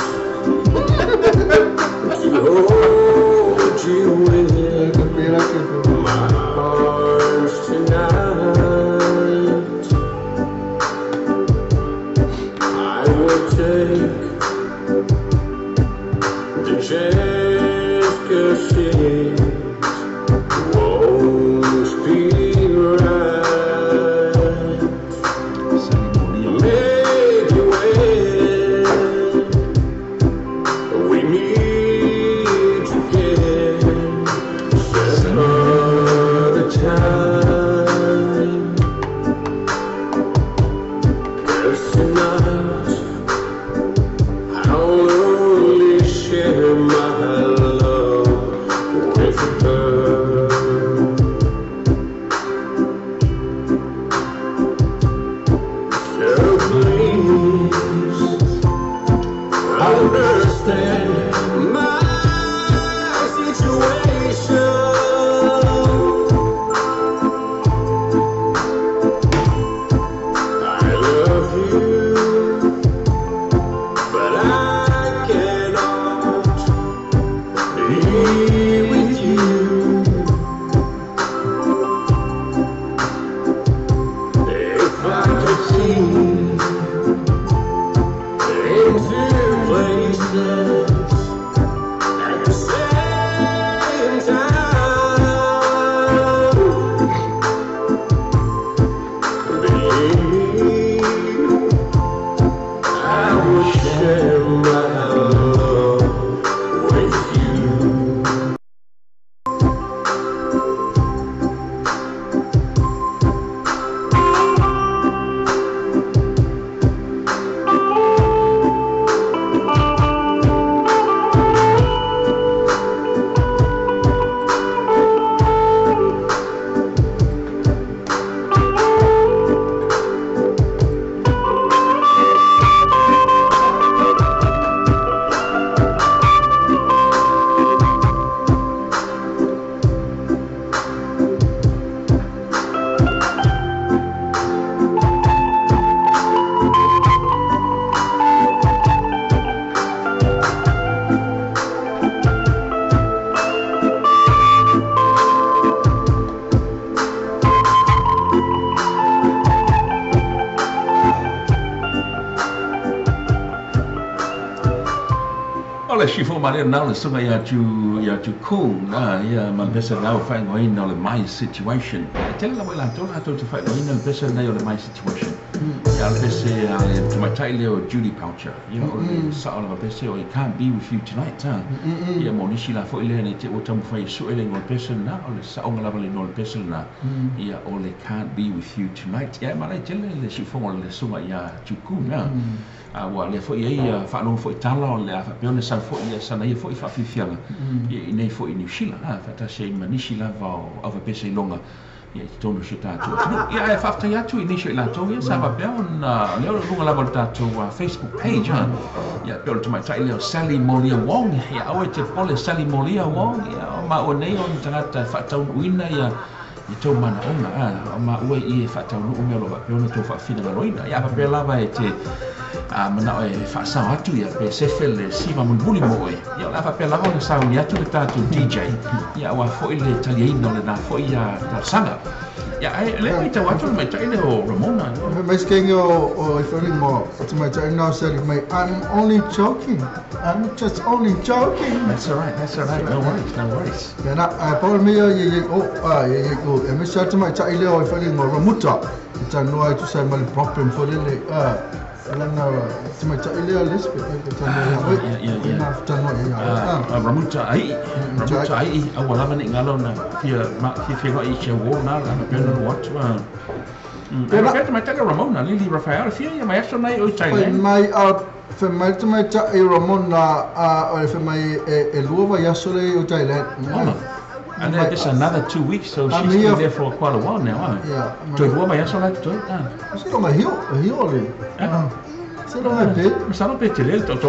to hold you in my arms tonight? I will take the chance, 'cause it won't be right. Maybe when we meet again some other time. 'Cause tonight I'll only share my love with her. So please understand my situation. I love you, but I cannot be with you. If I could see in two places at the same time, believe me, I would share my love with you. O le sifo mare na le sunga ia tu kung na ia ma pesa na o whaingo ina o le my situation. E tele la wela tō rātou te whaingo ina le pesa nei o le my situation. Ia le pese a le tamaitai leo Judy Poucher. Ia o le sao lava pese o I can't be with you tonight. Ha. Ia mo nisi la fo ile nei te o tamu whai su ele ngol pese na o le sao nga lava le no le pese na. Ia o le can't be with you tonight. Ia ma le tele le sifo o le sunga ia tu kung na. Ua le foi ai whaanonga foi tala o le a whapeone sa foi ia sana ia foi whawhiwhianga i nei foi i New Zealand whatasi ai manisi lava o au whapese i longa ia i te tonu se tātou atunu. Ia e whawhtai atu i nisio i lātou ia sa whapea ona leo lunga lava o le tātou Facebook page ia peo le tamaitai leo Sally Molia Wong ia aue te pole Sally Molia Wong ia o ma o nei o ni tangata whaataunuina ia i tau mana onga o ma ue i e whaataunu mea lo whapea ona tau whaafina ngaloina ia whapea lava e te mana o e whaasao atu ia pe sefe le siva mulmuli mo oe ia o la whapea lava o le sauni atu le tātou DJ ia ua foi le taliaina o le nā foi ia talosaga ia e le mai tau atu le maitai le o Ramona. Mai skengi o i wharing mo o te maitai nā sali mai I'm only joking. I'm just only joking. That's all right, that's all right. No worries, no worries. Ia na, Paul mea ye ye o ye ye o e me sa te maitai le o i wharing mo Ramuta i tanoa i tu sai ma le problem fo lele lana te maitai lea Lisbeth e tanoa ia oe ia tanoa ia ia Ramuta ai Ramuta ai aua lava nei ngalo na fia fia fia i che wo na la pena no atu a te maitai le Ramona Lily Raphael fia ia mai aso nei o Thailand mai a fe mai te maitai Ramona a o fe mai e lua vai aso le o Thailand. And then it's another 2 weeks, so she's been there for quite a while now, huh? Yeah. Toi rua mai aso lai toi? Asi longa hio, hio le. Se lo e pe. Masalo pe te le to to.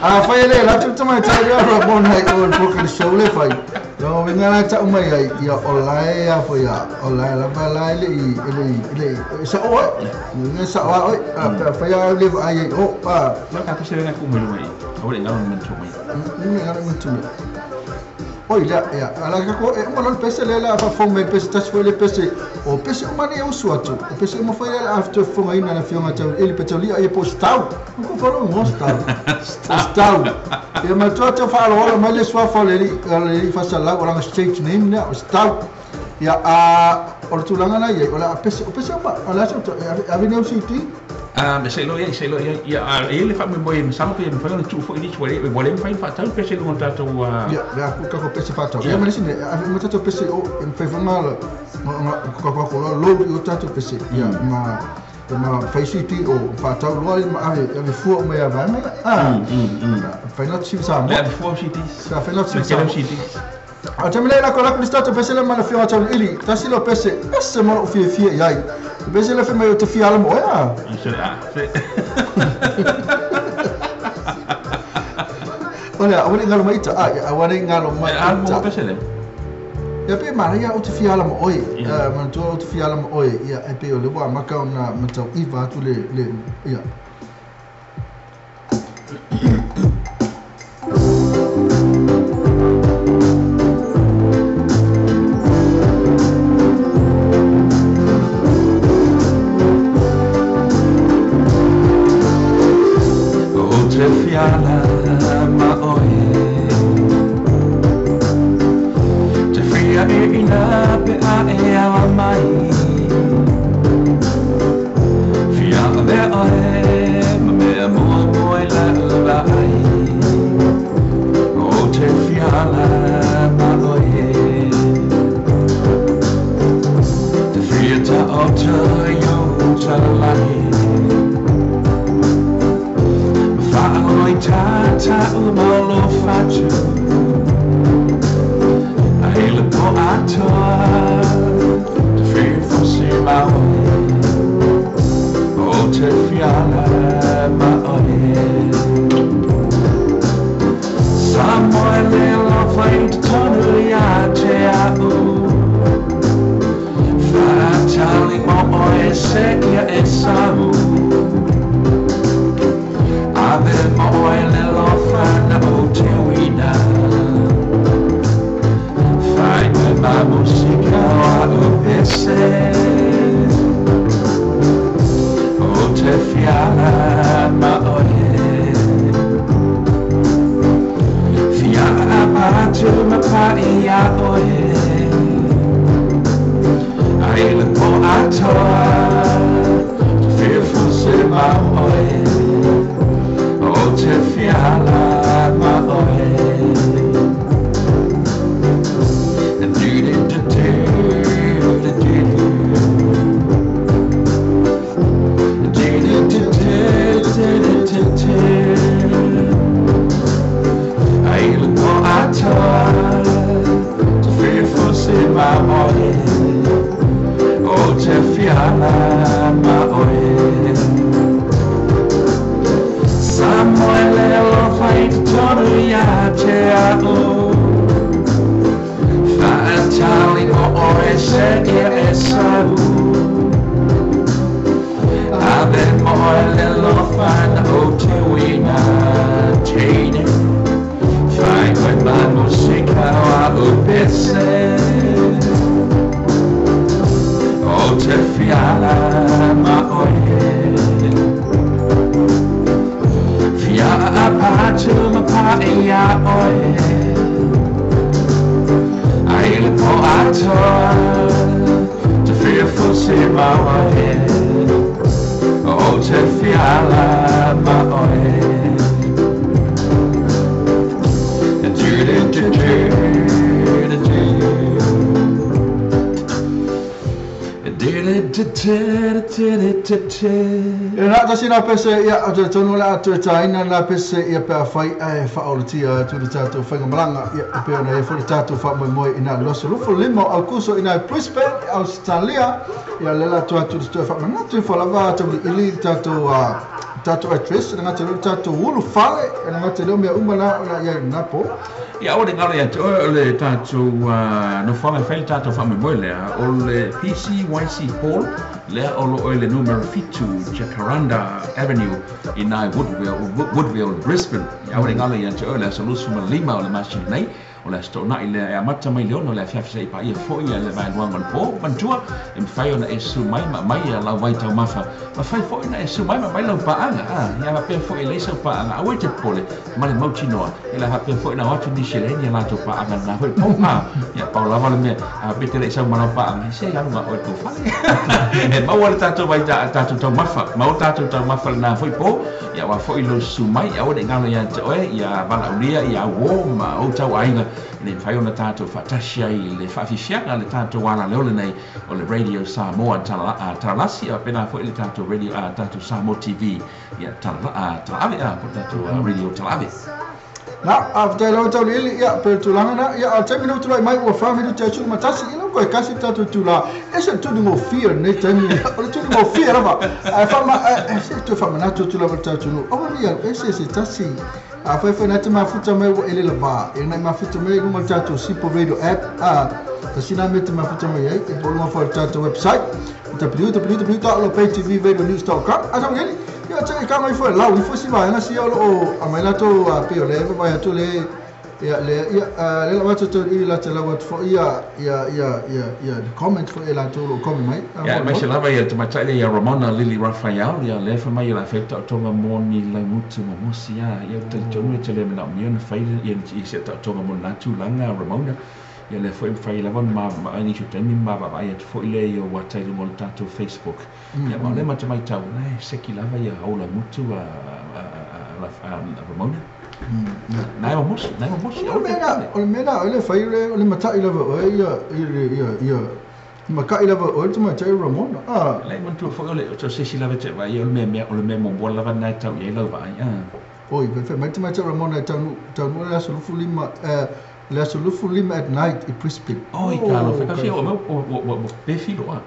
A fai le la tu mai tai le Ramona i o le show le fai. No venga la ta mai ai ia olai a foi a olai la va la le le sa o ne sa o a fai a le ai o pa. La ka se venga ku me lo mai. O le ngalo men tu mai. Ne ngalo men tu mai. Oi la ia ala ka ko e mo le pese le la fa fo me pese tas foi le pese o pese o mane o suatu o pese mo foi la after fo ngai na fionga tau ele petoli ai po stau ko falo mo stau stau e ma tu te falo ora ma le sua fo le le fa sa la ora stage name na stau ia a o tu langa na ia ola pese o pese ma ola so avine o city. Se lo ia ele fa mo mo sa pe mo fa no tu fo ni tu le mo le fa fa tau pese lo ta to ia la ku ka ko pese fa tau ia ma sine mo ta to pese o em fa fa mal ko ko ko lo o ta to pese ia ma ma fa city o fa tau lo ma ave fu mo ia va ma a fa no ci sa mo la fu city sa fa no ci sa a tamle la ko la ko to pese le ma fi tau ili ta si lo pese esse mo fi fi ia pese le fi mai te fi ala mo ia. Olha, awani ngalo mai ta, awani ngalo mai ta. Mo pese le. Ia pe mara ia o te fi ala mo oi. Ma tu o te fi ala mo oi. Ia e pe o le wa maka ona ma tau iva tu le ia. E na tasi na pese ia o te tonu le atu e tāina na pese ia pea whai e whaolatia atu le tātou whaingamalanga ia e pea na e fo le tātou whamoemoe i nā loso lufu lima o aukuso i nā Brisbane Australia ia lela atu atu le tātou whamanatu i whalava atu li ili le tātou tātou address na ngā te leo tātou ulu fale na ngā te leo mea uma na ia nā po. Ia o le ngalo ia te o le tātou no whanga whai le tātou whamoemoe lea o le PCYC Hall lea o lo le numero 7 Jacaranda Avenue i nai Woodville, Brisbane. Ia o le ngalo ia te o le aso lusu ma lima o le masini nei o le aso to'ona'i lea e amata mai le ono le afiafi se'i pa'ia fo'i ia le vaeluaga o le pō manatua e mafai ona e susu mai ma aumai ia lau vaitaumafa mafai fo'i na e susu mai ma aumai lau pa'aga a ia faapea fo'i e leai sau pa'aga aua e te popole ma le mautinoa e le faapea fo'i na o atu nisi e leai ni a latou pa'aga lenā fo'i pō a ia pau lava le mea a faapea te le'i sau ma lau pa'aga se alu ga'oe le tou fale e maua le tatou vaita tatou taumafa maua tatou taumafa lenā fo'i pō ia auā fo'i lou susu mai aua ne'i galo iā te oe ia valaaulia ia auō ma ou tauaiga e le mafai ona tatou faatasi ai i le faafiafiaga le tatou alaleole nei o le Radio Samoa Talalasi a faapena fo'i le tatou radio tatou Samoa TV ia Talaave a po o le tatou radio Talaave. Na, faafetai lava Tauliili, ia, pei o le tulaga lena, ia, a o le taimi lea ua tulai mai ua fa minute atu le matasi, ia lau koe kasi le tatou itulā, ese le tuligofie o lenei taimi, o le tuligofie lava, ae faama, ae se i toe faamanatu atu lava i le tatou nuu, aua ne i alu ese se tasi. Afai foi na te mafuta mai ua ele lava, e nai mafuta mai i luga o le tatou Simple Radio app, a tasi na mea te mafuta mai ai, e po o luga foi o le tatou website, www.lopaytvradionews.com, a tau ieli, ia te ka mai foi lau ifo si vaega sia o loo aumai latou pei o le vaavaai atu le ia le ia le lau atu atu i la te lau atu foi ia ia ia ia ia le comment foi e latou o loo comment mai. Ia, aemaise lava ia le tamaitai lea ia Ramona Lily Raphael, ia lea fai mai ia le fai taotoga mo ni laugutu momosi a, ia ou te talitonu e te le manaomia ona fai ia se taotoga mo lena tulaga Ramona. Ia lea foi e mafai lava ona ma nisi o taimi ma vaavaai atu foi lea i ou ata i luga o le tatou Facebook. Ia ma o lea ma te matau, la e seki lava ia ou laugutu a Ramona. Nai momosi, nai momosi. O le mea lena, o le mea lena o le fai o le mata'i lava o oe ia, ia, ia, maka'i lava o oe le tamaitai o Ramona. Ah. Leai manatua foi o le, o se isi lava e te vaai o le mea mea, o le mea muamua lava lena e tau i ai lau vaai. Ah. Oi, fai mai le tamaitai o Ramona e taunuu, taunuu i le aso 25, le aso 25 at night i Brisbane. Oi, talofa, kasi o mau, ua pefi loa.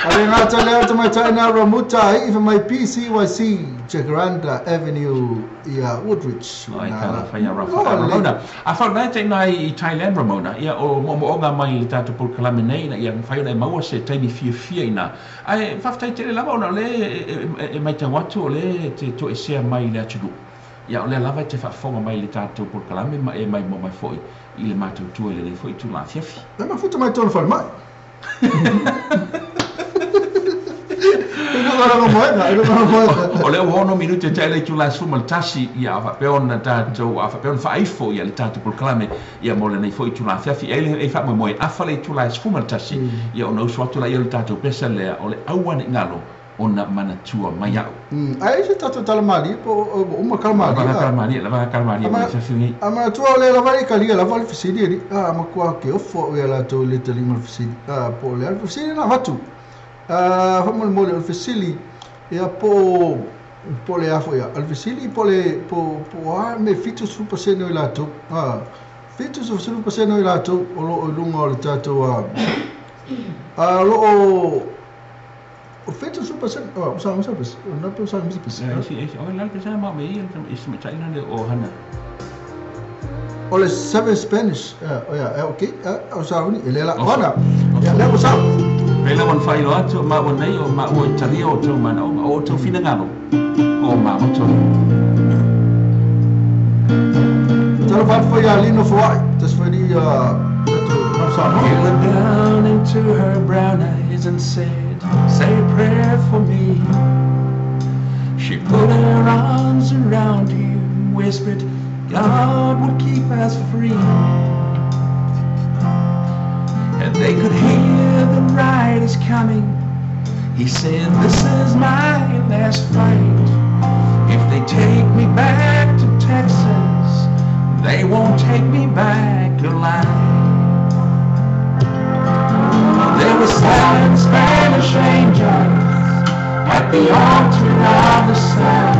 A le gata lea o le tamaitai na Ramuta ai i fai mai PCYC Jacaranda Avenue ia Woodridge. Ai talofa ia Rafa Ramona. A fau nei te ina i Thailand Ramona, ia o moomooga mai i le tatou polokalame nei ina ia mafai ona e maua se taimi fiafia ina. Ae faafetai tele lava ona o lea e maitau atu o lea e te toesea mai i le atunuu. Ia o lea lava e te faafofoga mai i le tatou polokalame ma e maimoa mai foi i le matou tua i lenei foi itula afiafi. E mafuta mai tona falemai. O lea ua 6 minute e tae le itula e 11, ia a faapea ona tatou, a faapea ona faaifo ia le tatou polokalame ia mo lenei foi itula afiafi. E ai le faamoemoe, afa le itula e 11, ia ona usu atu laia o le tatou pesa lea o le aua ne i galo ona manatua mai a'u. Ae ai se tatou tala malie po o ua uma tala malie. Lava tala malie, lava tala malie mo le afiafi lenei. A manatua o lea lava i talia lava le fesili alii, a matua ke ofo a'u ia latou i le taliga o le fesili, a po o le a le fesili na avatu. A faamolemole o le fesili ia po o po o le a foi ia, o le fesili po o le po o a le mea 70% o i latou, a 70% o i latou o loo i luga o le tatou a o loo o 70% o sa sa pes na pe sa sa pes. Isi isi o le pe sa ma me ia isi me tai na le o hana. O le seven Spanish o ia okay o sa uni e le la ona ia le o sa. Pei lava ona faailoa atu o maua nei o maua i talia o outou manaoga, o outou finagalo, o maua tonu. Talofa atu foi ia Lino Foai, tasi foi ni tatou Manu Samoa. He looked down into her brown eyes and said, Say a prayer for me. She put her arms around him, whispered, God will keep us free. And they could hear the riders coming. He said, This is my last fight. If they take me back to Texas, they won't take me back alive. There was at the altar of the Son.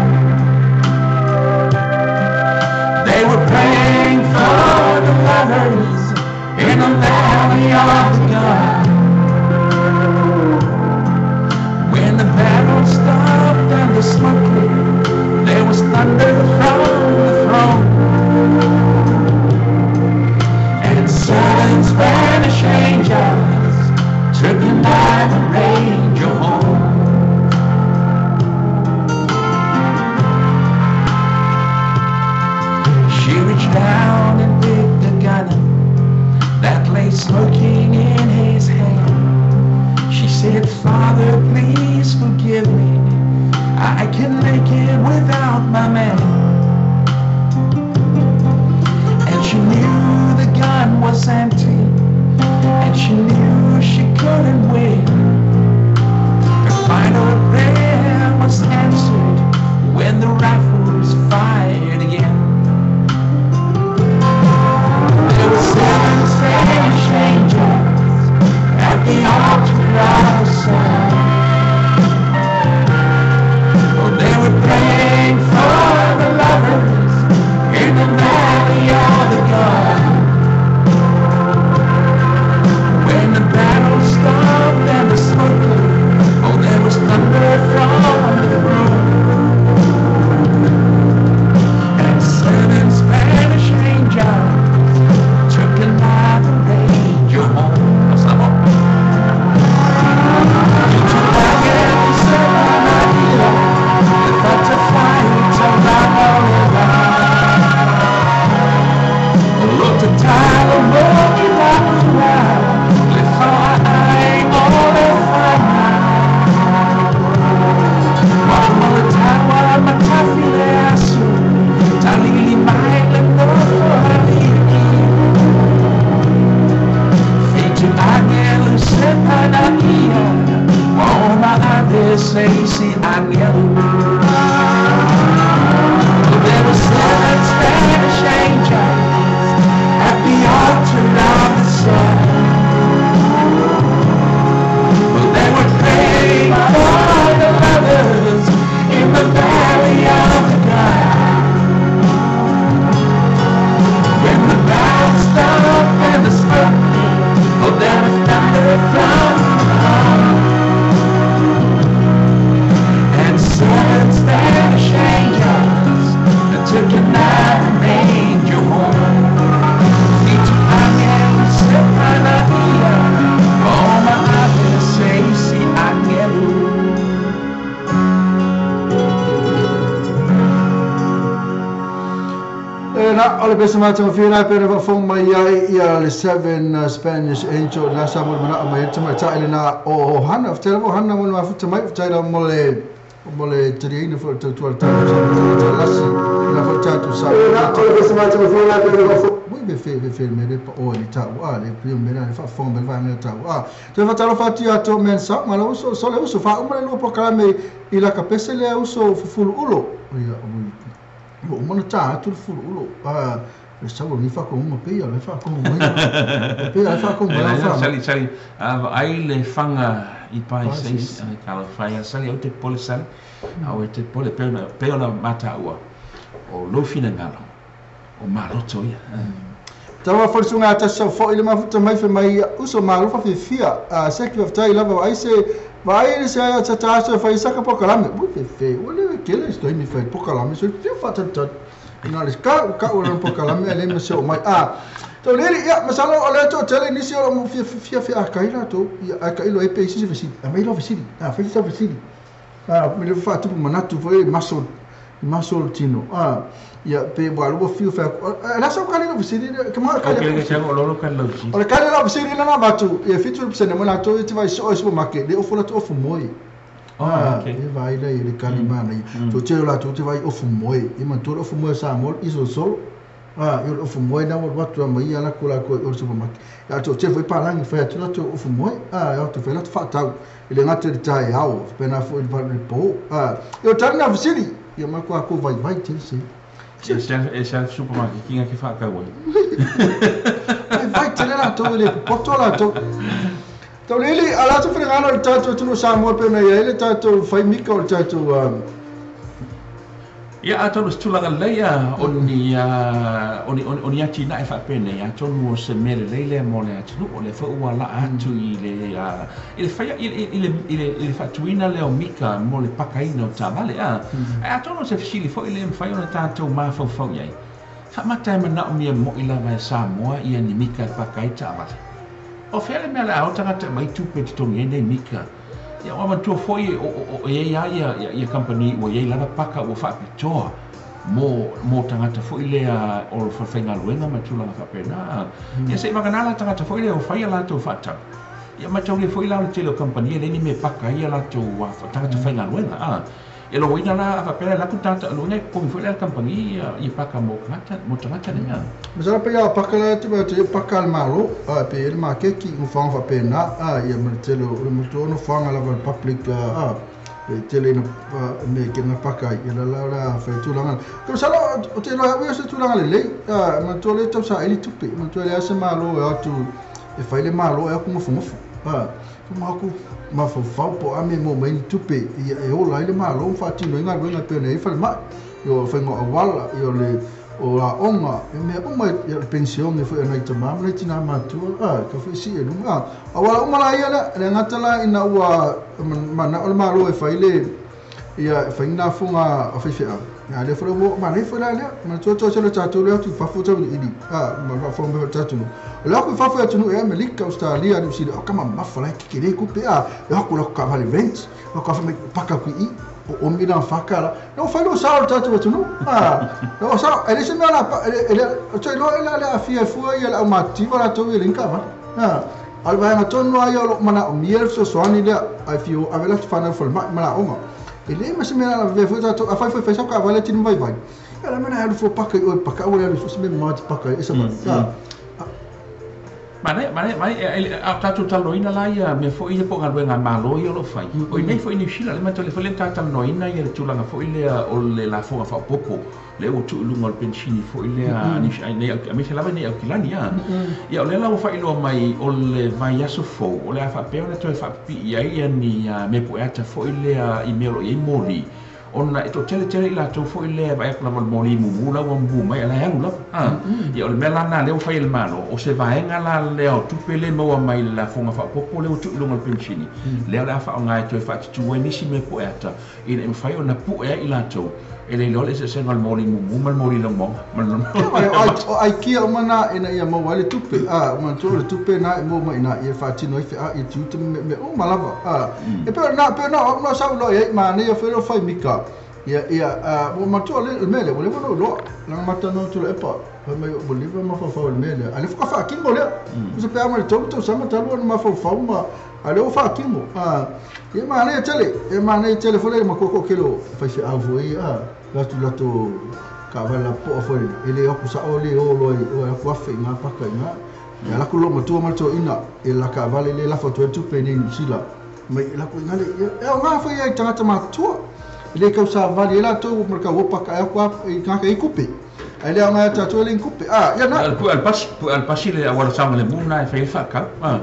They were praying for the lovers in the valley of the gun. When the battle stopped and the smoke cleared, there was thunder from the throne. And seven Spanish angels took another angel home. She reached down and picked the gun that lay smoking in his hand. She said, "Father, please forgive me. I can make it without my man." And she knew the gun was empty, and she knew she couldn't win. Her final prayer was answered when the rifles fired again. There were seven Spanish angels at the altar of the Son. Oh, they were praying for the lovers in the valley of the gun. When the battle stopped and the smoke cleared, oh, there was thunder from the throne. And seven Spanish angels took another angel home. There were seven Spanish angels at the altar of the Son. They were praying for the lovers in the valley of the gun. When the battle stopped and the smoke cleared, oh, there was thunder from the throne. And seven Spanish angels took another angel home. Na o le pesa mata o fina pere va fong mai ai ia le seven Spanish angel la sa mo mana mai tama ta ile na o hana ftela o hana mo ma futa mai ftela mo le triina fo tu tu ta lasi la fo ta tu sa na o le pesa mata o fina pere va fong be fe me le pa o le ta wa le pri me na fa fong be va me ta wa te fa talo fa ti ato men sa ma lo so le uso fa o le lo proclame ila ka pese le uso fulu ulo ia o mana ta tu fulu ulo a le sa o ni fa ko mo pe le fa ko mo pe le fa ko mo la fa sali ai le fanga i pai seis ka fa ya sali o te pole sali au te pole pe ona mata ua o lo fina ngalo o maloto ia. Tawa forsunga ata sa fo ile mafuta mai fe mai uso malo fa fia a se ki fta ila va ai se vai se a ta ta fa isa ka pokalame bu fe fe o le ke le sto mi fe pokalame so ti fa ta ta na le ka ka o le pokalame le me se o mai a to le ia masalo o le to tele ni se o mo fia fia fia ka ila to ia ka ilo e pe se fe si a mai lo fe si a fe se fe si a me le fa tu manatu foi maso maso tino a ia pe wa lo fiu fa la so ka le se ke ma ka le ke lo lo ka lo o le ka le se le na ba tu e fitu se ne mo la to ti vai so so ma ke le o fola to o moi ah okay e vai le le ka li mana to te la to ti vai o moi e ma to o moi sa mo iso so ah eu o moi na o tu ma ia la ko la ko o supermarket ya to te foi pa la ni foi tu la to o moi ah eu to foi la fa ta ele na te ta e au pe na foi le po ah eu ta na visili ia ma ko ko vai vai te se Ese al supermarket kinga ke fa ka wai. Vai te la to le poto la to. Taulili, ala atu whiringano le tātou tunu Samoa pe nei ai le tātou whai mika o le tātou... Ia atonu se tulaga lelei o ni o ni atinae faapenei atonu o se mea lelei lea mo le atunuu o lea foi ua laa atu i le i le faia i le faatuina lea o mika mo le pakaina o taavale a ae atonu o se fesili foi lea e mafai ona tatou mafaufau i ai faamata e manaomia mo'i lava e Samoa ia ni mika e paka ai taavale o fea le mea o le a o tagata e aumai tupe e totogi ai nei mika. Ia ua matua foi o i ai lava ia kamupani ua i ai lava paka ua faapitoa mo tagata foi lea o le falefaigaluega ma tulaga faapena. Ia se i vagana la tagata foi lea ua fai a latou faatau. Ia mataulia foi la o le tele o kamupani e leai ni mea e paka ai a latou tagata faigaluega. Ia lona uiga la a faapea la e alu atu le tagata lona uiga e totogi foi la e le kamupani ia paka mo tagata nei. Masalo pe ia paka la atu atu ia paka a le Malo pe i ai le makeki nofoaga faapena ia ma le tele o le matua o nofoaga lava le public pe tele ina mea e kena paka ai ia la la o le a fai tulaga. Ke masalo o te iloa e au ia o se tulaga lelei manatua lea e tau saili tupe manatua e leai se Malo e o atu e fai le Malo e aku nofonofo uma aku mafaufau po o a mea e maua mai ai ni tupe ia e ola ai le Malo ma faatino ai galuega e pei ona i ai falemai ia o faiga o auala ia o le o aoga ia mea uma ia o le penisione foi a nai tamā ma nai tinā matua tau foi sii ai luga auala uma la ia lea e le gata la ina ua manao le Malo e fai le ia e fai ni lafoga a faifeau a lea foi la ua manaia foi la lea manatua toatele o tatou lea atu i fafo tauiliili ma faafofoga mai foi le tatou nuu o le atu i fafo i atunuu e Amerika, Ausetalia, Niu Sila o ka mamafa la e kekele tupe e o atu i latou taavale rent o atu fai mai paka atu i i o omi lana $4 na ua fai lou sao i le tatou atunuu na ua sao e leai se mea la e le o te iloa e la le aafia ai fua ia le aumatitiva latou ia e leai ni taavale a o le vaega tonu lava ia o lo o manaomia le fesoasoani lea ae fia o ave latou fanau i falemai ma le aoga. E leai ma se mea e lavevea foi tatou, afai foi e fai sau taavale e tino vaivai, ia o le a mea na e alu fua paka i oe paka, aua le alu i so o se mea mamao e te paka ai, esa mai. Manaia, manaia, manaia, a o tatou talanoaina la ia mea foi ia po o galuega a Malo ia o lo o fai. O i inei foi i Niu Sila, lea matou le foi lea na ta talanoaina ia le tulaga foi lea o le lafoga faaopoopo lea ua tuu i luga o le penisini foi lea aemaise lava i nei Aukilani a. Ia o lea la ua faailoa mai o le vaiaso fou o le a faapea ona toe faapipii ai ia ni mea pueata foi lea i mea o lo o i ai moli ona e toatele tele i latou foi lea e vaai atu lava o le moli mumu la ua mumu mai a o la e alu lava a. Ia o le mea la lena lea ua fai e le Malo o se vaega la lea o tupe lea e maua mai i le lafoga faaopoopo lea ua tuu i luga o le penisini lea o le a faaaoga e toe faatutu ai nisi mea pueata ina ia mafai ona pue ai i latou e le iloa le eseesega o le moli mumu ma le moli laumauga ma le O aikia uma na ina ia maua ai le tupe, a, manatua o le tupe na e maua mai i ina ia faatino ai feau ia tiute ma mea uma lava, a. E pei o lena, pei o na o au na sa ou iloa i ai, manaia foi lou fai mika, ia, ia, a, ua manatua le mea lea, ua leva ona ou iloa, leaga ma talanoa Tuilaepa, fai mai ua leva ona mafaufau i le mea lea, a o lea faatoa faatino lea, tusa pe a ma le 3 tausaga talu ona mafaufau ma, a o lea ua faatino, a. Ia manaia tele, e manaia tele foi le matua toatele o faifeau foi a, latou latou taavale lapopoa foi e le o atu sao le o loa i o e atu afe i ina paka i ina. Ia alu atu lou matua ma le toeaina e la taavale le lafo atu ai le tupe i inei i Niu Sila mai e latou ina le ia e aoga foi ia i tagata matutua e le tausavali ai latou ma le tauopa ka e atu a i tagata e i tupe. Ae le aoga ia tatou e le ni tupe a ia na. Le pue a le pasi, pue a le pasi le auala saogalemu lena e fai ai le faatau a.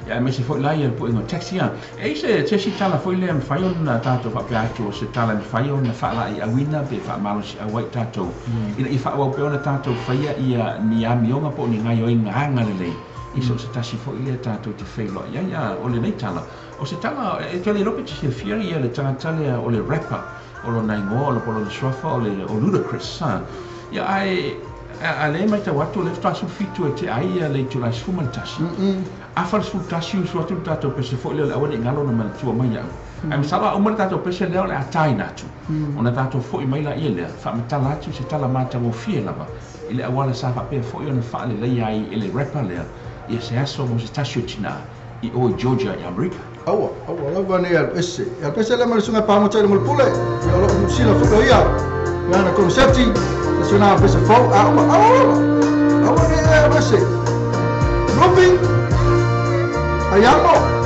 Ia aemaise foi la ia le puega o taxi a. E i ai se se isi tala foi lea e mafai ona tatou faapea atu o se tala e mafai ona faalaeiauina pe faamalosiau ai tatou ina ia faaauau pea ona tatou faia ia ni amioga po o ni gaioiga agalelei i so o se tasi foi lea tatou te feiloai ai. A o lenei tala, o se tala e te le iloa pe te silafia ia le tagata lea o le rapper o lona igoa o le po o lona suafa o le o Ludacris a. Ia ae a lea e matau atu o lea faatoa 17 e tea ai ia le itula 11. Afa le 11 usu atu le tatou pese foi lea o le aua ne i galo ona manatua mai au. Ae masalo a uma le tatou pese lea o le a taina atu ona tatou foi mai laia lea faamatala atu se tala matagofie lava i le auala sa faapea foi ona faaleleia ai e le rapper lea ia se aso mo se tasi o tinā i o i Georgia i Amerika. Aua, aua lava nei alu ese. E alu ese lea ma le susuga e pagota i luga o le pule, ia o lo o Niu Sila foi o ia, ia ana koniseti, le susuga pese fou, a uma, aua lava, aua nei e alu ese. Lupi, Aiamo.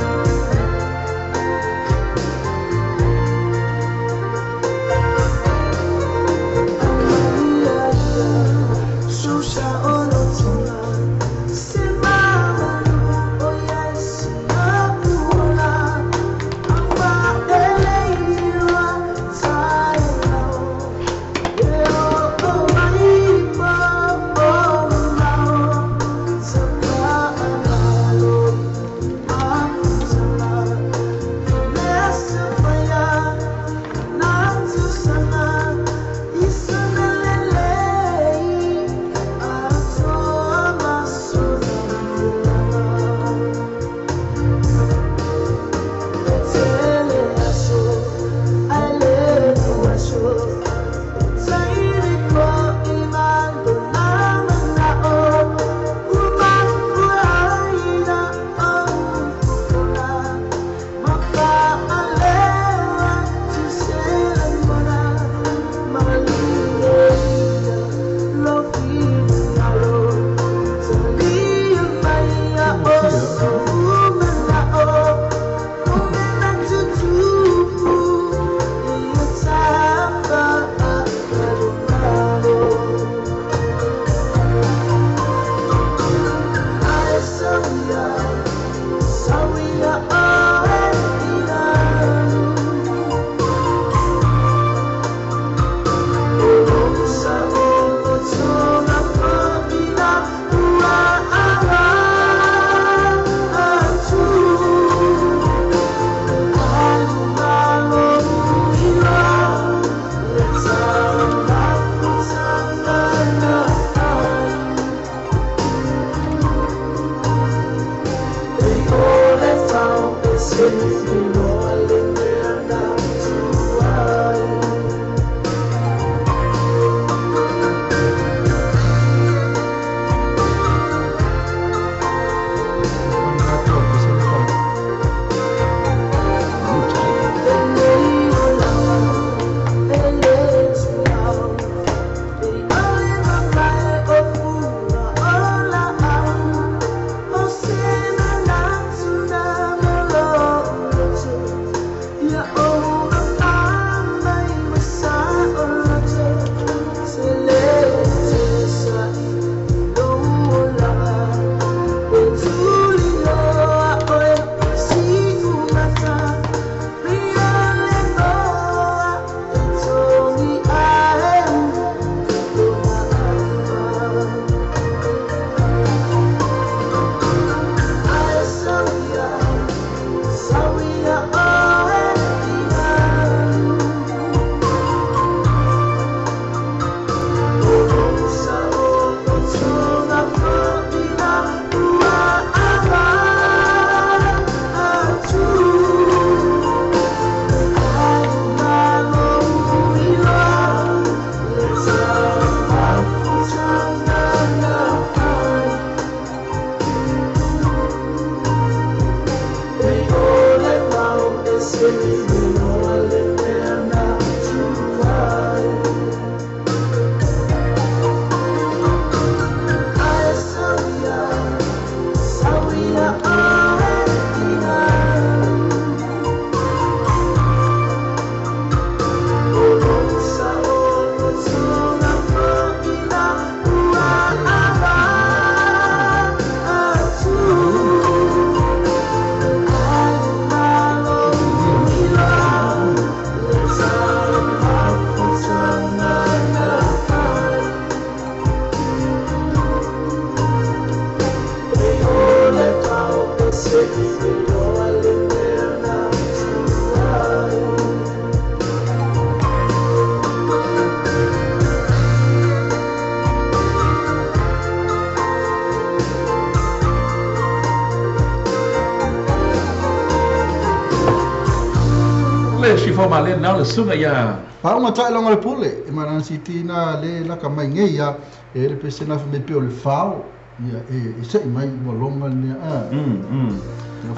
ma le na le suga ia. Paʻuga taʻilaga o le pule e malana sitina le laka mai nei ia e le pese na me pe o le fao ia e e seʻi mai ua loga lenea a.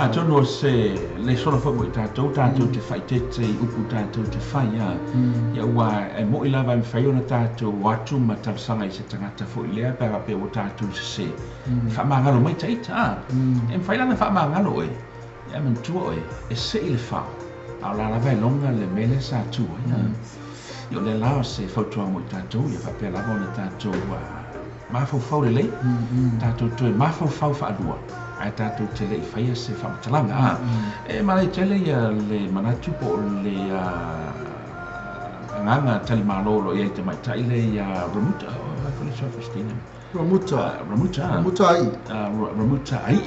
Atonu o se lesona foi mo i tatou, tatou te faaeteete i upu tatou te fai a. Ia ua e moʻi lava e mafai ona tatou o atu ma talosaga i se tagata foi lea pe a faapea ua tatou sesē. E faamagalo mai taita a. E mafai la ona faamagalo oe, ae manatua oe, e seʻi le fao, a o la lava e loga le mea lea sa tu ai a. Ia o lea la o se fautuaga mo i tatou, ia faapea lava ona tatou mafaufau lelei, tatou toe mafaufau faalua, ae tatou te le i faia se faamatalaga. A, e malaia tele ia le manatu po o le agaga talimalo o lo o i ai tamaitai lea ia Ramuta, o ai foi le suafa Christina? Ramuta. Ramuta. Ramuta ai. Ramuta ai.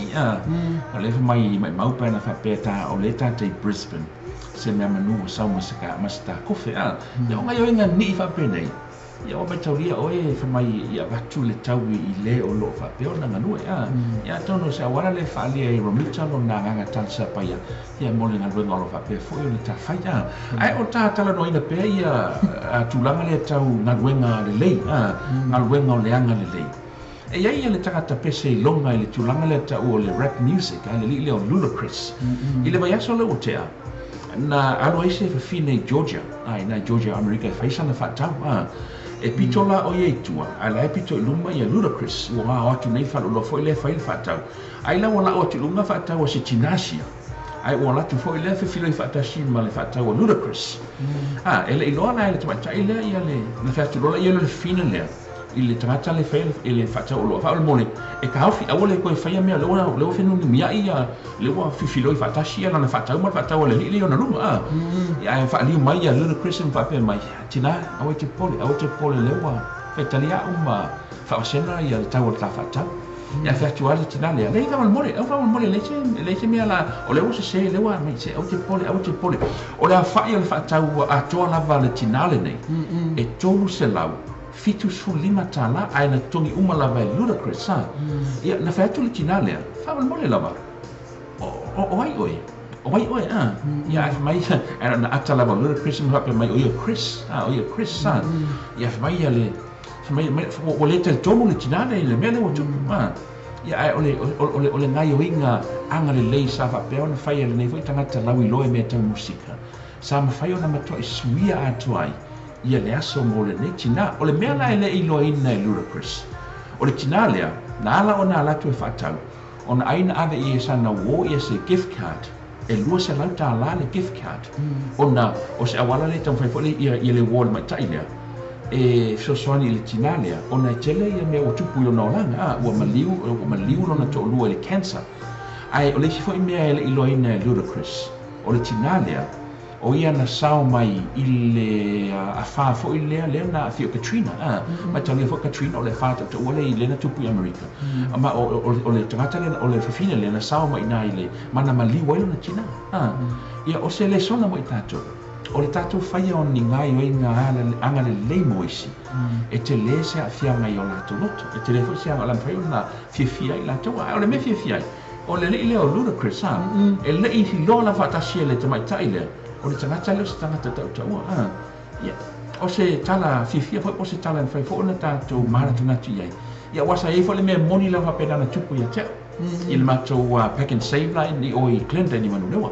O lea mai mai mau pe na faapea ta o le ta te Brisbane. Se mea manu o sau ma se ka ma se ta kofe a. Ia o ngai o inga ni faapenei. Ia ua maitaulia oe fai mai i avatu le taui i le o lo o faapea ona galue a. Ia atonu o se auala lea e faaalia ai Romita lona agaga talosaga paia ia mo le galuega o lo o faapea foi ona ta fai a. Ae o ta talanoaina pea ia tulaga lea tau galuega lelei a, galuega o le aga lelei. E i ai ia le tagata pese i loga i le tulaga lea tau o le rap music a, le alii lea o Ludacris. I le vaiaso lea ua tea, na alu ai se fafine i Georgia, a, i na i Georgia, Amerika e fai sana faatau, a. E pito la o ia i tua, ae la e pito i luma ia Ludacris, ua gao atu nei faleoloa foi lea e fai le faatau. Ai la ua la'u atu i luga faatau a se tinā sia, ae ua alu atu foi lea fefiloi faatasi ma le faatau a Ludacris. A, e le i iloa la e le tamaitai lea ia le, na fai atu loa la ia le fafine lea, i le tagata le faia i le faatau oloa faamolemole e taofi aua le toe faia mea lea ua lea ua fenuminumiaʻi ia lea ua filifiloi faatasi ia lana faatau ma le faatau a le alii lea i ona luma a ia ae faaliu mai ia Ludacris ma faapea mai tinā aua e te popole aua e te popole lea ua faitalia au ma faavasega ia le tau o le ta faatau ia fai atu lava le tinā lea leai faamolemole aua faamolemole leai se leai se mea la o lea ua sese lea ua aumai se aua te popole aua te popole o le aofai o le faatau atoa lava a le tinā lenei e 300 $75 ae na totogi uma lava e Ludacris a. Ia, na fai atu le tinā lea, faamolemole lava, o ai oe? O ai oe a? Ia, ae fai mai, ae na ata lava o Ludacris ma faapea mai, o ia o Chris, a, o ia o Chris a. Ia, fai mai ia le, fai mai, mai, ua le talitonu le tinā lea i le mea lea ua tupu a. Ia, ae o le, o le, o le gaioiga agalelei sa faapea ona fai e lenei foi tagata lauiloa i mea tau musika, sa mafai ona matuai suia atoa ai ia le aso mo lenei tinā. O le mea la e le i iloaina e Ludacris, o le tinā lea, na ala ona alu atu e faatau, ona ai na ave i ai sana uō ia se gift card, e $200 le gift card, ona o se auala lea e taumafai foi ia ia le uō le maitaʻi lea e fesoasoani i le tinā lea, ona e tele ia mea ua tupu i lona olaga, a, ua maliu, ua maliu lona toalua i le cancer. Ae o le isi foi mea e le i iloaina e Ludacris, o le tinā lea, O ia na sao mai i le afa foi lea lea na aafia o Katrina a mataulia foi Katrina o le afa tautaua lea i lea na tupu i Amerika ma o le tagata lea o le fafine lea na sao mai ina i le ma na maliu ai lona tina a ia o se lesona mo i tatou o le tatou faia o ni gaioiga agalelei mo isi e tele se aafiaga i o latou loto e tele foi se aga o le a mafai ona fiafia ai latou a o le mea fiafia ai O le alii lea o Ludacris, a, e le i iloa lava faatasi e le tamaitai lea, o le tagata lea o se tagata tautaua, a. Ia, o se tala fiafia foi po o se tala e mafai foi ona tatou manatunatu i ai. Ia, aua sa i ai foi le mea moni lava faapena na tupu ia te au, i le matou pack and save la i o i Glendale i Manulewa.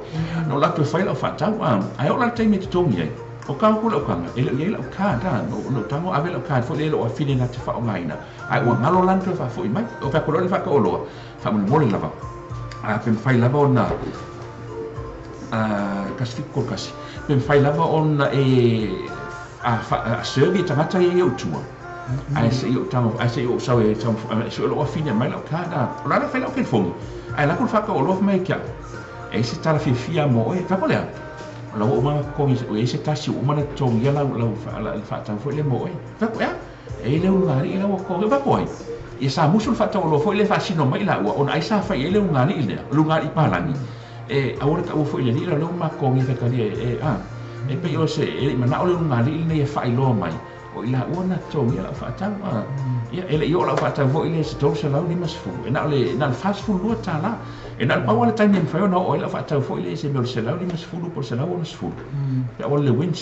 Na ou alu atu e fai lau faatau, a, ae oo la i le taimi e totogi ai, o ka aku lau taga, e le o i ai lau card, a, na ou tago ave lau card foi lea i lou afine na te faaaogaina, ae ua galo la na toe faafoi mai. O fai atu loa le faataoloa, Faamolemole lava, a pe mafai lava ona 1731, pe mafai lava ona e a serve tagata ia i ou tua, ae se i ou tago, ae se i ou sau e sue lou afine e aumai lau card a. O le a le fai lau telefoni, ae alu atu le faataoloa fai mai ia te au, e ai se tala fiafia mo oe. Fai atu lea, o la ua uma ona totogi, ua i ai se tasi ua uma ona totogia lau faatau foi lea mo oe. Fai atu, ea? E le ulugalii la ua totogi. Fai atu ai, ia sa musu le faataualoa foi lea faasino mai laua ona ai sa fai ai le ulugalii lea, le ulugalii palagi, e aua le taua foi i le alii la lea ua ma totogi faitalia e, a. E pei o se, e le i manao le ulugalii lenei e faailoa mai, O i laua na totogia la'u fa'atau a ia e le'i oo la'u fa'atau fo'i le se 350 e na o le na o le 42 tālā e na o le pau a le taimi e mafai ona oo ai la'u fa'atau fo'i le i se mea o le 150 po o le 160 pe a ua le wins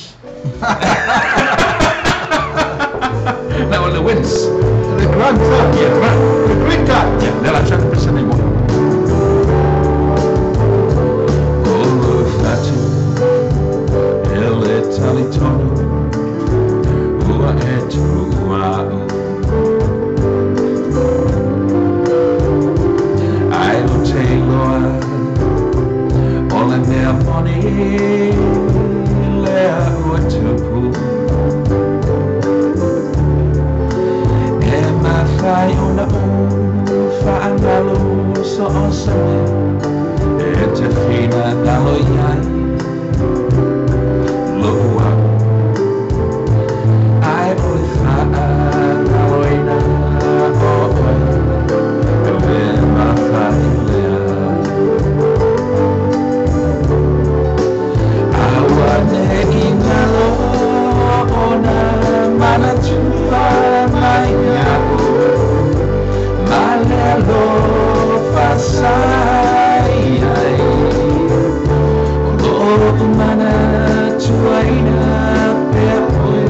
na o le wins Le grant ia grant Le green card ia le la sa pesa nei mo o lo fatu ele talitonu ua e tua'u ai o te iloa o le mea moni lea ua tupu e mafai ona ou fa'agalu so o se mea e te finagalo iai lo'u au ai o le fa'agaloina o oe e le mafai lea auane'i galo ona manatua mai ia'u ma le alofa sa iai o lo'u manatuaina pea oe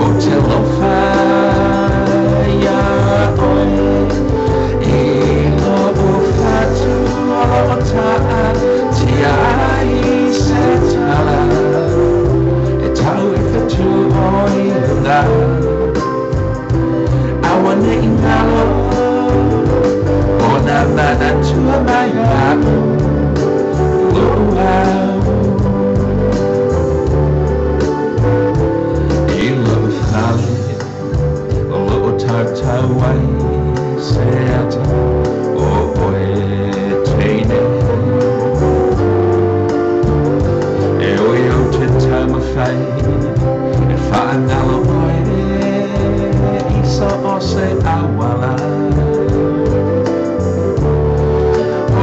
o te alofa iā oe i lo'u fatu o lo'o ta'atia ai se tala e tau i fetu o i luga auane'i galo ona manatua mai ia'u lo'u au i lo'u fale o lo'o tautau ai se ata o oe teine e oi o te taumafai e fa'agalo oe i so o se auala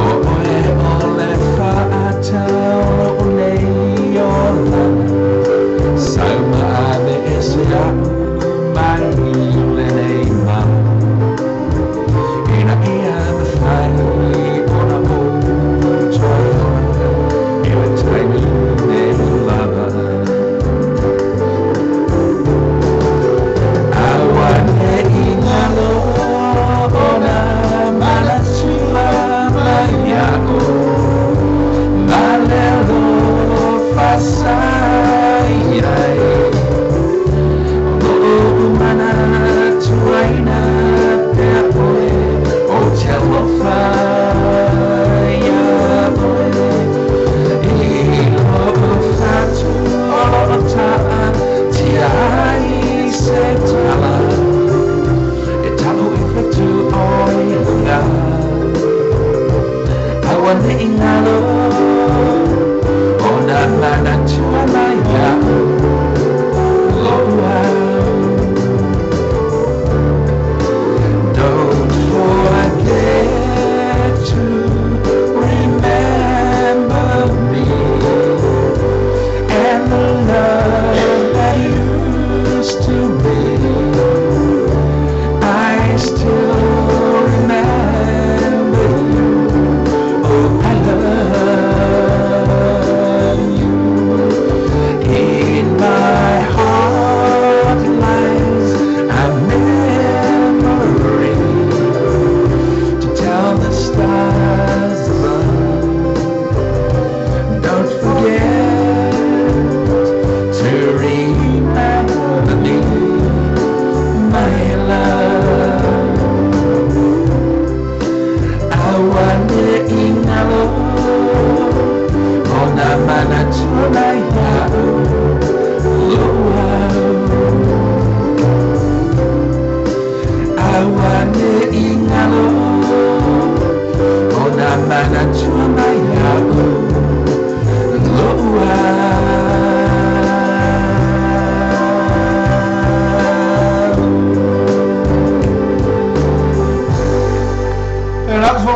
o oe o le fa'atau o lo'u nei olaga sau ma ave ese a'u mai lenei mala ina ia mafai ona ou toe ola i le taimi lenei lava.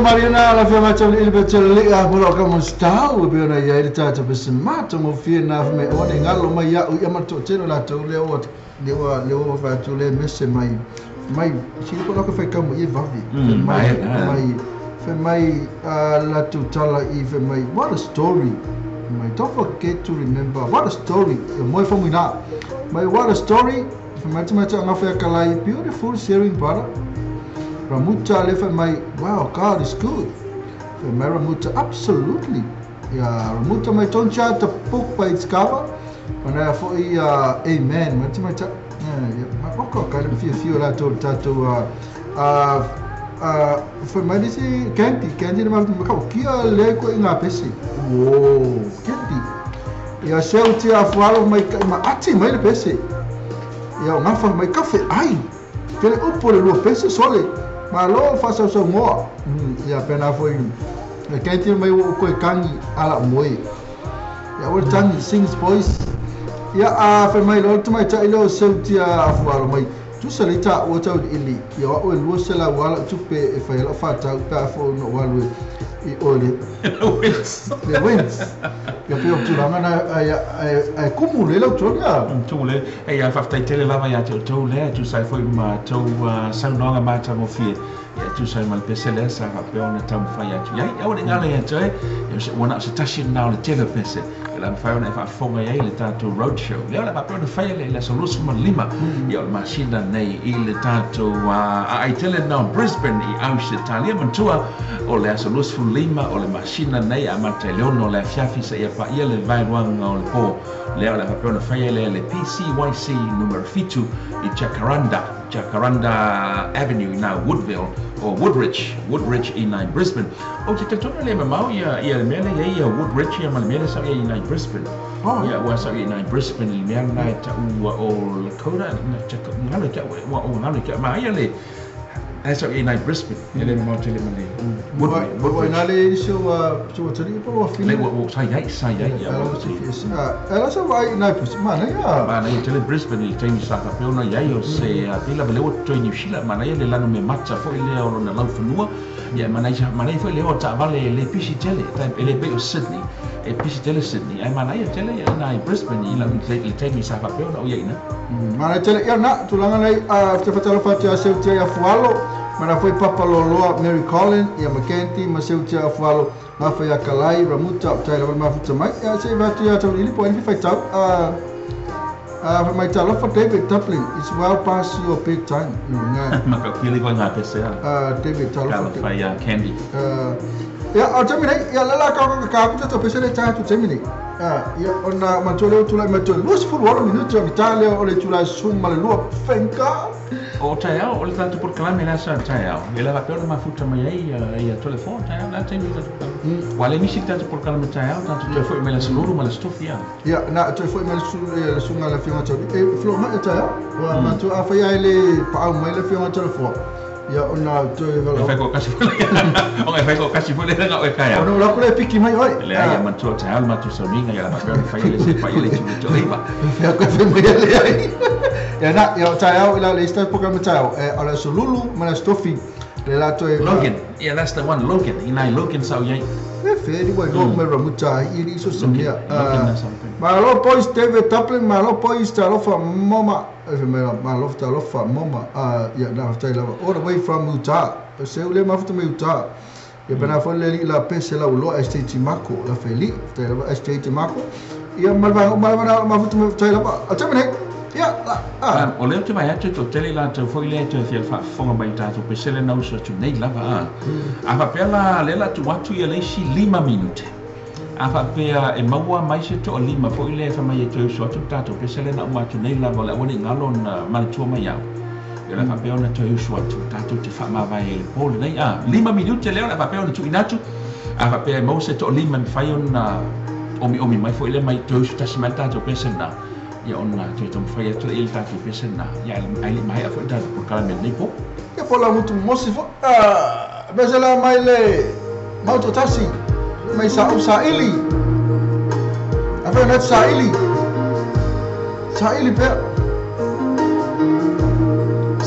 Mariana la fia matou le ilbe le a polo ka mo stau be na ia ile tata be smart mo fia na me o ne ngalo mai ia ia ma to telo la to le o le o le o fa to le mese mai mai si ko lo ka fa ka mo i vavi mai mai fe mai la tutala i fe mai what a story mai don't forget to remember what a story mo fo mina mai what a story fe mai mai nga fa ka lai beautiful sharing brother Ramuta lefa mai wow God is good fe mai Ramuta absolutely ya Ramuta mai don't judge the book by its cover ana fo i amen mai mai ta ya ma ko ka le fia fia la to ta to foi mai disi Candy ma ka kia le ko inga pesi wo Candy ya seu ti afualo mai ma ati mai le pesi ya ngafa mai kafe ai kele upo le lo pesi sole ma lo fa so mo ya pena foi Candy mai o ko kangi ala moi ya o tangi sings boys ya a fe mai lo mai ta ilo seu ti afualo mai tu se lita o tau ili ia o lu se la wala tu pe e fa la fa ta pa fo no walu i ole le wins ia pe o tu la na ai como le la tu ya tu le e ia fa tai tele lava ia tu le tu sai foi ma tu saunoaga ma ta mo fie ia tu sai mal pese le sa fa pe ona tau fa ia tu ia o le ngala ia tu e se ona se tasi na le tele pese la fa ona fa fonga ia le tatou road show le ona fa pe ona fa le la solution ma lima ia o masina nei i le tatou ai tele na Brisbane i Australia mantua o le solution lima o le masina nei a mateleono le fiafi sa ia fa ia le vailuanga o le po le ona fa pe ona fa ia le PCYC numero 7 i Jacaranda Avenue na Woodville or Woodridge in Brisbane. O te tona le mamau ia ia mele ia Woodridge ia mele sa ia in Brisbane. Ia wa sa ia in Brisbane i mea na ta ua o Lakota na ta ngalo ta wa o ngalo ta ma ia le asa ia in Brisbane ia le mamau tele male. Woodridge na le so so tele po wa le wa sa ia ela sa vai na ma na ia ma na tele Brisbane i taimi sa fa pe ona ia o se pila le o toi New Zealand ma na ia le lanu me matcha fo ile o na lau fanua ia ma na fo le o ta vale le pisi tele le pe o Sydney e pisi tele Sydney ai ma na ia tele ia na Brisbane i la le taimi sa fa pe ona o ia ina ma na tele ia na tulanga nei a te fatalo fa te seu te afualo ma na foi Papa Loloa Mary Collin ia Mackenzie ma seu te afualo ma foi a Kalai Ramuta tai lava mafuta mai ia se va tu ia tau ili po ili fai tau a mai talo for David Dublin it's well past your bedtime nga ma ka kili ko nga pese a David talo for ia Candy ia o tamine ia la ka ka ka to pese le ta tu tamine ia ona matolo tu la matolo los fu wala minuto Italia o le tu la summa le lua fenka o tae o le tatu por kalame la sa tae o ela va pe mafuta mai ai ia telefone tae na taimi tatu wale nisi tatu por kalame tae o tatu te foi mela soluru mala stofia ia na te foi mela le sunga la fionga tau e flo ma tae o ma tu a fa ia le pa mai le fionga telefone ia ona te vala fai ko kasi o ngai fai ko kasi foi le nga o kai ona la ko le piki mai oi le ai ma tu tae ma tu soninga ia la pa fai le se pa le tu tu iba ia ko fe mai le ai ia na ia tae o ila le sta programa tae o ala solulu ma la stofi le la toe Logan yeah that's the one Logan ina Logan sa ia e fe di wa no me ramuta i li so samia ma lo boys David Dublin ma lo boys talo fa mama ma lo talo fa mama ia na tai la all the way from Utah se le ma futa me Utah ia bena fo le la pese la ulo ST Mako la feli tai la ST Mako ia malva malva ma futa me tai la a tamine ia la o leo te mai atu to tele la tau foi le te fia fa fonga mai tatou pese le nau so tu nei lava a fa pela le la tu atu ia le si 5 minute a fa pea e maua mai se to lima foi le fa mai te so atu tatou pese le nau atu nei lava le wani ngalo na mal tu mai au ia la fa pea ona te so atu tatou te fa ma vai le pole nei a 5 minute le la fa pea ona tu inatu a fa pea mau se to lima fai ona omi mai foi le mai te so tasi mai tatou pese na ia ona te taumafai atu i le tatou pese na ia ai le mai afo tatou polokalame lenei po ia po la mutu mosi fo pese la mai le mauto tasi mai sa u saili afe na saili saili pea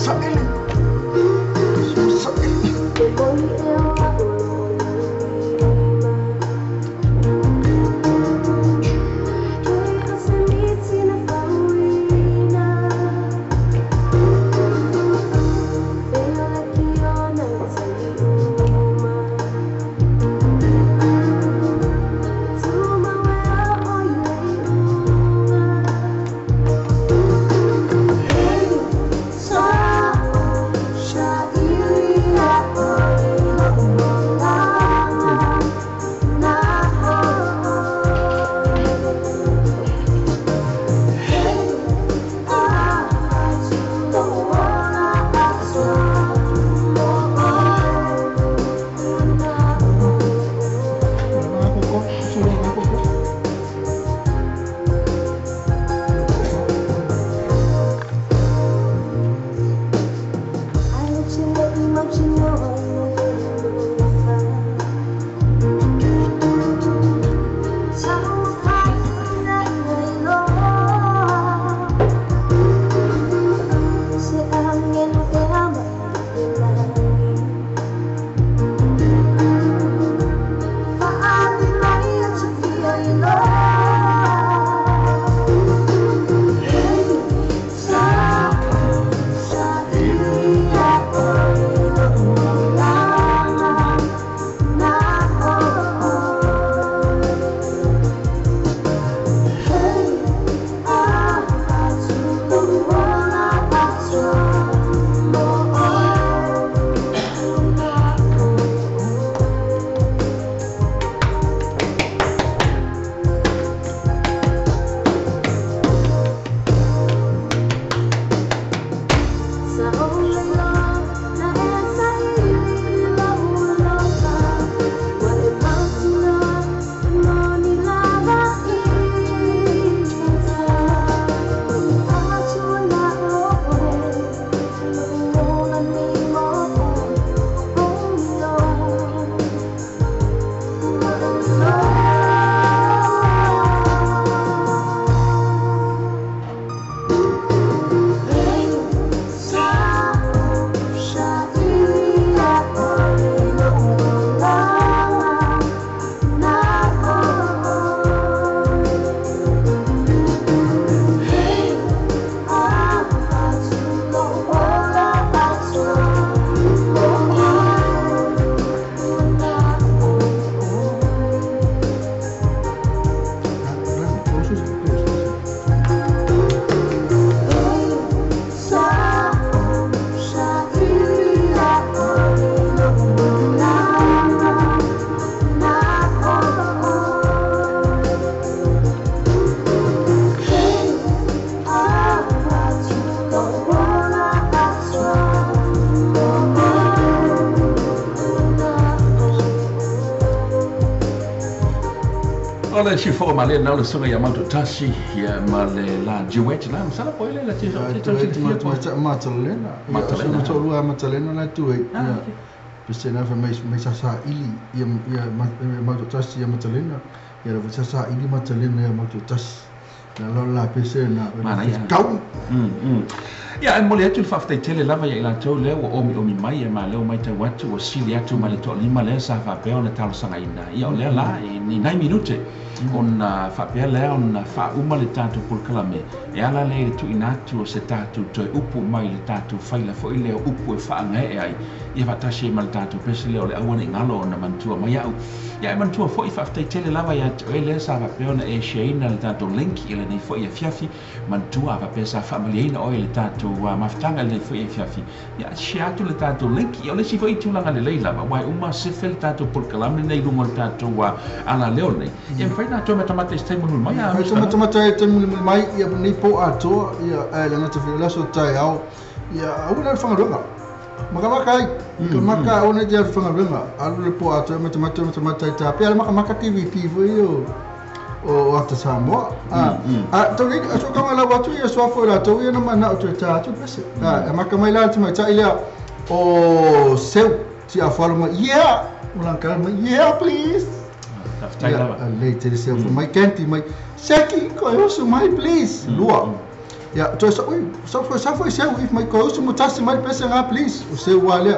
saili saili. le siufoga ma lea nao le suga ia mautu tasi ia ma le la duet la masala po ile la te te Matalena. Matalena. Matalena Matalena la tu. Pese na fa mai sa ili ia mautu tasi ia Matalena. Ia la sa ili Matalena ia mautu tasi. La la pese na kau. Ia e mole atu le faafetai lava ia i latou lea ua omiomi mai e ma lea ua maitau atu ua sili atu ma le toalima lea sa faapea ona talosagaina. Ia o lea la ni nai minute ona faapea lea ona faauma le tatou polokalame e ala lea i le tuuina atu o se tatou toe upu mai le tatou faila foi lea o upu e faagaee ai ia faatasi ai ma le tatou pese lea o le aua nei galo ona manatua mai au. Ia e manatua foi faafetai tele lava ia te oe lea sa faapea ona e shareina le tatou link i lenei foi afiafi manatua faapea sa faamalieina oe i le tatou mafutaga i lenei foi afiafi. Ia share atu le tatou link ia o le isi foi tulaga lelei lava ua e uma sefe le tatou polokalame nei i luga o le tatou alaleo nei. Ia mafai na toe matamata i se taimi mulimuli mai a Mafai matamata i se taimi mulimuli mai ia nei po atoa ia ae le gata foi o le aso taeao ia aua le whangaluega. Makamaka ai, makamaka aua nei te alu whangaluega. Alu le po atoa matamata matamata i tā pea le makamaka TVP foi o Ata Samoa. A tau nei, aso kaunga lau atu ia soafo i latou ia na mana o toe tā atu pese. E maka mai la te maitai lea o seu ti afualo mai, yeah! Ulang mai, yeah please! Faafetai lava. Ia, lei tele seu mai kenti mai, seki, koe osu mai please! Lua. Ia, toe sa, ui, sa foi seu, if mai koe osu mutasi mai pese ngā please! O seu wā lea.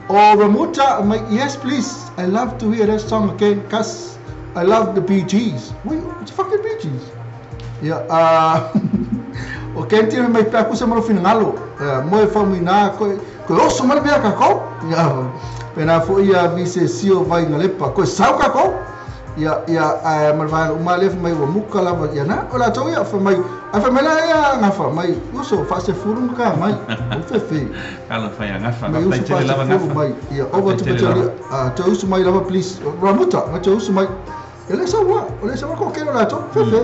O Ramuta mai, yes please, I love to hear that song again, cause I love the Bee Gees. Wait, what's the fucking Bee Gees? Ia, o kenti mai pea kusa malo finangalo. Moe whamuina, koe osu mai mea kakou. Ia, pena foi ia vise sio vai ngalepa, koe sau kakou. Ia, ia, malvaega uma lea mai ua muka lava ia na, o latou ia, fa mai, a fa mai la ia ngafa, mai uso faasefulu ma ka mai, o fefe. Kala fai a ngafa, mai uso faasefulu mai, ia, ova tu pete toe usu mai lava please, Ramuta, nga toe usu mai, e le saua, o le saua ko kelo latou, fefe.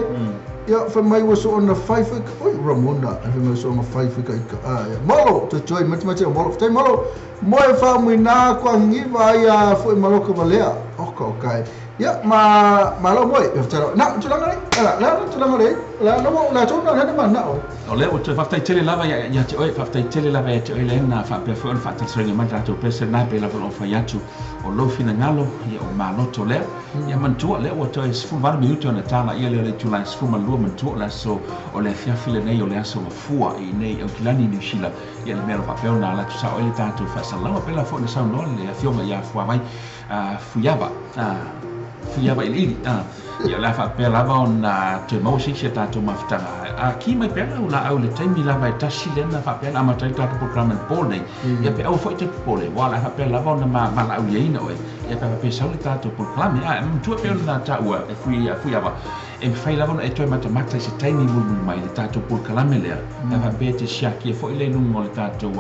Ia, fa mai ua so ona fai fai, oi, Ramona, fa mai so ona fai fai ka ika, ia, molo, toe toe, mate mate o molo, ftai molo, moe fa muina kua ngiva ia foi maloka valea, oka okai. Ia, ma lau moe, na, tulanga nei, la, tulanga nei, la, la, tōna, la, na, o. O lea, o te faafetai tele lava ia te oe, faafetai tele lava ia te oe lea na faapea foi ona faatalasoina mai tatou pese na pe lava o fai atu o lou finagalo, ia o maloto lea. Ia manatua lea ua toe 18 minuto ona tala ia lea o le itulai 12 manatua o le aso o le afiafi lenei o le aso mafua i nei Aukilani Niu Sila. Ia le mea o faapea ona ala atu sao ai le tatou faasalauga pela foi na saunoa le afioga ia Fuavai Fuiava. Fuiava ili ia la faapea lava ona toe maua se isi a tatou mafutaga. A ki mai pea lau laau le taimi lava e tasi lea na faapea na amatai tatou polokalame le po nei. Ia pe aua foi te popole, ua la faapea lava ona malauliaina oe. Ia pe faapea sau le tatou polokalame. A matua pea ona taua e Fuiava. E mafai lava ona e toe matamata i se taimi mulimuli mai le tatou polokalame lea. E faapea te siakia foi le luga o le tatou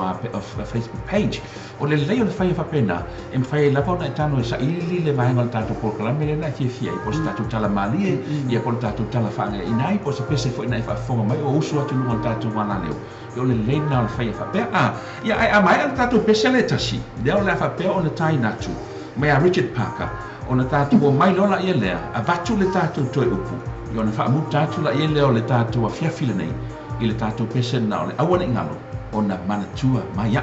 Facebook page. O le lelei o le fai e faapena, e mafai lava ona e tano e sailili le vaega o le tatou polokalame lea na e fiafia ai. Po o se tatou tala malie, ia po o le tatou tala faagaeaina ai, po o se pese foi na e faafofoga mai o usu atu luga o le tatou alaleo. Ia o le lelei lena o le fai e faapea. Ia ae a maea le tatou pese le tasi, lea o le a faapea ona taina atu mai a Richard Parker, ona tatou o mai loa laia lea, avatu le tatou toe upu, ia ona faamuta atu laia lea o le tatou afiafi lenei, i le tatou pese lena o le aua nei galo, ona manatua mai au.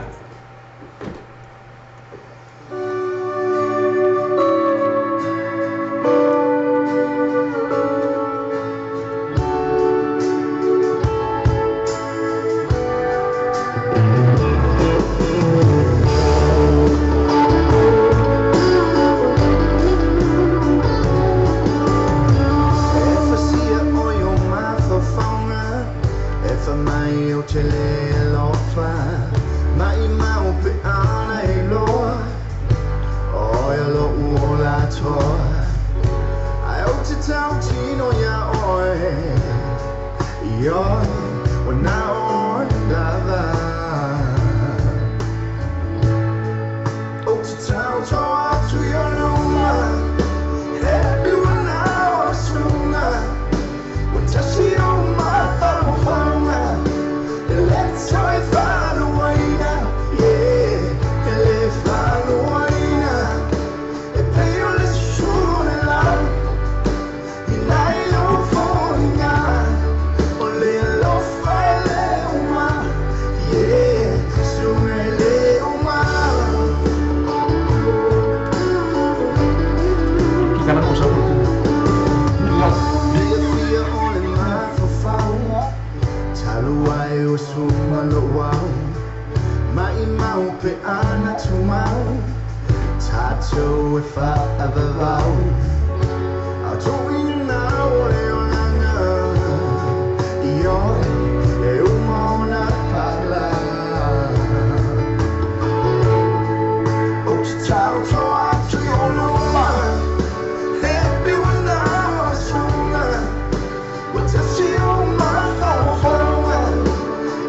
Maluai o sumaloau Mai mau pe ana tumau Tatou e whaavavau Au tuina o le olanga I oe e uma ona pala O te tau toa atu i o luma Happy when I was Wa tasi o mawhawhaunga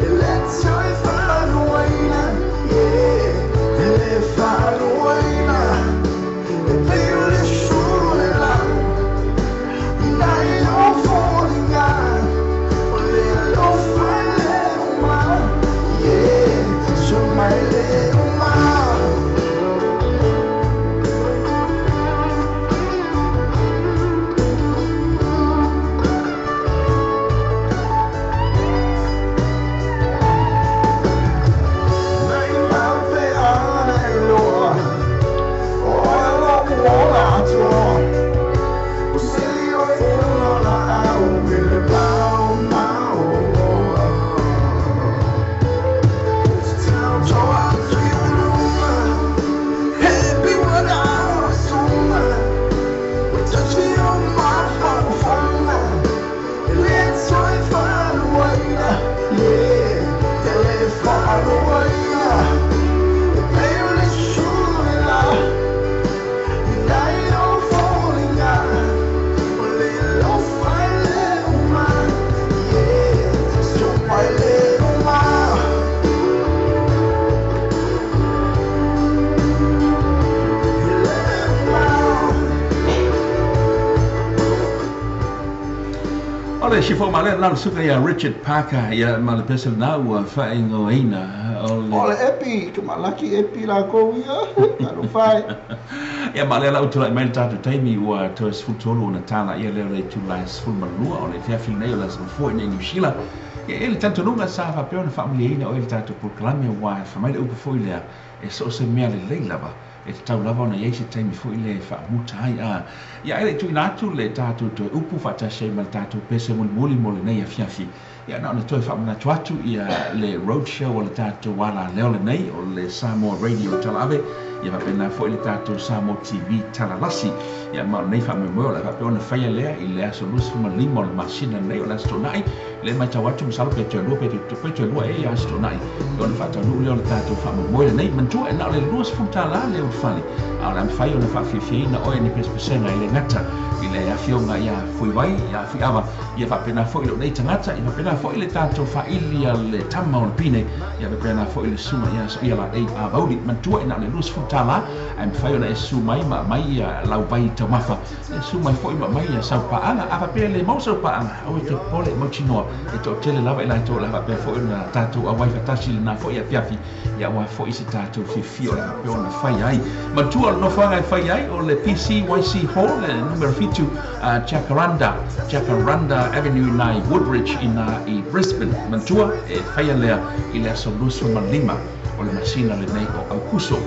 E le toi whanuaina Yeah, e le whanuaina E peo le shule lau Nai o fōringa O le alofa le uma Yeah, so mai le uma. Mai mau pe ana e loa O e lo ola atoa O sili o e ola au Ke le pau mau oa O te tau toa atu i o luma Happy when I was uma O tachi o mawhawhaunga E le toi whanuaina Yeah, e le whanuaina E peo le shule lau Nai o fōringa O le alofa i le uma Yeah, so mai le uma. E le uma. O le sifo ma le la suka ia Richard Parker ia ma le pese na ua whaingoina o le O le epi, ka malaki epi la ko ia. Alofa e. Ia ma le la utula mai le tātou taimi ua toe 13 ona tāla ia leo le tula 12 o le fiafi nei o la sefulu nei New Zealand. Ia e le tantonuga sa whapea ona whaamaliaina o e le tātou polokalame wa whamai le upu foi lea e so se mea le lei lava e te tau lava ona iai se taimi foi le whaamuta ai a. Ia ele tuina atu le tātou toe upu whaatasi ai ma le tātou pese mulimuli mo le nei a fiafi. Ia na ona toe whaamanatu atu ia le roadshow o le tātou wala leo le nei o le Samoa Radio Talaave. Ia whapena foi le tātou Samoa TV Talalasi. Ia ma o nei whaamoemoe o le whapea ona whaia lea i le aso 25 o le masina nei o le aso tonai. Le mai tau atu masalo pe toe lua pe toe lua e ia aso tonai. Ia ona whaataunuu lea o le tātou whaamoemoe le nei. Mantua e na o le 20 tālā le ulufale. A o le amawhai o le whaafiafiaina oe ni pesepesega i le ngata i le afioga ia Fuiwai, ia Fiava, ia whapena foi le nei tangata, ia whapena foi le tātou whaili a le tama o le pine, ia whapena foi le suma ia ia la ei a vauli. Mantua e na o le 20 tālā, ai mwhai ona e su mai ma mai ia lau vai taumafa. E su mai foi ma mai ia saupaanga, a whapea le mau saupaanga, au e te pole mau chinoa, e tō tele lava e lai tō la whapea foi ona tātou a wai whatasi le nā foi ia fiafi, ia wai foi se tātou fiafia o le whapea ona whai ai. Mantua o le nofoanga e whai ai o le PCYC Hall, le numero 7, Jacaranda Avenue nai Woodbridge ina i Brisbane. Mantua e whaia lea i le aso 25 o le masina le nei o Aukuso.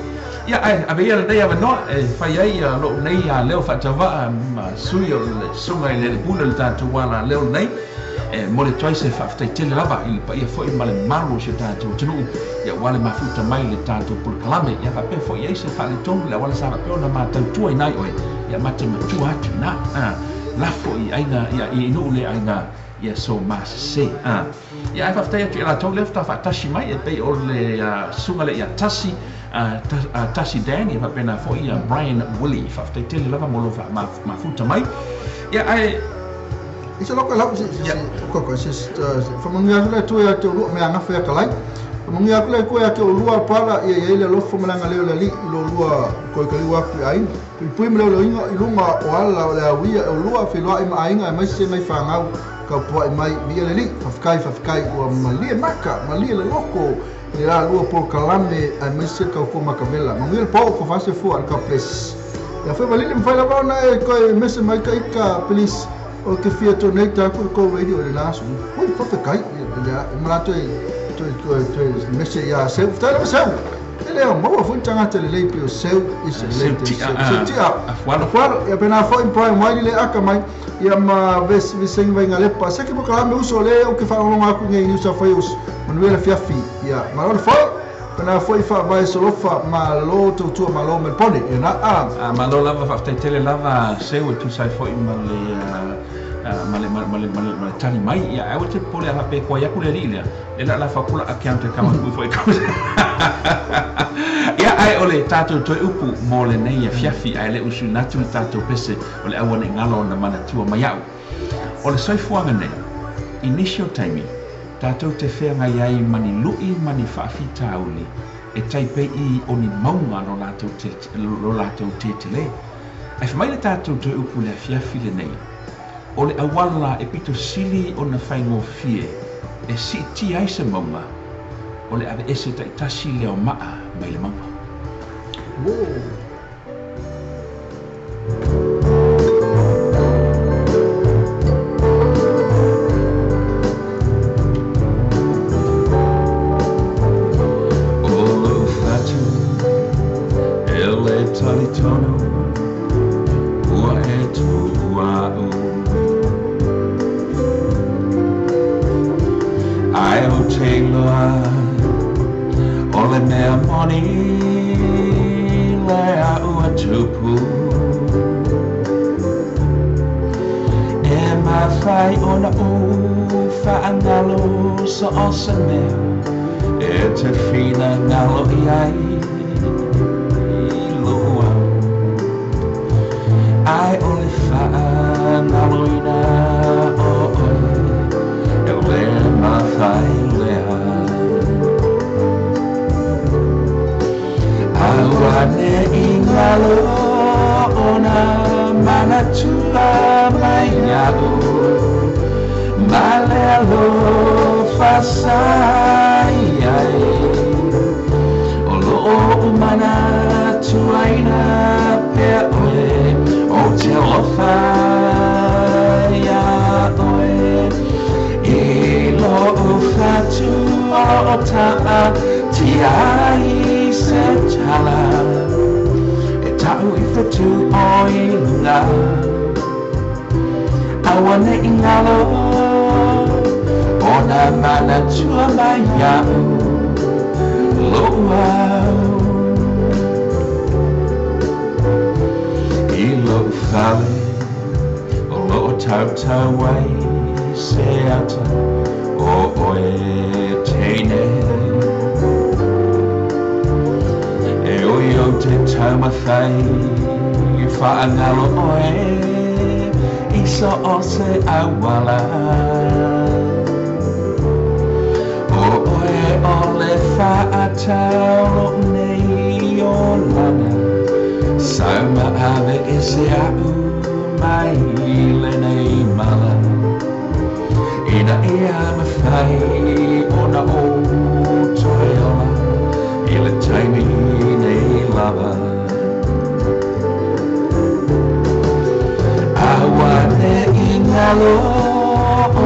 Ia ai, ave ia le nei awanoa e whai ai a lou nei a leo whaatawaa ma sui o le sunga i le pule le tātou wala leo nei. E mo le toi se whaaftai tele lava i le paia foi ma le maru o se tātou atunuu. Ia wale mafuta mai le tātou polokalame. Ia whapea foi ai se whaale tonu le wale sa whapea ona mātautua i nai oe. Ia mate matua atu nā. Lafo i aina, ia i nuu le aina ia so masese. Ia ai whaaftai atu i la tau lea whaatasi mai e pei o le sunga le ia tasi, Tasi Dan, ia whapena foi ia Brian Willie. Whaaftai tele lava mo lo mafuta mai. Ia ai Isa loko lau si koko si whamangia atu le tui a te ulua mea ngafa ia kalai. Whamangia atu le koe a te ulua pala ia ia ile lofo malanga leo le li i lo lua koe kaliu aku i ainga. Pui pui me leo inga i lunga o ala o le awia e ulua whiloa i ma ainga e mai se mai whangau kau pua i mai via le li. Whawhikai whawhikai ua malie maka, malie le loko i le la lua pol kalame ai mai se kau fua makavela. Manguia le pau ko whase fua al ka bless. Ia whai walili mwhai lava ona e koe mese mai ka ika please. O ke fia donate aku ko radio le laso. Oi whawhikai le malato e toi mese ia seu. Tai lava seu. E le maua foi tagata lelei pe o seu i se Seu le tia, seu tia afualo. Afualo ia pena foi Brian Wiley le aka mai ia ma ves viseng vai ngalepa se ke bokalame uso le o ke whaolonga aku ngei New South Wales manuela fiafi ia ma le foi pena foi fa vai solofa ma lo tautua ma lo melpone ia na a A malo lava faafetai lava seu e tusa ai foi ma le ma le ma le ma le ma le tali mai ia ai te pole ala pe ko ia ku le lea e la la fa kula a kia te kama ku foi ka ia ai ole tatou toe upu mo le nei ia fiafi ai le usu natu le tatou pese o le aua nei ngalo na manatua mai au o le soifuaga nei initial taimi tatou te feagai ai mani lu'i mani faafitauli e taipei o ni mauga lo latou te lo latou tetele ai fa mai le tatou toe upu le afiafi lenei o le auala e pito sili ona faigofie e siitia ai se mauga o le aveese taitasi le aomaa mai le mauga. Wow. O lou fatu e le talitonu ua e tuua'u ai o te iloa o le mea moni le a'u a tupu e mafai ona ou faagalo so o se mea e te finagalo i ai lou au ai o le faagaloina o oe e le mafai lea aua ne'i galo ona manatua mai a'u ma le alofa sa i ai o loo manatuaina pea oe o te alofa iā oe i lou fatu o loo taatia ai se tala e ta'u i fetu o i luga aua ne'i galo ona manatua mai a'u lou au i lou fale o loo tautau ai se ata o oe teine e oi o te taumafai faagalo oe i so o se auala o oe o le faatau lou nei olaga sau ma ave ese a'u mai lenei mala ina ia mafai ona ou toe ola i le taimi nei lava aua ne'i galo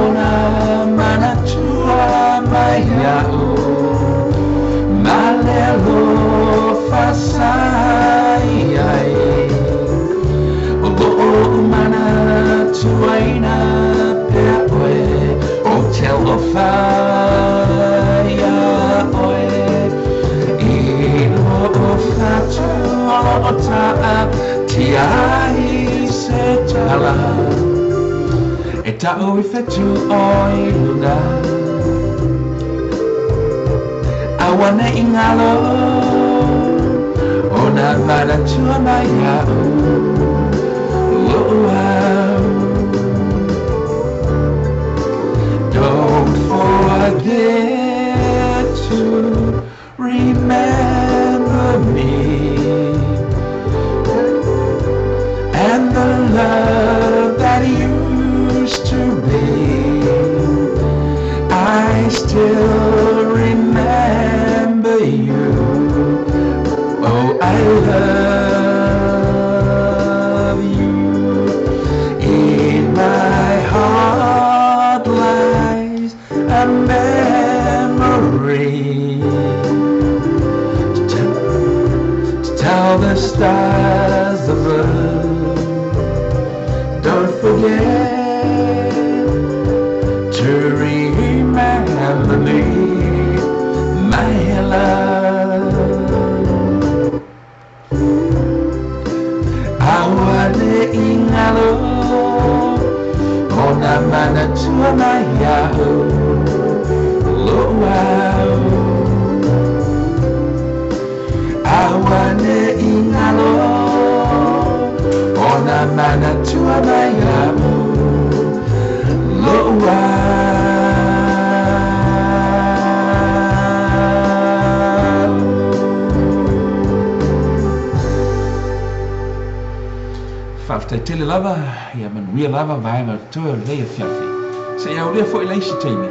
ona manatua mai a'u ma le alofa sa i ai o loo manatuaina pea oe o te alofa iā oe i lou fatu o loo taatia ai se tala e ta'u i fetu o i luga aua ne'i galo ona manatua mai a'u lou au. Don't forget to remember me and the love that used to be. I still remember you. Oh, I love you. In my heart lies a memory. For the stars above. Don't forget to remember me, my love. Awane ingalo ona mana tua mai au loau. Awane ingalo ona mana tua mai au loau. Faafetai lava, ia manuia lava vaega toe o lenei afiafi. Seia aulia foi le isi taimi.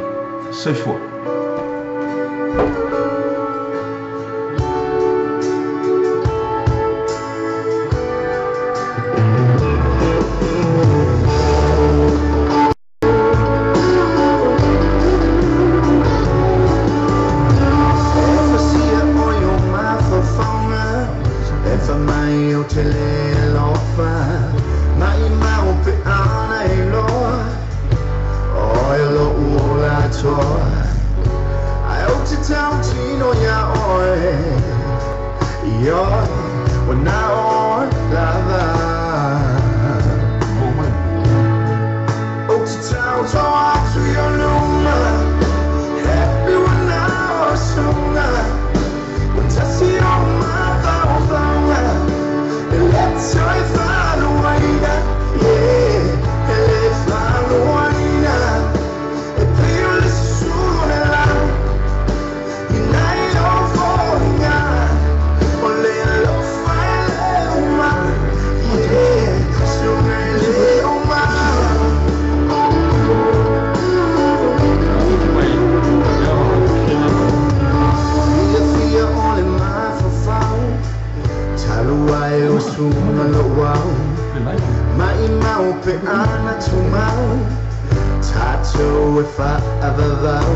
Soifua. E fasia o i o mafaufauga, e fai o te le alofa, mai mau pe ana i loa, o e lo ua toa. Ai o te tau tino ia oe, i oe, o na oe lava. O te tau toa atu i o luma, happy when I was sunga, o tasi o mafaufauga, e le toe faluaina, yeah, e le faluaina. E pei o le susuna la, i nai o foiga, o le alofa e le uma, yeah, sunga e le uma. Fia fia o le mafaufau, talu ai o sunga lo au, mai mau pe ana tumau, tatou e faavavau.